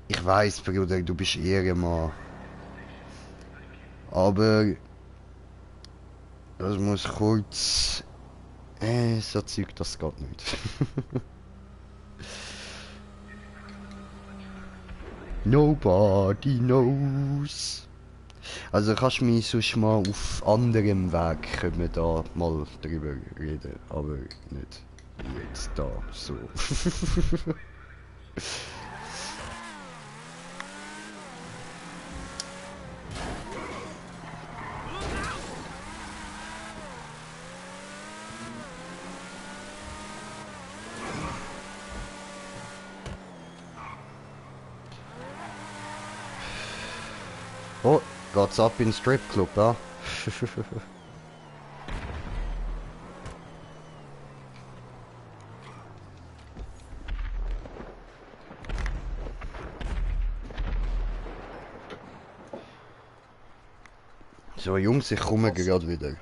Ich weiß, Bruder, du bist Ehrenmann. Aber das muss kurz. So Zeug, das geht nicht. Nobody knows. Also kannst du mich sonst mal auf anderem Weg können wir da mal drüber reden, aber nicht jetzt da so. Oh, geht's ab in den Stripclub, ja? So Jungs, ich komme gerade wieder.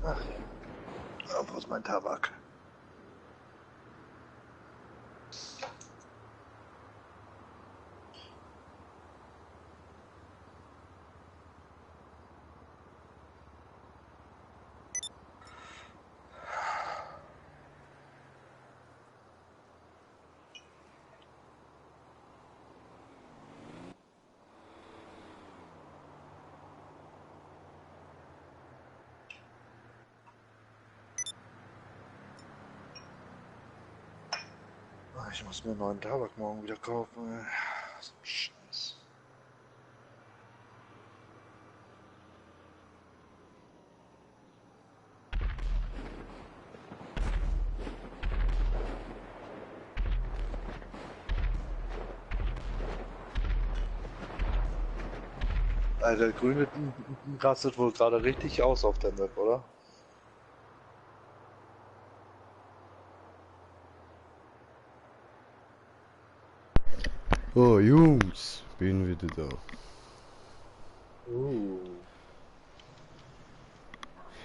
Ach, wo ist mein Tabak? Ich muss mir einen neuen Tabak morgen wieder kaufen. So ein Scheiß. Der Grüne rastet wohl gerade richtig aus auf der Map, oder? Oh Jungs, bin wieder da.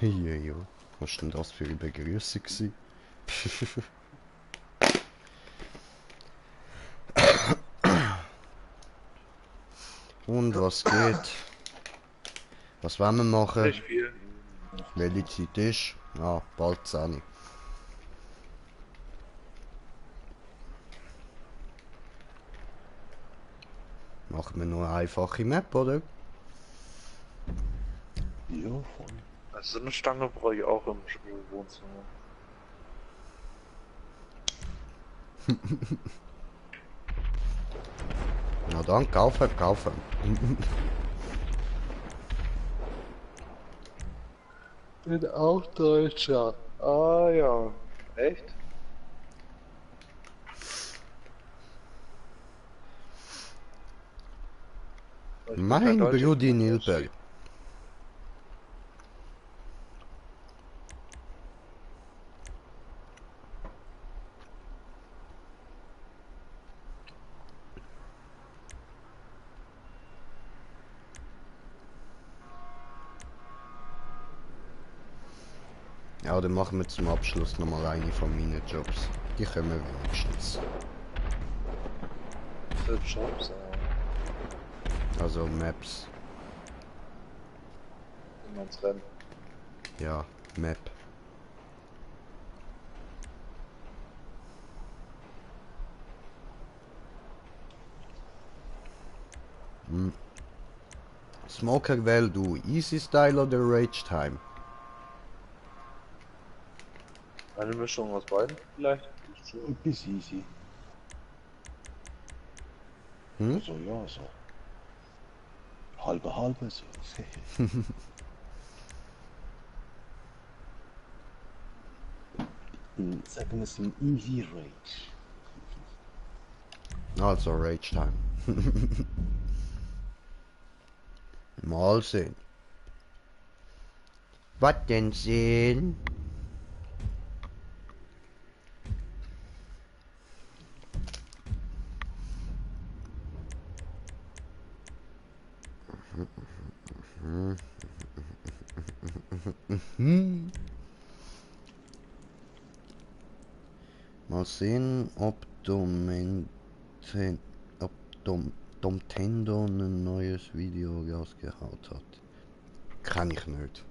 Ja. Was ist denn das für eine Begrüßung gewesen? Und was geht? Was wollen wir machen? Nicht viel. Welche Zeit ist? Ah, bald 10. Machen wir nur eine einfache Map, oder? Ja, voll. Also so eine Stange brauche ich auch im Wohnzimmer. Na dann, kaufen, kaufen. Bin auch Deutscher. Ah ja. Echt? Ich bin kein Mein Deutscher, Brudi ich bin Nilberg. Ja, dann machen wir zum Abschluss nochmal eine von meinen Jobs. Die können wir wenigstens. Für Jobs, Also Maps. wenn man's Rennen. Ja, Map. Hm. Smoker wähl du Easy Style oder Rage Time? Eine Mischung aus beiden vielleicht? So etwas easy. Hm? Also ja, so. Halbe halbe so. Sagen wir es im Easy Rage. Also Rage Time. Mal sehen. Was denn sehen? Mal sehen, ob Domtendo ein neues Video rausgehaut hat. Kann ich nicht.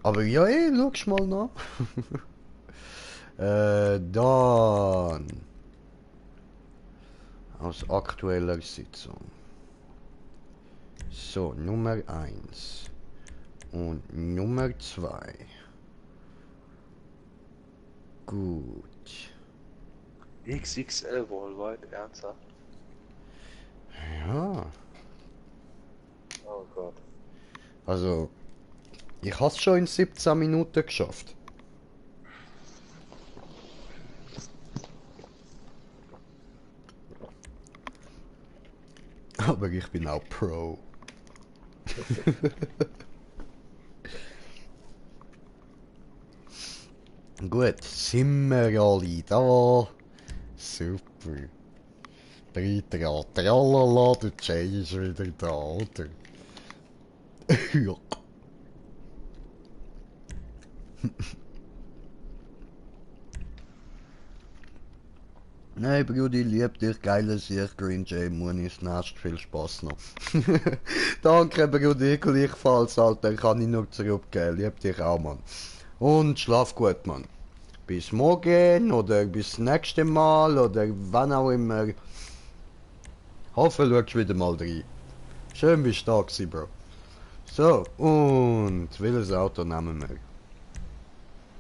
Aber ja, schau's mal nach. Dann aus aktueller Sitzung. So, Nummer 1 und Nummer 2. Gut. XXL Worldwide, ernsthaft? Ja. Oh Gott. Also, ich hab's schon in 17 Minuten geschafft. Aber ich bin auch Pro. Gut, sind wir alle da. Super. Tralala, der Jay ist wieder da, oder? Ja. Nein, Brudi, lieb dich, geiles Sicht, Green Jay, Munis, Nest, viel Spaß noch. Danke, Brudi, gleichfalls, Alter, kann ich nur zurückgeben, lieb dich auch, Mann. Und schlaf gut, Mann. Bis morgen, oder bis nächste Mal, oder wann auch immer. Hoffe, du schaust wieder mal rein. Schön bist du da gewesen, Bro. So, und welches Auto nehmen wir?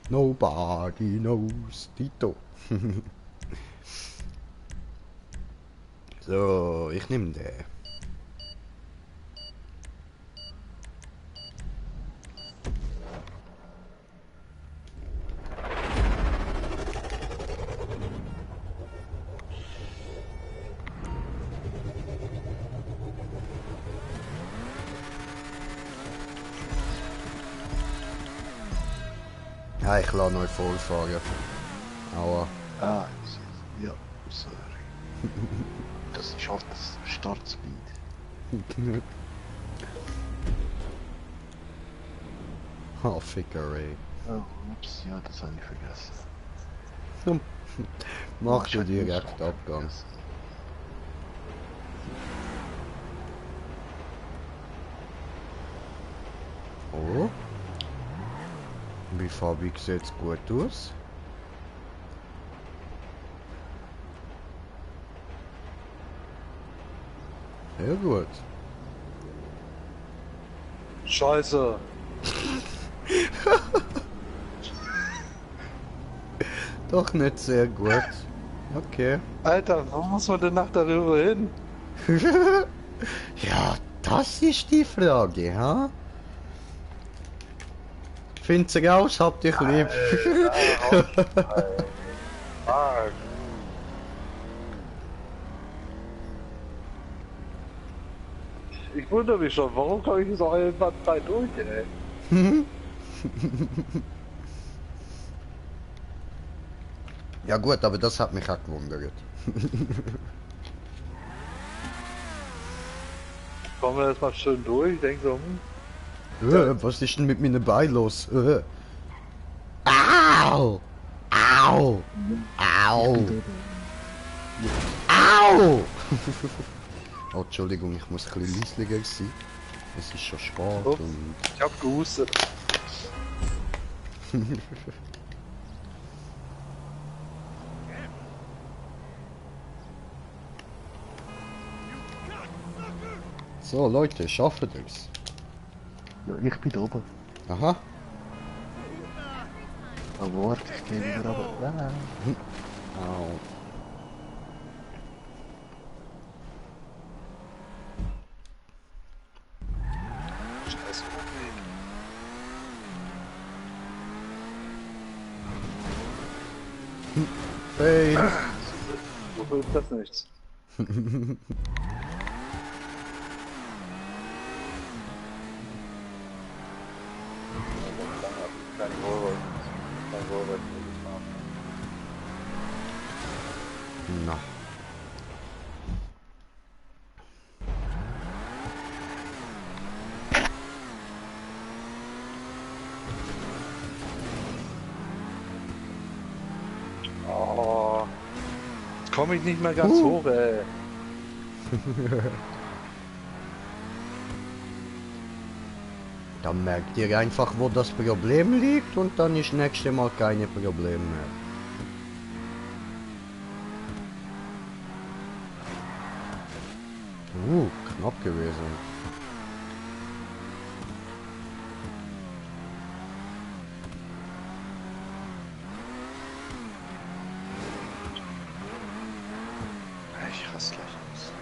Nobody knows, Tito. So, ich nehme den. Ja, ich lasse euch vorfahren. Aua. Ah, ja, sorry. Das ist halt das Startspeed. Oh, Fickerei. Oh, ups, ja, das habe ich vergessen. Mach du direkt Abgang. Oh. Wie farbig sieht's gut aus? Sehr gut. Scheiße. Doch nicht sehr gut. Okay. Alter, wo muss man denn nach darüber hin? Ja, das ist die Frage, ha? Findet sie raus, habt dich lieb. Ich wundere mich schon, warum komme ich so einwandfrei durch, ey? Ja gut, aber das hat mich auch gewundert. Kommen wir jetzt mal schön durch, ich denke so, Was ist denn mit meinem Bein los? Au! Au! Au! Au! Oh, Entschuldigung, ich muss ein bisschen leislicher sein. Es ist schon spät Ups. und... ich hab gehustet. So Leute, schaffen wir's. Ja, ich bin da oben. Aha. Aber warte, ich gehe wieder runter. Au. Scheiße. Hey. Wofür ist das nichts? Kein Vorwurf. Kein Vorwurf. Na. Oh. Jetzt komme ich nicht mehr ganz hoch, ey. Dann merkt ihr einfach, wo das Problem liegt und dann ist nächstes Mal keine Probleme mehr. Knapp gewesen. Ich raste gleich aus.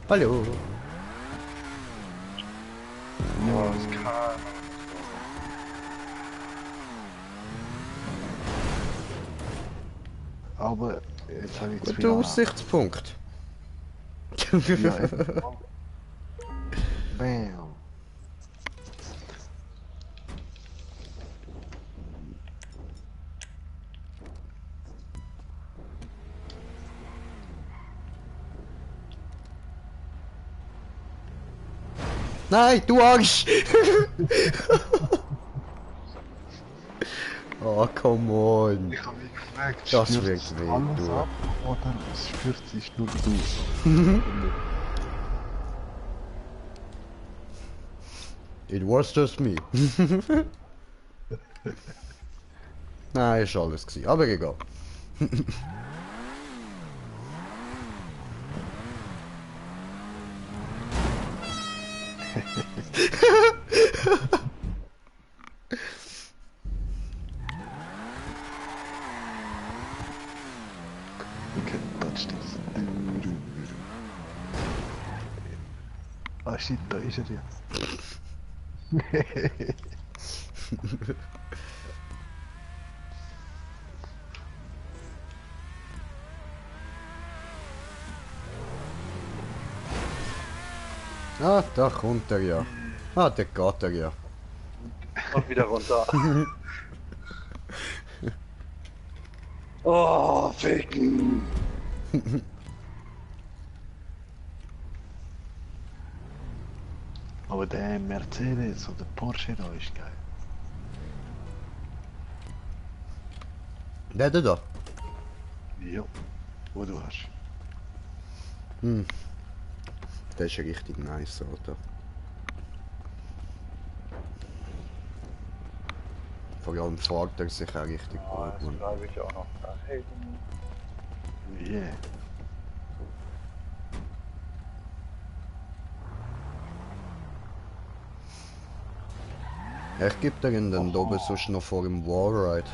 Hallo. Ja, das kann. Aber jetzt habe ich zu Guter Aussichtspunkt. Bam. Nein, du Arsch! Oh, come on. Ich habe mich gefragt, Das stürzt wird weh alles tun. ab oder stürzt sich nur du? It was just me. Nein, ist alles gewesen, aber egal. Okay, touch this. Ah shit, da ist er ja. Ah, da kommt er ja. Ah, der geht er ja. Und wieder runter. Oh, ficken. Aber der Mercedes oder Porsche da ist geil. Der da? Ja, wo du hast. Hm. Der ist richtig nice, Alter. Vor allem fährt er sich auch richtig gut. Das Mann. bleibe ich auch noch da. Hey. Yeah. Ich geb dir in den oben sonst noch vor dem Wallride.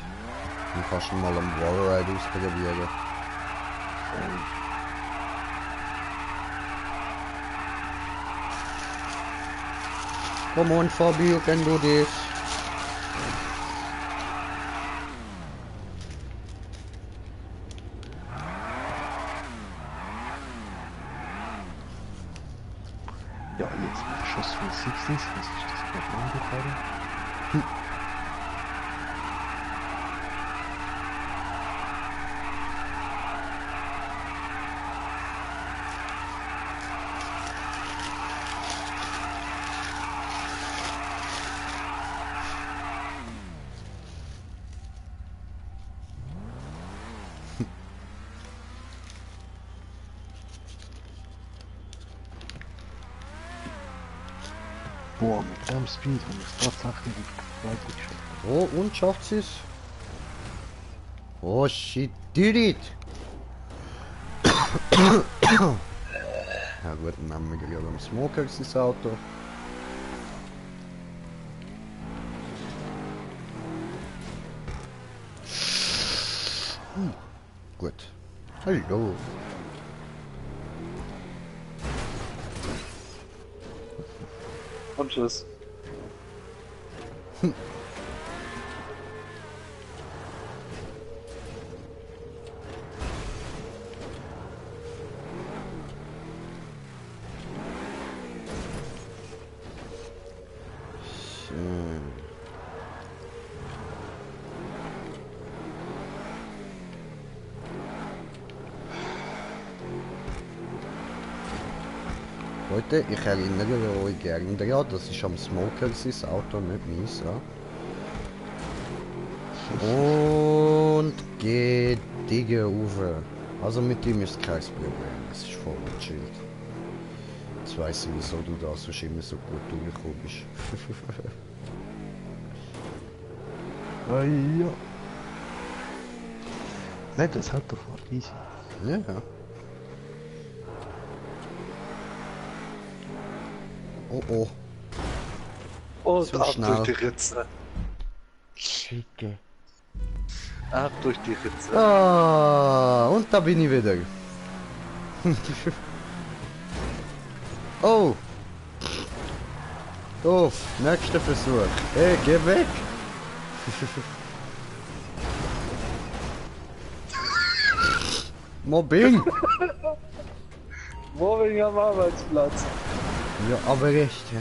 Dann kannst du mal am Wallride ausprobieren. Come on Fabi, you can do this. Ja, jetzt mit Schuss von 60s, was ist das gerade angefahren? Boah, mit dem Speed habe ich es tatsächlich weiter geschafft. Oh, und schafft sie es? Oh, she did it! Ja gut, dann haben wir gerade am Smoker das Auto. Gut. Hallo. Und tschüss. Schön. Leute, ich erinnere euch gerne daran, das ist am Smoker sein Auto, nicht meins, ja. Und geht Digga rauf. Also mit ihm ist kein Problem, es ist voll chillt. Jetzt weiss ich, wieso du da sonst immer so gut durchgekommen bist. Ah ja. Nein, das hat doch mal easy. Ja, ja. Oh oh. Und So ab schnell. durch die Ritze. Schicke. Ab durch die Ritze. Ah, und da bin ich wieder. Oh. Doof, nächster Versuch. Hey, geh weg. Mobbing. Mobbing am Arbeitsplatz. Ja, aber echt. Ja.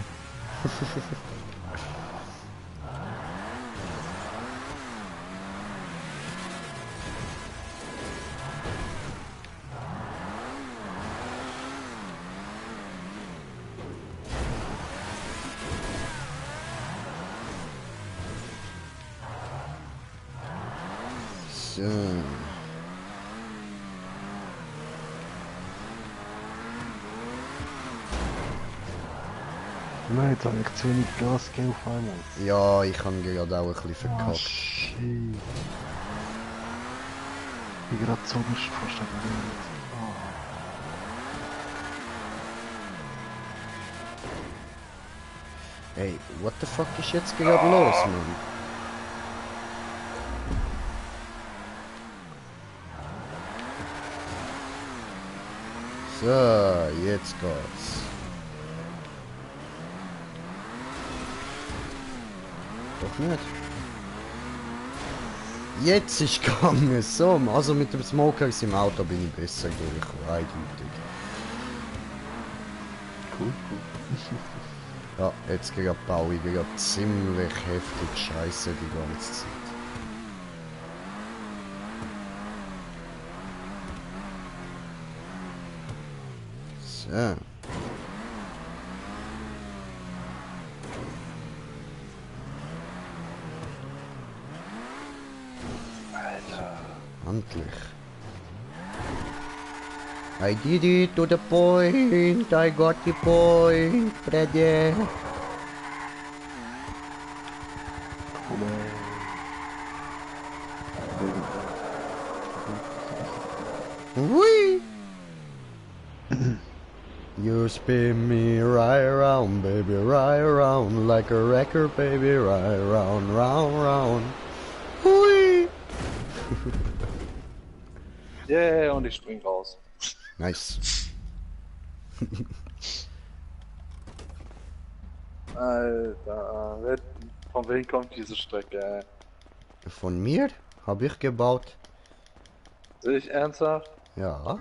So. Nein, jetzt habe ich zu wenig Gas gegeben auf einmal. Ja, ich habe gerade auch ein bisschen Ah, verkackt. shit. Ich bin gerade so nicht verstanden. Ey, what the fuck ist jetzt gerade los, Mann? So, jetzt geht's. Doch nicht. Jetzt ist gegangen, so, also mit dem Smoker im Auto bin ich besser durch, eindeutig. Cool. Ja, jetzt gerade baue ich gerade ziemlich heftig Scheiße die ganze Zeit. So. Endlich. I did it to the point. I got the point, Freddy. Hui! You spin me right around, baby, right around, like a record, baby, right round, round, round. Hui! Yeah, und ich spring raus. Nice. Alter, von wem kommt diese Strecke? Von mir? Habe ich gebaut. Sehe ich ernsthaft? Ja.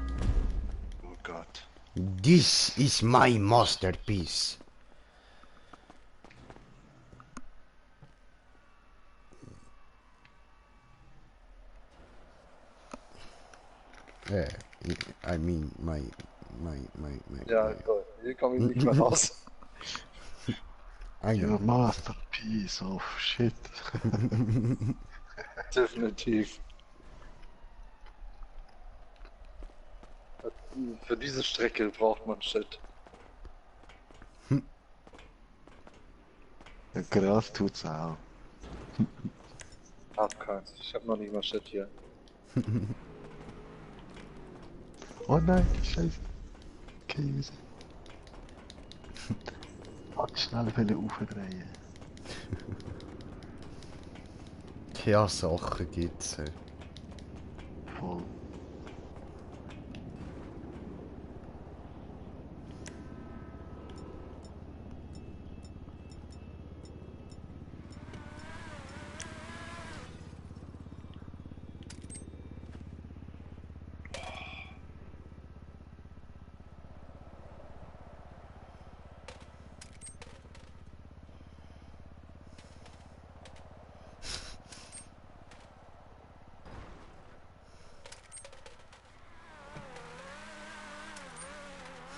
Oh Gott. This is my masterpiece. I mean my. Ja, toll. Hier komme ich nicht mehr raus. Your masterpiece of shit. Definitiv. Für diese Strecke braucht man Shit. Gras tut's auch. Hab keins. Ich hab noch nicht mal Shit hier. Oh nein, scheiße. Käse. Hat schnell aufdrehen. Ja, Sachen gibt's. Voll.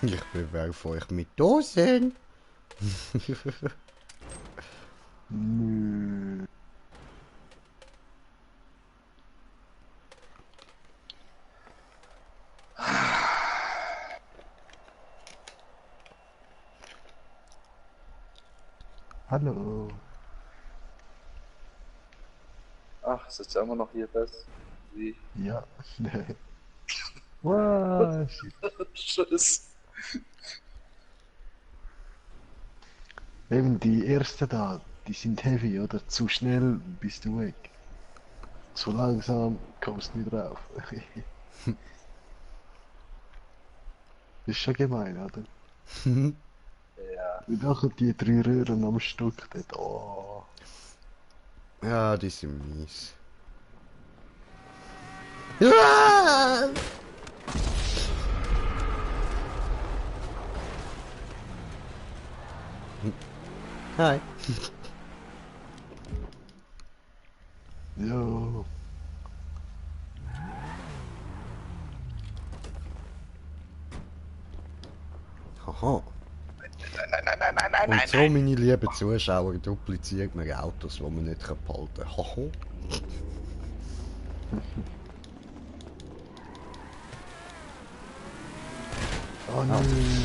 Ich bewerfe euch mit Dosen. Nö. Hallo. Ach, sitzt ja immer noch hier fest. Wie? Ja. Was? Tschüss. Eben die ersten da, die sind heavy, oder? Zu schnell bist du weg. Zu langsam kommst du nicht drauf. Ist schon gemein, oder? Ja. Wir machen die 3 Röhren am Stück dort. Oh. Ja, die sind mies. Ja! Hi. Jo. Haha. Und so, meine lieben Zuschauer, dupliziert man Autos, die man nicht behalten kann. Haha. Oh nein,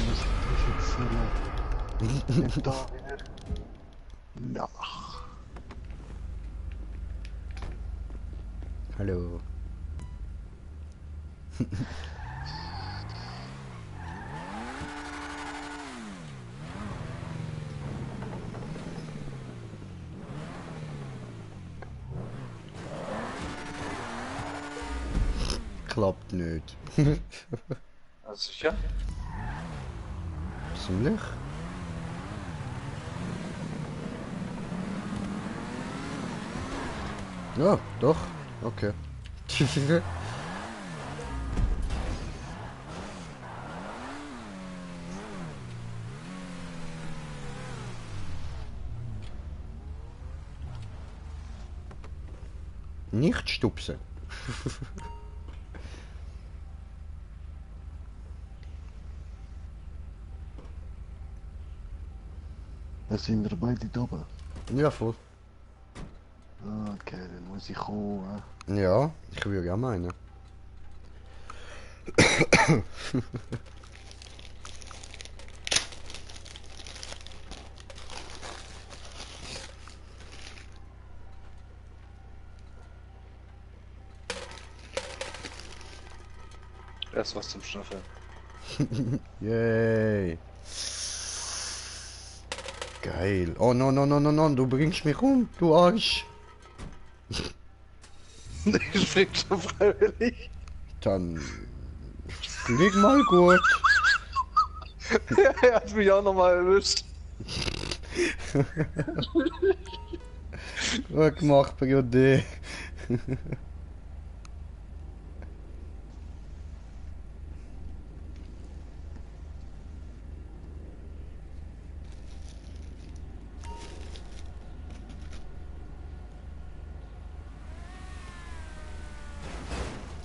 was ist das jetzt? Da wieder. Ja. Hallo. Klappt nicht. Also sicher? Ziemlich. Ja, doch. Okay. Nicht stupsen. Da sind wir beide da oben. Ja, voll. Okay, dann muss ich kommen. Ja, ich würde ja meinen. Erst was zum Schnüffeln. Yay. Geil. Oh no, no, no, no, no, du bringst mich um, du Arsch. Ich flieg schon freiwillig. Dann flieg mal gut. Er hat mich auch nochmal erwischt. Gut gemacht, Brudi.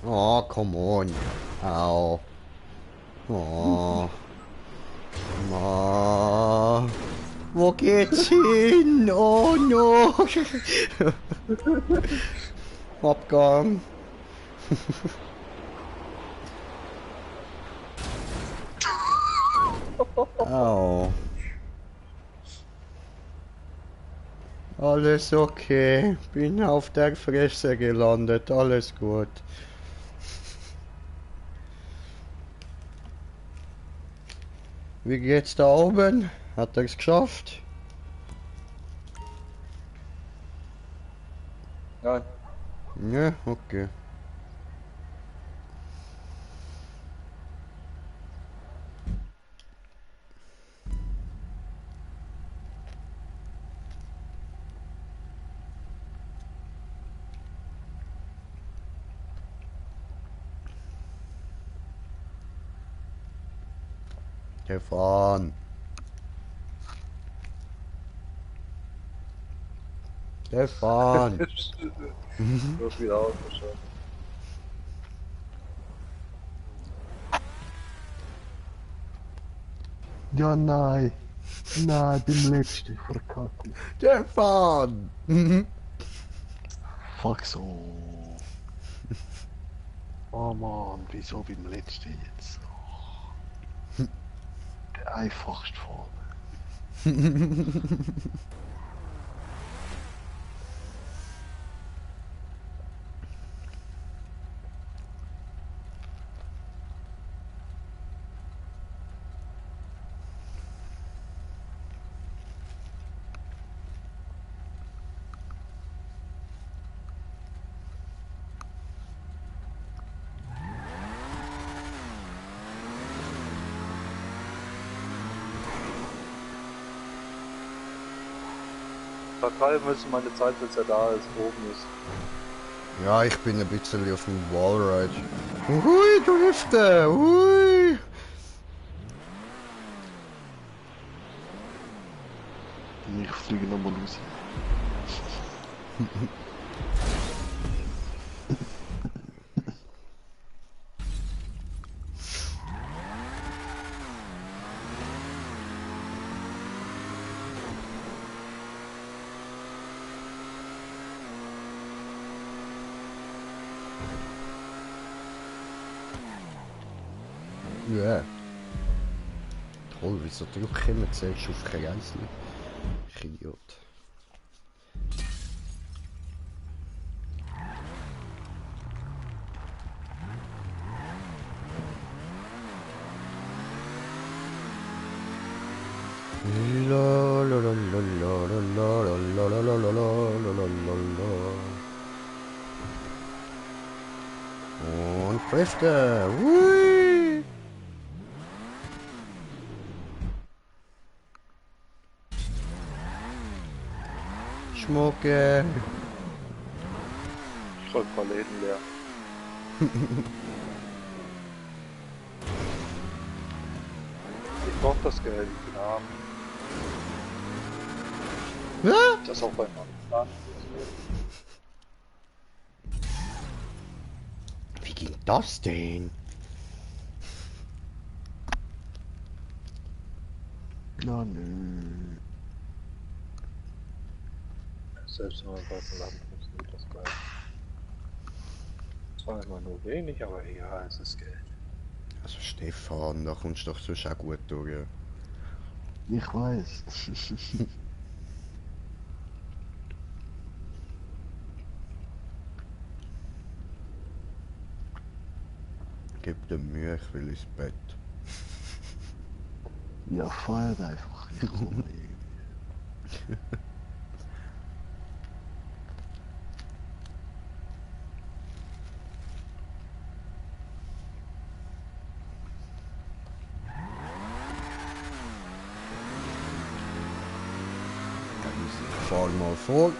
Oh, come on. Au. Oh. Ma. Wo geht's hin? Oh no. Abgang. Au. Alles okay. Bin auf der Fresse gelandet. Alles gut. Wie geht's da oben? Hat er's geschafft? Nein. Ja, okay. Stefan. Stefan. Du hast wieder ausgeschaltet. Ja, nein. Nein, beim letzten verkackt. Stefan. Fuck so. Oh Mann, wieso beim letzten jetzt? Oh. Der einfachste Fall. Vertreiben müssen meine Zeit, bis er da ist, oben ist. Ja, ich bin ein bisschen auf dem Wallride. Hui, du Hüfte! Hui! Ich fliege nochmal raus. Ja. Toll, wieso drücke ich mir zuerst auf Kreisli? Ich Idiot. Und Kräfte. Hui. Schmucke. Ich räume ein paar Läden leer. Ich brauch das Geld, ich bin arm. Ja? Das auch beim Plan. Wie ging das denn? Na nö. Selbst wenn man was im Land funktioniert das gleich. Zwar immer nur wenig, aber egal, es ist Geld. Also Stefan, da kommst du doch sonst auch gut durch. Ja. Ich weiß. Gib dir Mühe, ich will ins Bett. Ja, feuert einfach. Ich komme irgendwie. Ich fahr mal vor.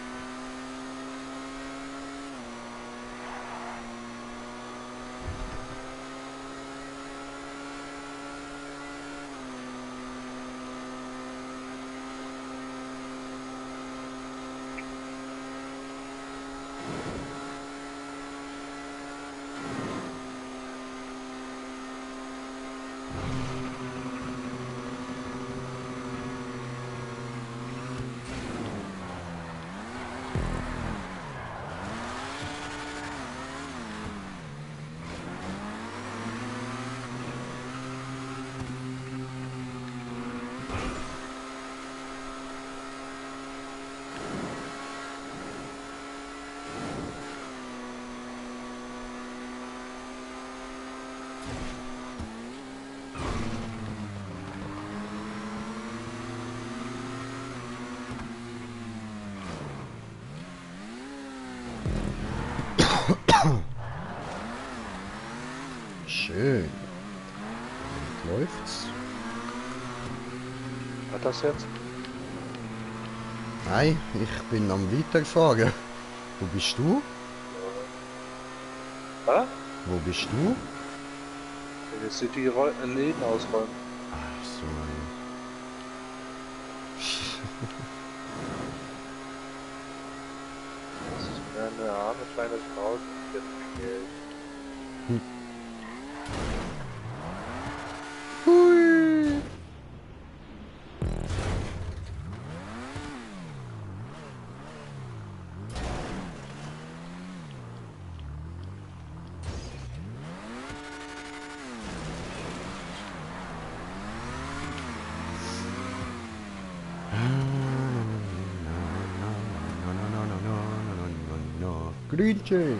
Schön. Wie läuft's? Hat das jetzt? Nein, ich bin am Weiterfahren. Wo bist du? Was? Wo bist du? Jetzt sind die Läden ausräumen. Ach so, nein. Das ist mir eine arme kleine Frau, die jetzt Geld. Hui. Grünchen.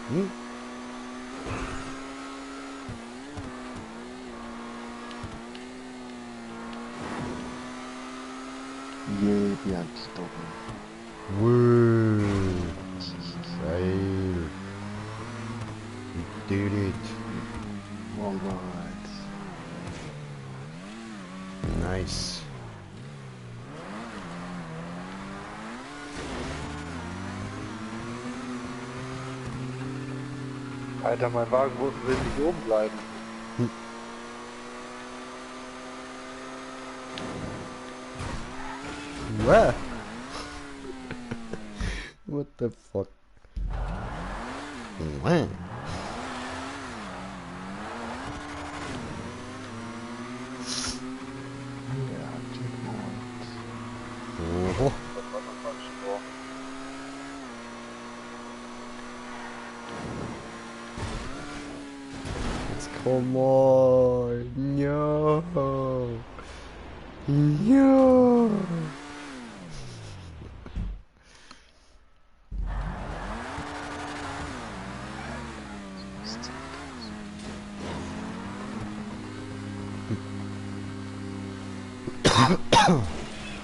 Hm? Yeah, die Antidopen. Woo. Geil. We did it. Alright. Nice. Alter, mein Wagen will nicht oben bleiben. What? What the fuck? Wow. Oho. Jetzt come on. No. No.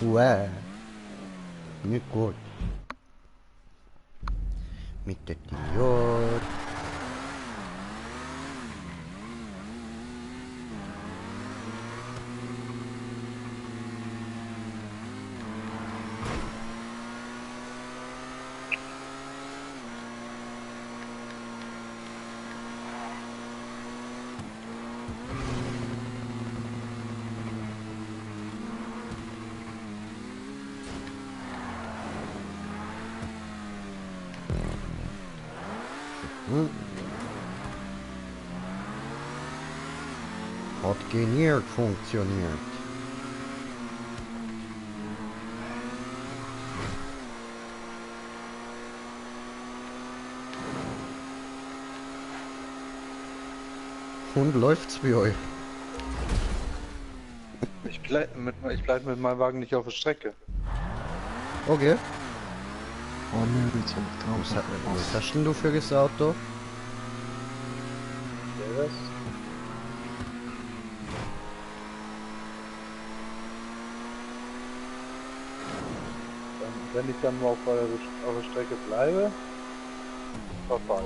Wow. Nicht gut. Mit der Dior. Hat geniert funktioniert. Und läuft's bei euch? Ich bleib mit meinem Wagen nicht auf der Strecke. Okay. Oh nö, jetzt hab ich drauf. Was hast denn du für ein Auto? Der ist. Wenn ich dann mal auf der Strecke bleibe, vorbei.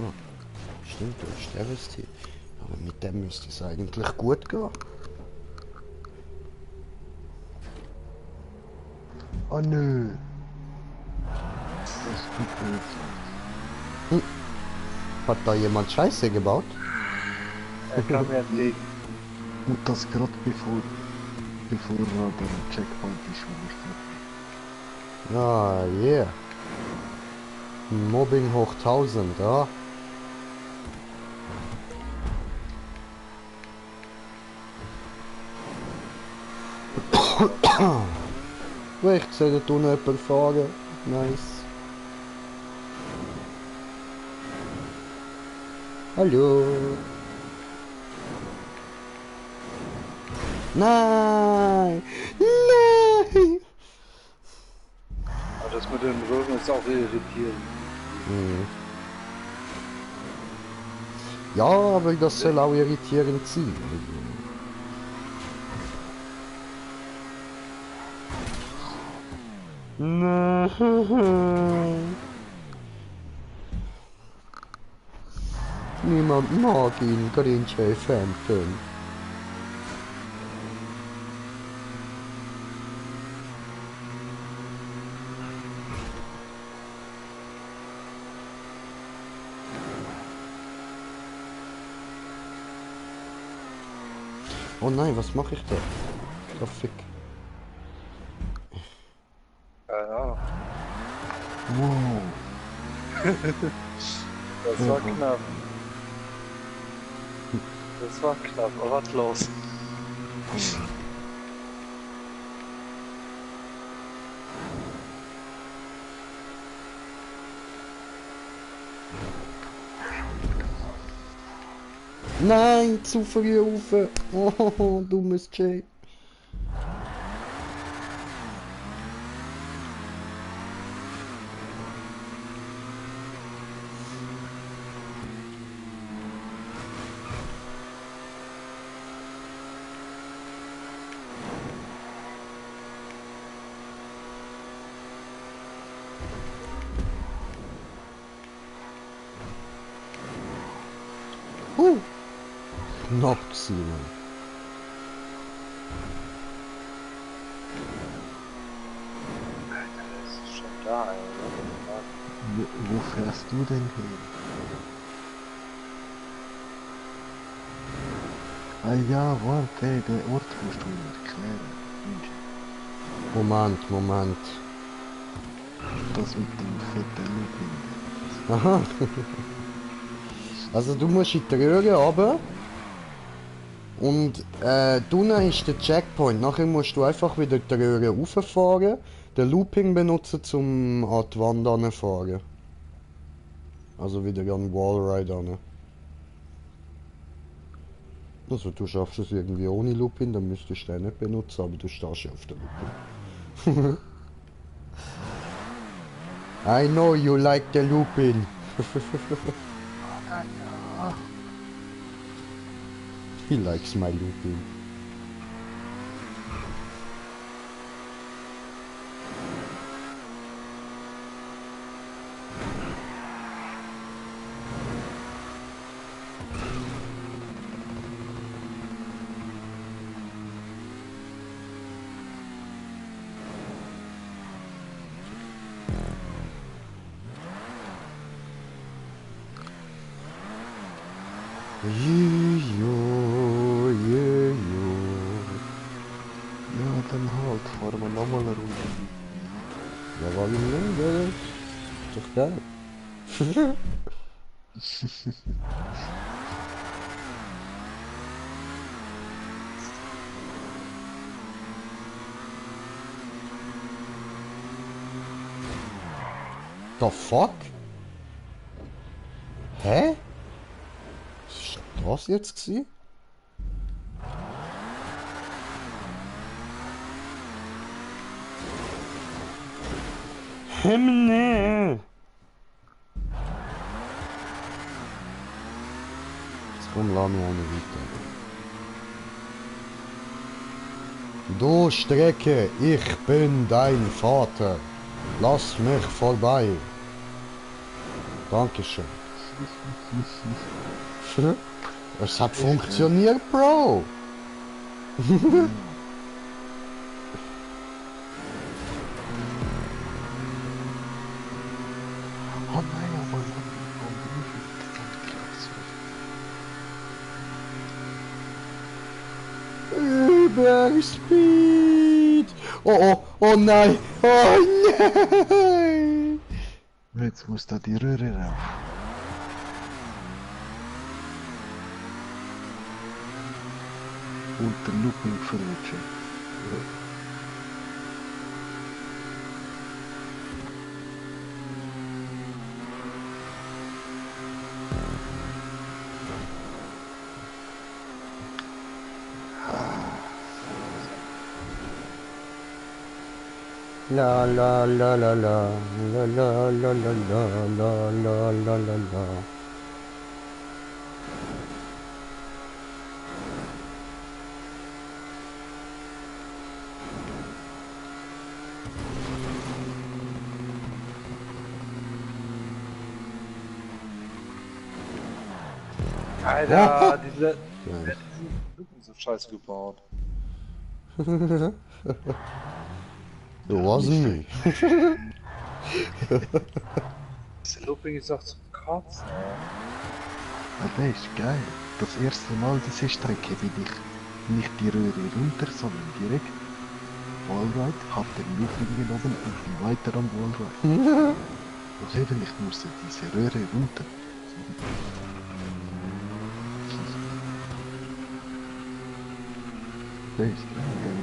Oh, stimmt, du hast Sterbenstier. Aber mit dem müsste es eigentlich gut gehen. Oh nö. Das tut mir Hm. Hat da jemand Scheiße gebaut? Er kam mir entgegen. Und das gerade bevor der Checkpoint ist, wo wir Ah, yeah. Mobbing hoch 1000, ja. Oh, ich sehe da unten jemanden fahren. Nice. Hallo. Nein! Nein! Aber das mit den Röhren ist auch irritierend. Mhm. Ja, aber das soll auch irritierend sein. Nein. Niemand mag ihn, Grinch Phantom. Oh nein, was mache ich da? Traffic. Keine Ahnung. Wow. Das war knapp. Das war knapp, aber was los? Nein, zu früh rauf. Oh, dummes Jay. Knapp gewesen, Mann. Das ist schon da, ey. Wo fährst du denn hin? Ah ja, warte, der Ort musst du mir erklären. Moment, Moment. Das mit dem fetten Looping. Aha. Also du musst in die Röhre runter. Und unten ist der Checkpoint. Nachher musst du einfach wieder die Röhre rauffahren, den Looping benutzen, um an die Wand ranzufahren. Also wieder an den Wallride ran. Also du schaffst es irgendwie ohne Looping, dann müsstest du den nicht benutzen, aber du stehst ja auf der Looping. I know you like the looping. He likes my looping. Ja, dann halt, fahren wir nochmal eine Runde. Ja, warum nicht? Ist doch geil. The fuck? Hä? Was war das jetzt gewesen? Himmel! Jetzt komm, lass mich eine weiter. Du Strecke, ich bin dein Vater. Lass mich vorbei. Dankeschön. Es hat funktioniert, Bro. Oh nein, oh Mann, Überspeed. Oh nein. Oh nein. Jetzt muss da die Röhre rauf. Und der Looping verrutschen. La la la la la la la la la la la la la la. Alter, diese Lücken so scheiße gebaut. Du warst nie. Diese Looping ist doch zum Kotzen. Das ist geil. Das erste Mal diese Strecke bin ich nicht die Röhre runter, sondern direkt Wallride, hab den Looping genommen und bin weiter am Wallride. Und eben, ich musste diese Röhre runter. Das ist geil.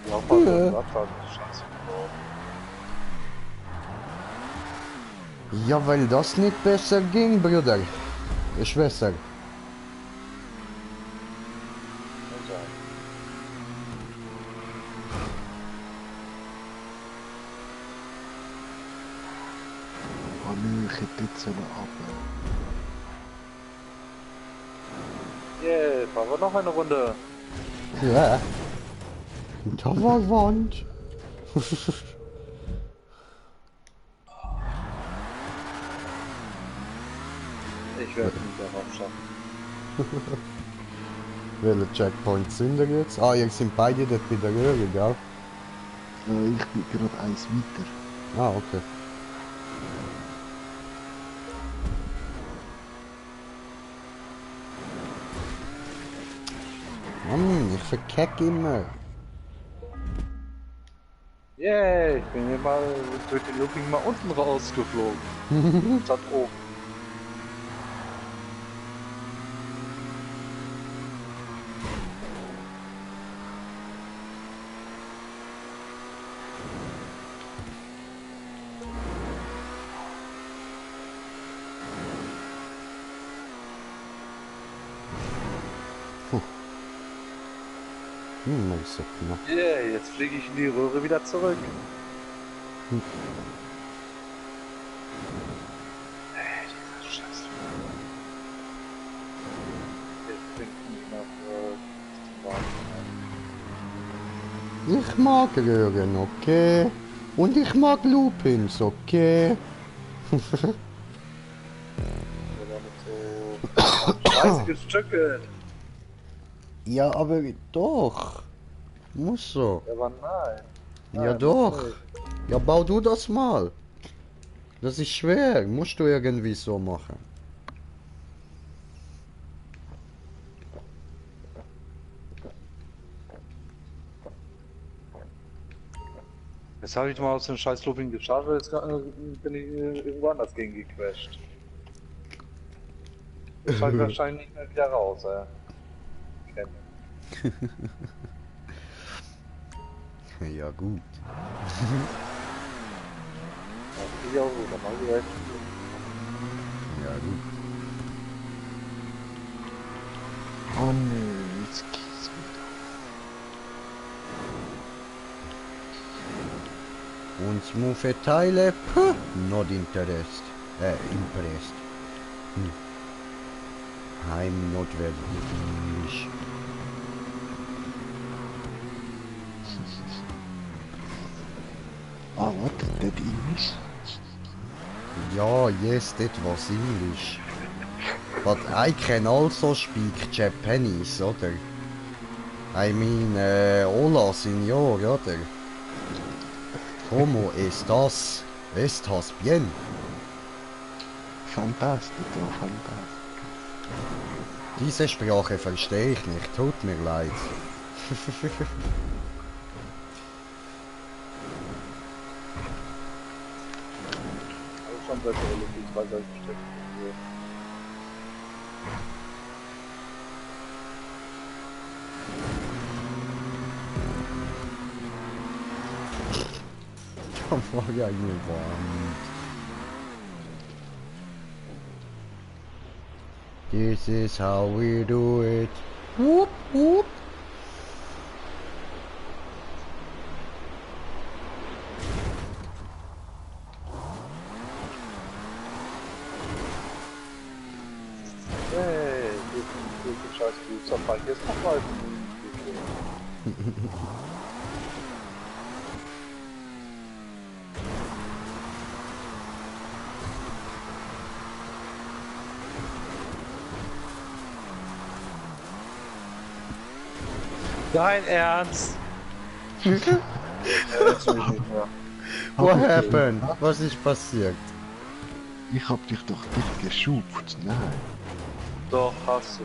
Ja, Radfahren ist scheiße gebaut. Ja, weil das nicht besser ging, Bruder. Schwester. Oh nö, ich hätte jetzt sollen ab. Yeah, fahren wir noch eine Runde. Ja. Da war Wand. Ich werde nicht darauf schaffen. Welche Checkpoints sind da jetzt? Ah, jetzt sind beide dort bei der Röhre, gell? Ich bin gerade eins weiter. Ah, okay. Mann, ich verkacke immer. Yeah, ich bin hier mal durch den Looping mal unten rausgeflogen. Statt oben. Ist so knapp. Yeah, jetzt fliege ich in die Röhre wieder zurück. Dieser Scheiße. Jetzt bringt mich nach Ich mag Röhren, okay? Und ich mag Loopings, okay? Scheiße gestückelt. Ja, aber doch. Muss so. Ja, aber nein. Ja, Nein, doch. nicht. Ja, bau du das mal. Das ist schwer. Musst du irgendwie so machen. Jetzt habe ich mal aus dem scheiß Looping geschafft, jetzt bin ich irgendwo anders gegen gecrashed. Jetzt schaue ich wahrscheinlich nicht mehr wieder raus, ey. Ja, gut. Ja, gut, dann mach ich recht. Ja, gut. Oh nö, jetzt geht's wieder. Smooth Teile? Puh, not interest. Impressed. I'm not very English. Ah, what? That English? Yeah, yes, that was English. But I can also speak Japanese, oder? I mean, hola, señor, oder? ¿Cómo estás? ¿Estás bien? Fantastico, fantastico. Diese Sprache verstehe ich nicht, tut mir leid. Also schon besser, wenn ich die 2 Seiten stecke. Da war ja eine Wand. This is how we do it. Whoop, whoop. Hey, du scheiß Bootsabfall, hier ist noch Reifen. Dein Ernst? Jetzt will ich nicht mehr. What happened? Was ist passiert? Ich hab dich doch nicht geschupft, nein. Doch, hast du.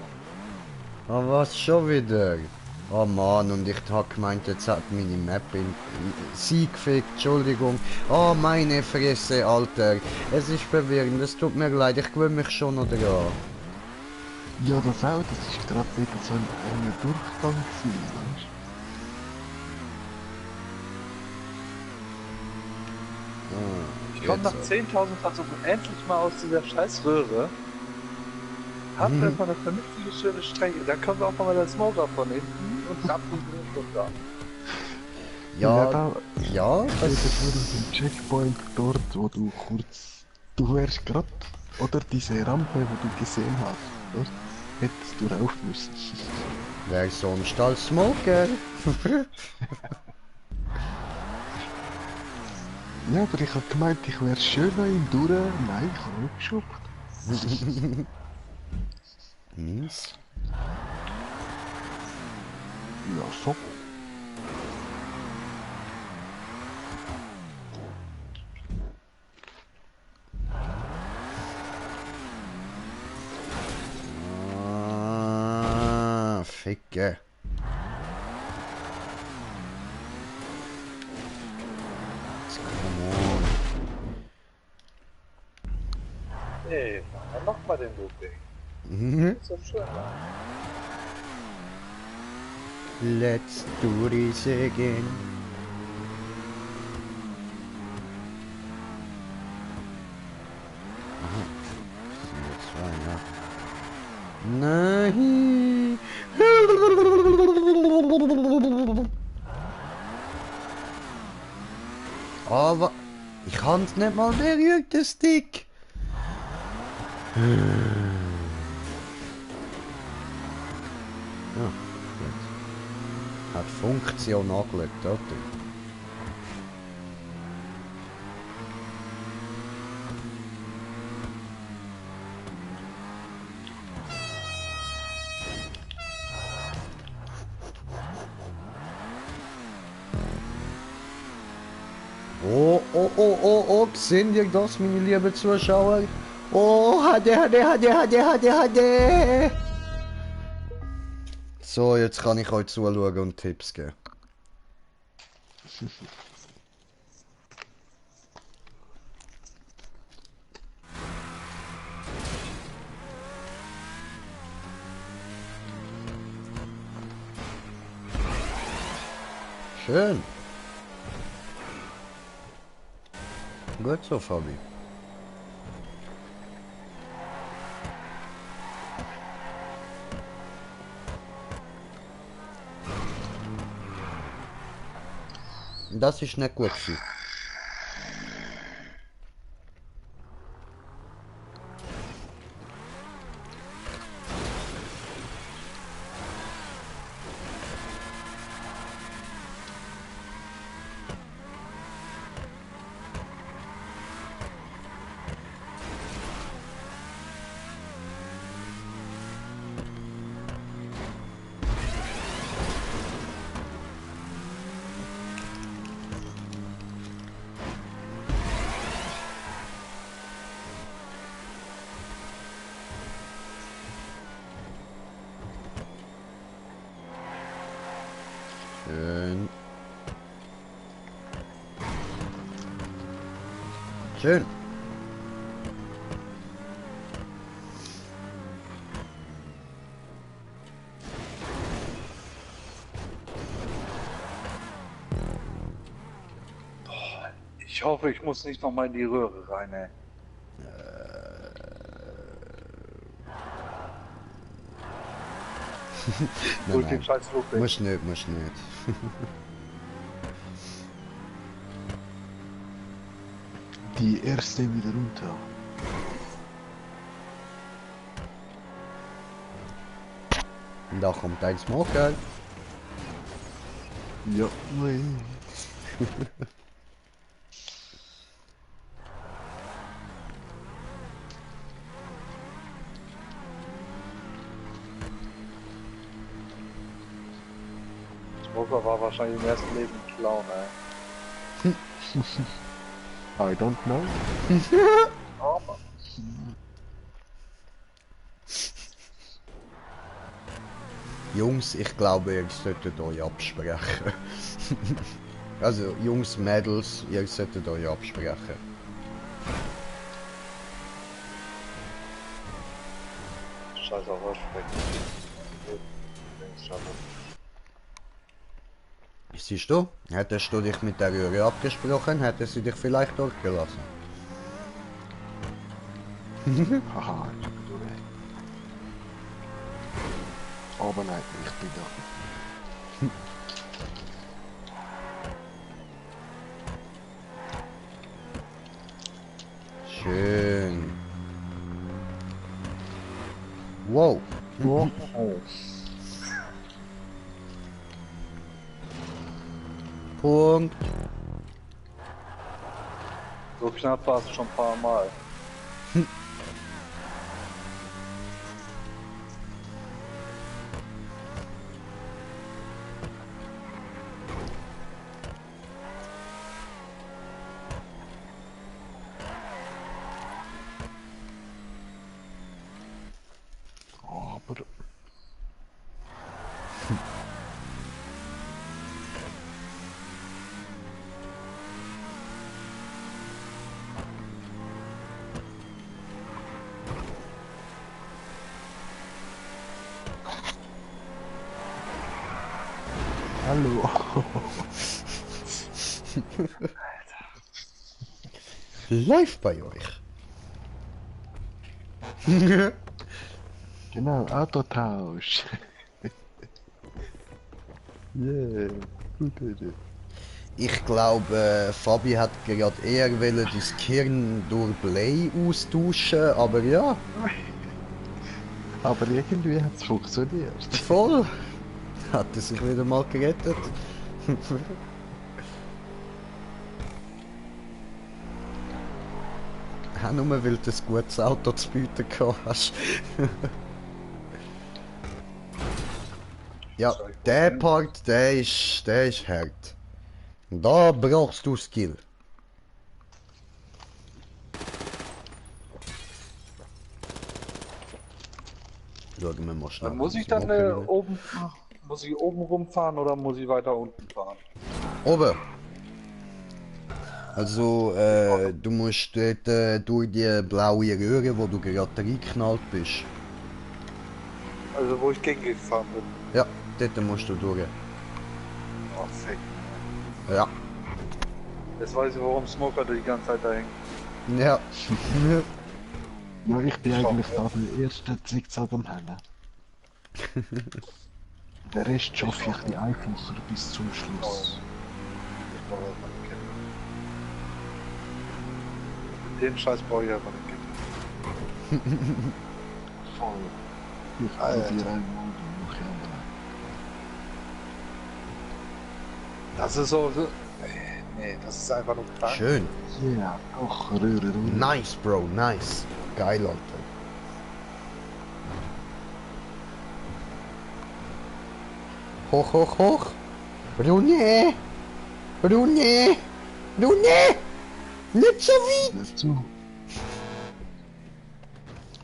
Ah, was schon wieder? Oh Mann, und ich hab gemeint, jetzt hat meine Map in sie gefickt, Entschuldigung. Oh meine Fresse, Alter. Es ist verwirrend, es tut mir leid, ich gewöhne mich schon noch dran. Ja, das auch, das ist gerade wieder so ein Durchgang gewesen, weißt Oh, Ich komme nach 10.000 Versuchen endlich mal aus dieser scheiß Röhre. Hab erstmal eine vernünftige, schöne Strecke. Dann kommt auch mal der Smoker von hinten und rappt den Grund runter. Ja, ja, das ist nur ein Checkpoint dort, wo du kurz... Du wärst gerade... Oder diese Rampe, wo du gesehen hast, dort hättest du rauf müssen. Wer sonst als Smoker? Ja, aber ich hab gemeint, ich wär schön an ihm durch. Nein, ich hab nicht geschubbt. Mies. Ja, so. Ficke. Come on. Ey, dann mach mal den Looping. Ist doch schön. Let's do this again. Aha. Das sind wir 2, ja. Nein. Aber ich kann es nicht mal berührt, der Stick. Ja, gut. Hat Funktion angelegt, oder? Oh, oh, oh, oh, oh, sehen ihr das, meine lieben Zuschauer? Oh, HD. So, jetzt kann ich euch zuschauen und Tipps geben. Schön. Gut so, Fabi. Das ist nicht gut gewesen. Schön. Ich hoffe, ich muss nicht noch mal in die Röhre rein, ey. Durch den scheiß Flug weg. Muss nicht, muss nicht. Die erste wieder runter. Und da kommt ein Smoke. Ja, nein. Smoker war wahrscheinlich im ersten Leben ein Clown, ey. I don't know. Aber Jungs, ich glaube, ihr solltet euch absprechen. Also, Jungs, Mädels, ihr solltet euch absprechen. scheiß auf Aussprechen. Siehst du, hättest du dich mit der Röhre abgesprochen, hätte sie dich vielleicht durchgelassen. Haha, ich bin durch. Aber nein, ich bin da. Schön. Wow. Wow. Punkt. So knapp war es schon ein paar Mal. Aber... Hallo. Läuft bei euch. Genau, Autotausch. Yeah, gute Idee. Ich glaube, Fabi hat gerade eher wollen das Kirn durch Play austauschen, aber ja. Aber irgendwie hat es funktioniert. Voll. Hat er sich wieder mal gerettet. Auch nur weil du ein gutes Auto zu bieten gehabt hast. Ja, der Part, der ist hart. Da brauchst du Skill. Schauen wir mal schnell. Muss ich dann oben rumfahren oder muss ich weiter unten fahren? Oben. Also, du musst dort durch die blaue Röhre, wo du gerade reingeknallt bist. Also wo ich gegengefahren bin. Ja, dort musst du durch. Oh, fick. Ja. Jetzt weiß ich, warum Smoker die ganze Zeit da hängt. Ja. Ja, ich bin eigentlich da der erste Zickzack am Hängen. Der Rest schaffe ich die einfacher bis zum Schluss. Ich brauche das mal kennen. Den Scheiß brauche ich einfach nicht kennen. Voll. Ich probiere einmal die Woche aber. Das ist so... Nee, das ist einfach nur krank. Schön. Ja, auch Röhre. Nice, Bro, nice. Geil, Alter. Hoch, hoch, hoch. Brune! Brune! Brune! Nicht so weit! Nicht zu.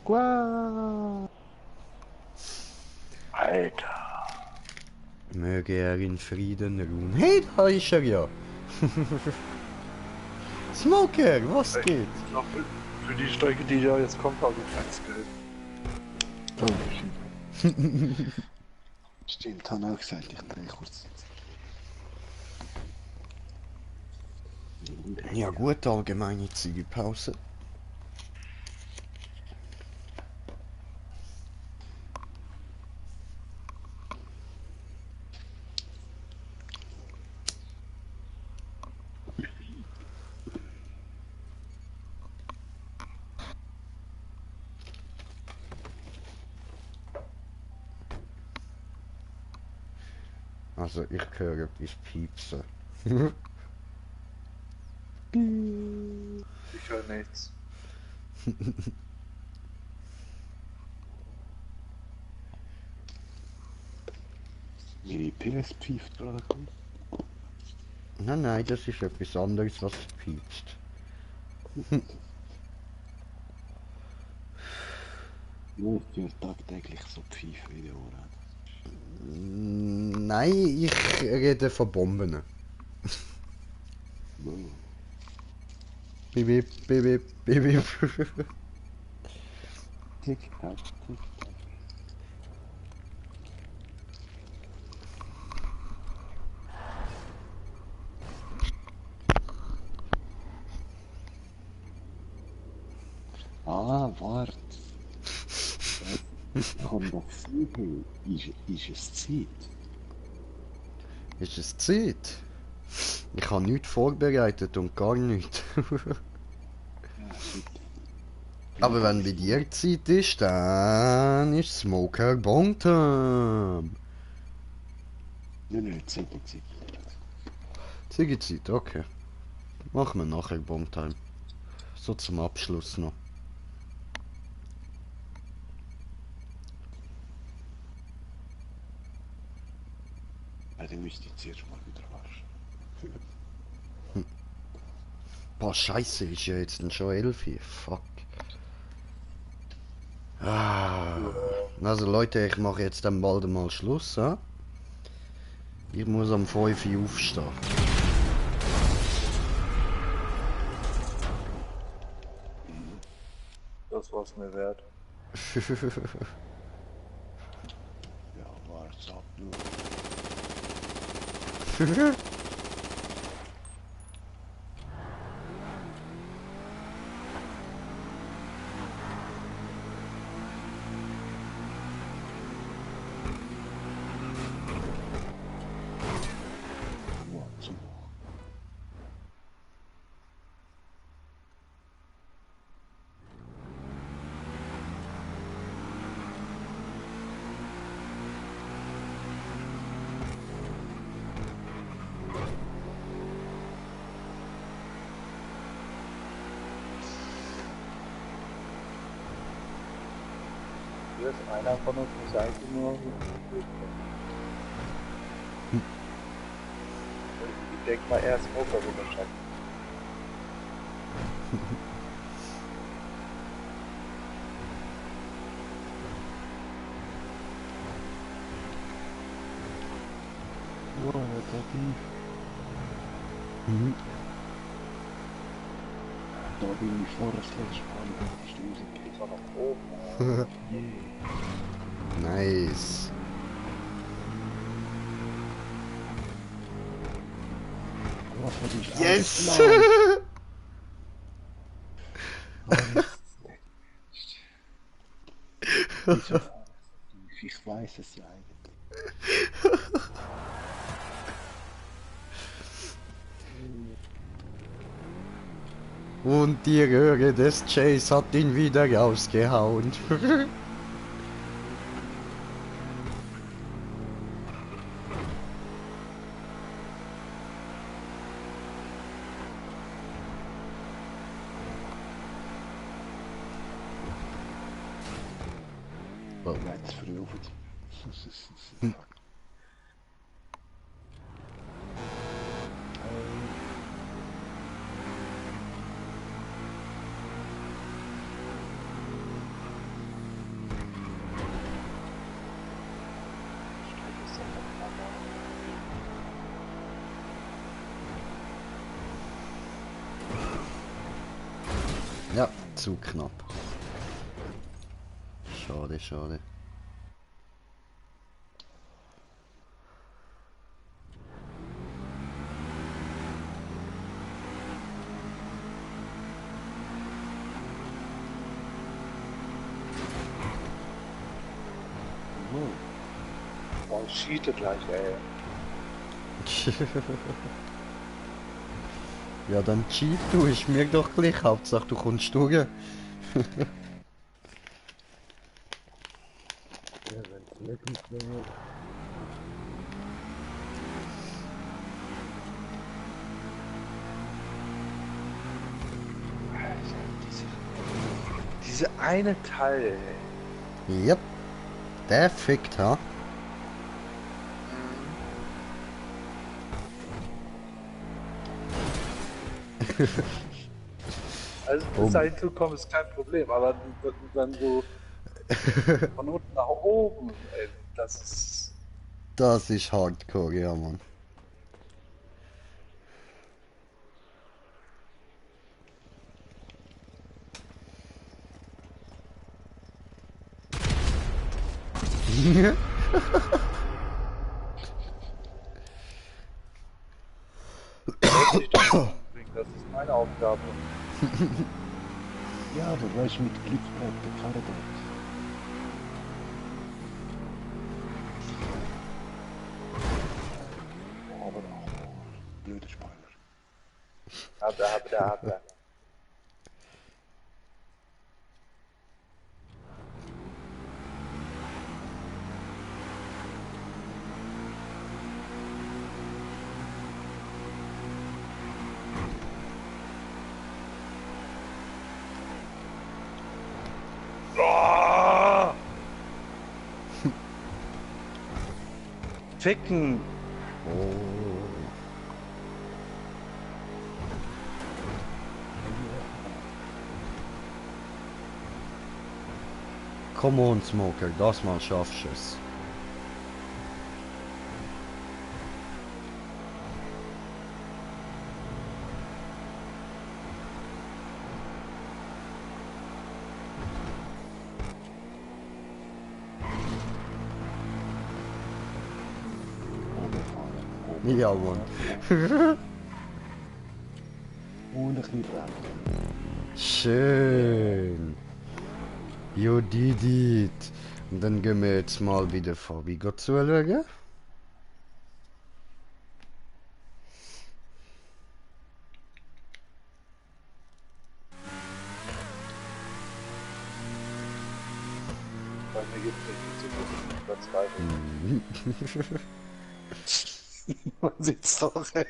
Wow. Alter. Möge er in Frieden ruhen. Hey, da ist er ja. Smoker, was geht? Noch für die Strecke, die ja jetzt kommt, habe ich keins Geld. Oh, stimmt, habe ich auch gesagt, ich drehe kurz. Ja gut, allgemeine Ziegepause. Also ich höre etwas piepsen. Ich höre nichts. Meine PS pfeift gerade. Nein, nein, das ist etwas anderes, was piepst. Nur für tagtäglich so Pfeife in den Ohren. Nein, ich rede von Bomben. Bip, bip, bip, bip, bip. Tick-Tack, Tick-Tack. Ah, warte. Ich habe doch gesehen, ist es Zeit? Ist es Zeit? Ich habe nichts vorbereitet und gar nichts. Aber wenn bei dir Zeit ist, dann ist Smoker Bontam. Nein, Zeit. Zeit, okay. Machen wir nachher Bombtime. So zum Abschluss noch. Ja, dann müsste ich zuerst mal wieder waschen. Boah, scheiße, ist ja jetzt schon 11 Uhr. Fuck. Ah. Also Leute, ich mache jetzt dann bald mal Schluss. Ja? Ich muss am 5 Uhr aufstehen. Das war's mir wert. Ja, warte ab nur. Hier ist einer von uns, muss eigentlich nur. Ich denke mal, er ist Smoker wird schaffen. Oh, der Beef. Da bin ich vor das letzte Mal auf die Stöße geht er nach oben. Nice. Yes! Ich weiß es ja eigentlich. Und die Röhre des Chase hat ihn wieder rausgehauen. Oh, jetzt früh auf die. Ja, zu knapp. Schade, schade. Oh, cheate gleich, ey. Ja, dann cheat du, ich merk doch gleich, Hauptsache du kommst durch. Ja, wenn's möglich wäre. Diese eine Teil, ey. Yep. Der fickt, ha? Also bis dahin zu kommen ist kein Problem, aber wenn du von unten nach oben, ey, das ist... Das ist hardcore, ja, Mann. Das ist meine Aufgabe. Ja, du weißt, mit Glück bleibt der Karre dort. Aber auch blöde Spoiler. Aber. Oh! Ficken! Come on, Smoker, das mal schaffst du es. Ja, Mann. Und ein bisschen dran. Schön. You did it. Und dann gehen wir jetzt mal wieder vorbei zuschauen. Bei mir gibt es nicht zu gucken. Man sieht's doch, ey.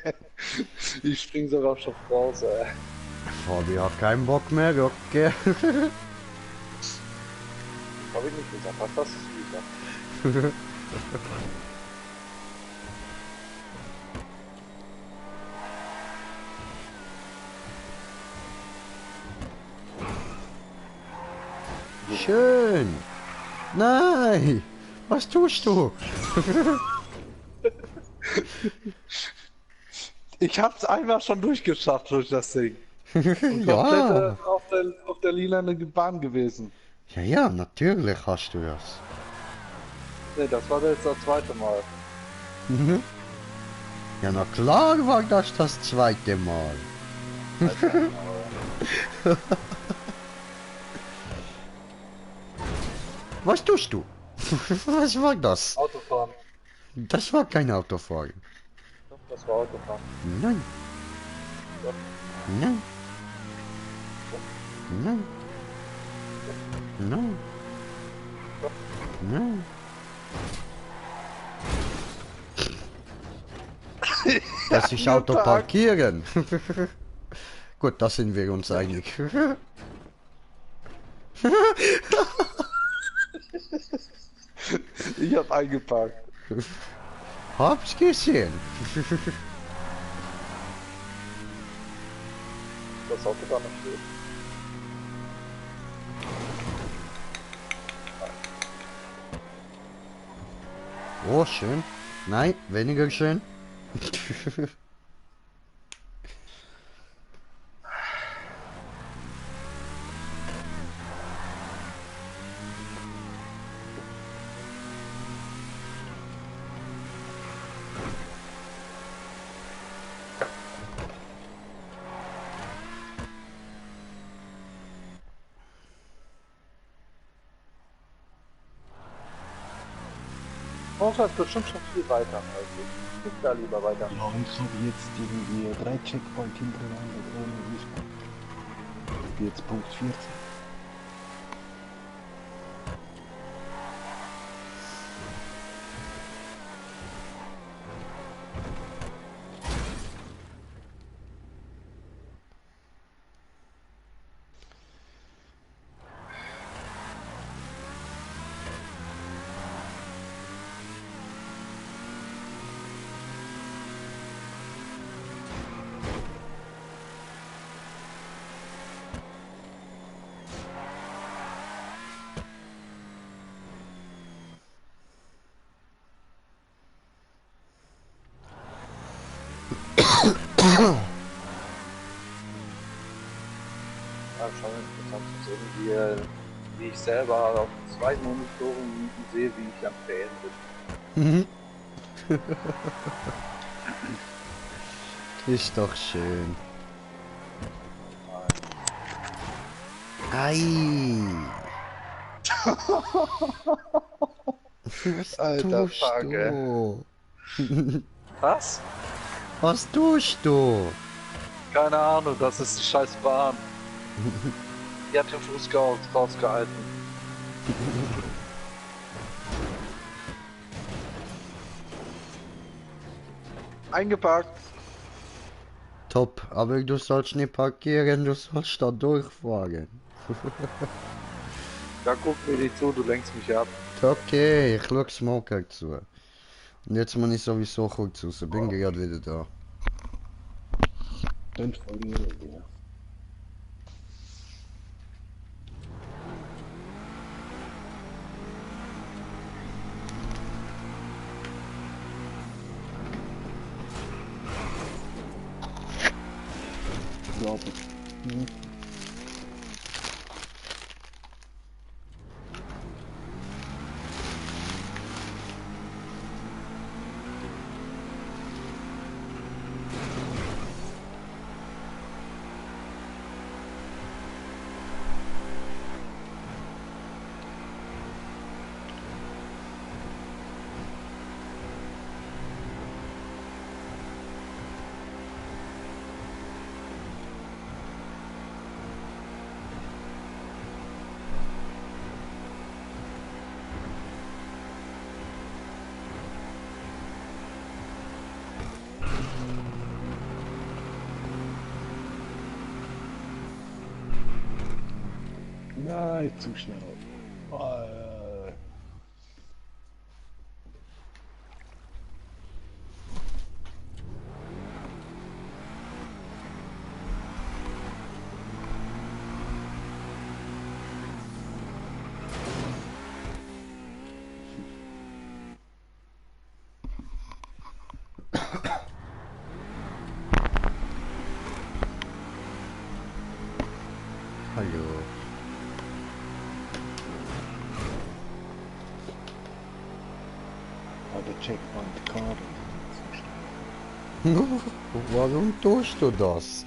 Ich spring sogar schon raus, ey. Fabi hat keinen Bock mehr, okay. Hab ich nicht gesagt, was das ist wieder. Schön. Nein. Was tust du? Ich hab's einmal schon durchgeschafft durch das Ding. Und Ja. komplett auf der lilanen Bahn gewesen. Ja, ja, natürlich hast du das. Ne, das war jetzt das zweite Mal. Ja, na klar war das zweite Mal. Was tust du? Was war das? Autofahren. Das war kein Autofahren. Doch, das war Autofahren. Nein. Doch. Nein. Nein. Nein. Nein. Das ist Auto parkieren. Gut, da sind wir uns einig. Ich hab eingeparkt. Hab's gesehen. Das Auto da noch steht. Oh, schön. Nein, weniger schön. Oh, das wird schon viel weiter. Also, ich guck da lieber weiter. Ja, ich habe jetzt irgendwie 3 Checkpoints hintereinander ohne Respawn. Jetzt Punkt 14. Ja, schon interessant zu sehen, wie ich selber auf 2 Monitoren sehe, wie ich am Fällen bin. Ist doch schön. Ei. Was Alter, tust fuck, du? Was? Was tust du? Keine Ahnung, das ist die scheiß Bahn. Die hat den Fuß rausgehalten. Eingepackt. Top, aber du sollst nicht parkieren, du sollst da durchfahren. Da guck mir nicht zu, du lenkst mich ab. Okay, ich schau Smoker zu. Und jetzt muss ich sowieso kurz raus, bin gerade wieder da. Dann verliere wir. Glaube ich. Nein, zu schnell. Hallo. Aber Checkpoint Card. Warum tust du das?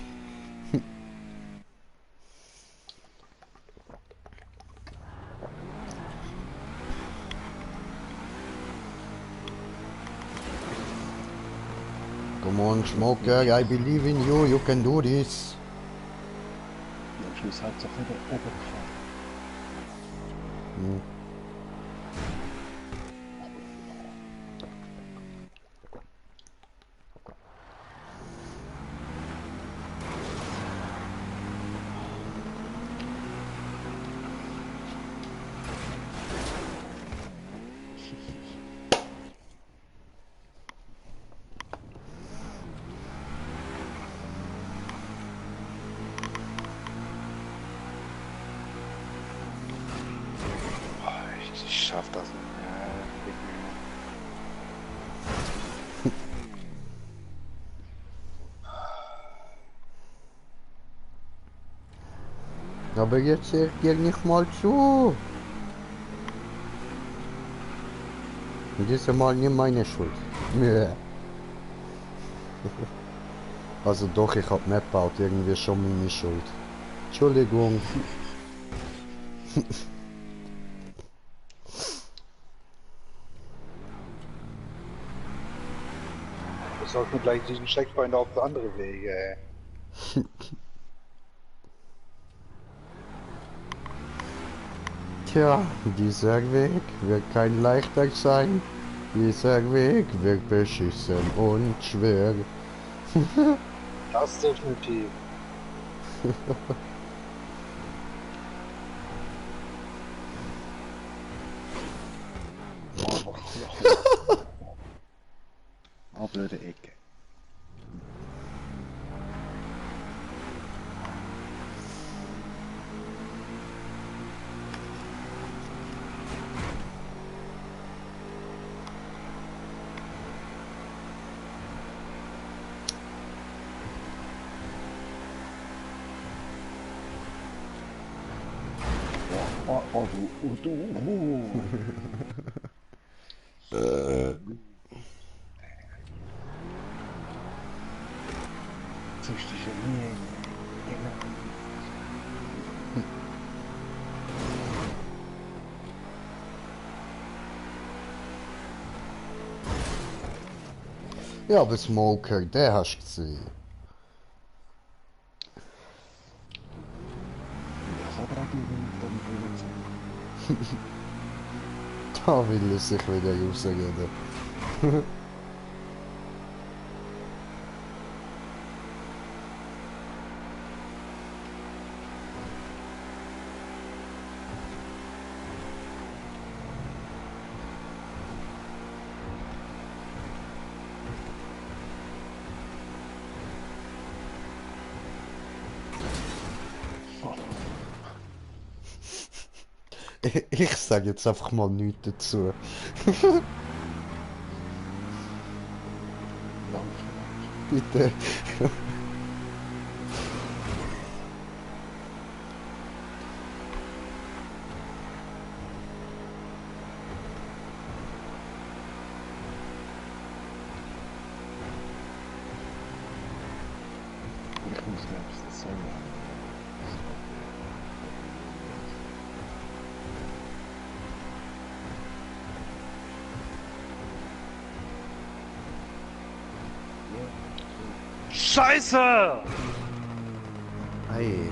Come on, Smoker, I believe in you, you can do this. Am Schluss hat es auch wieder oben gefahren. Hm. Ich schaff das nicht mehr. Aber jetzt hört ihr nicht mal zu. Und dieses Mal nicht meine Schuld. Nö. Also doch, ich hab Map gebaut, irgendwie schon meine Schuld. Entschuldigung. besorg mir gleich diesen Checkpoint auf andere Wege, ey. Tja, dieser Weg wird kein leichter sein. Dieser Weg wird beschissen und schwer. Das definitiv. Oh, blöde Ecke. Oh, du. Züchtige Mühe. Ja, aber Smoker, den hast du gesehen. Da will er sich wieder rausreden. Ich sage jetzt einfach mal nichts dazu. Bitte. Ich muss selbst das so machen. Scheiße! Hey.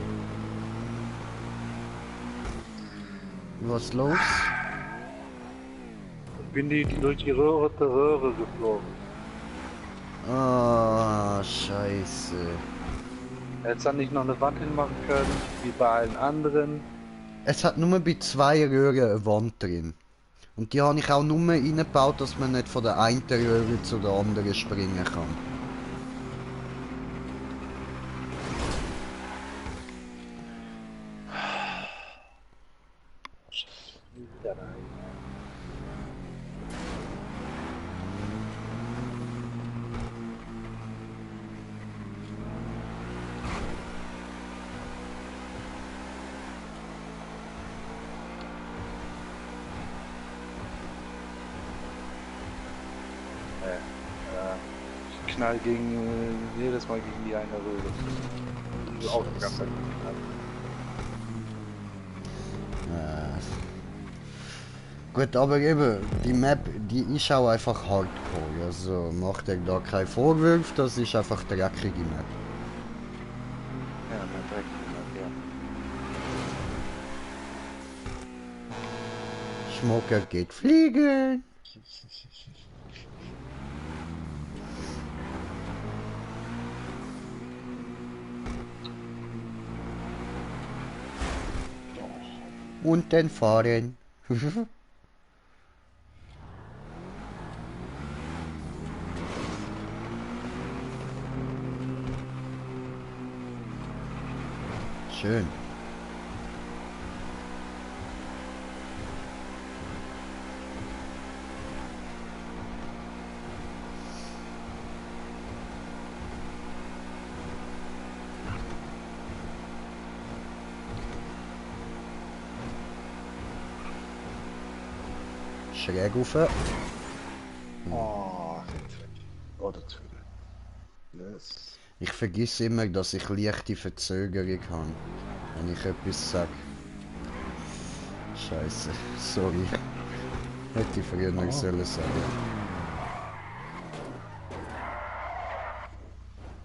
Was los? Ich bin durch die Röhre geflogen. Ah, scheiße. Hättest du nicht noch eine Wand hinmachen können, wie bei allen anderen? Es hat nur bei 2 Röhren eine Wand drin. Und die habe ich auch nur reingebaut, dass man nicht von der einen Röhre zu der anderen springen kann. Ich knall jedes Mal gegen die eine Röhre. Also auch die ganze Zeit geknallt. Gut, aber eben, die Map, die ist auch einfach hardcore. Also macht dir da keinen Vorwurf, das ist einfach dreckige Map. Ja, mein dreckige Map, ja. Schmucker geht fliegen. Und dann fahren. Schön. Schräg rauf. Oh, oder zu. Yes. Ich vergiss immer, dass ich leichte Verzögerung habe, wenn ich etwas sage. Scheiße, sorry. Hätte ich früher noch sollen sagen.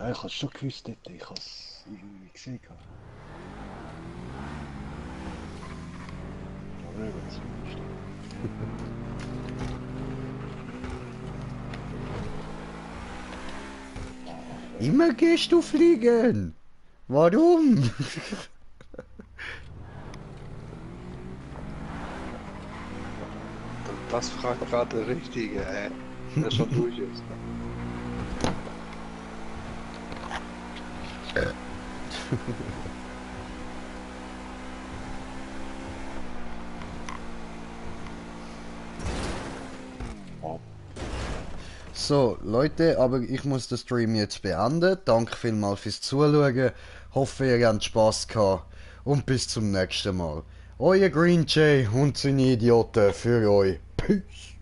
Ja, ich hab's schon gewusst dort, ich hab's irgendwie gesehen. Aber nicht, wenn's nicht. Immer gehst du fliegen. Warum? Das fragt gerade der Richtige, der schon durch ist. So, Leute, aber ich muss den Stream jetzt beenden. Danke vielmals fürs Zuschauen. Hoffe, ihr habt Spaß gehabt. Und bis zum nächsten Mal. Euer Green Jay und seine Idioten für euch. Peace.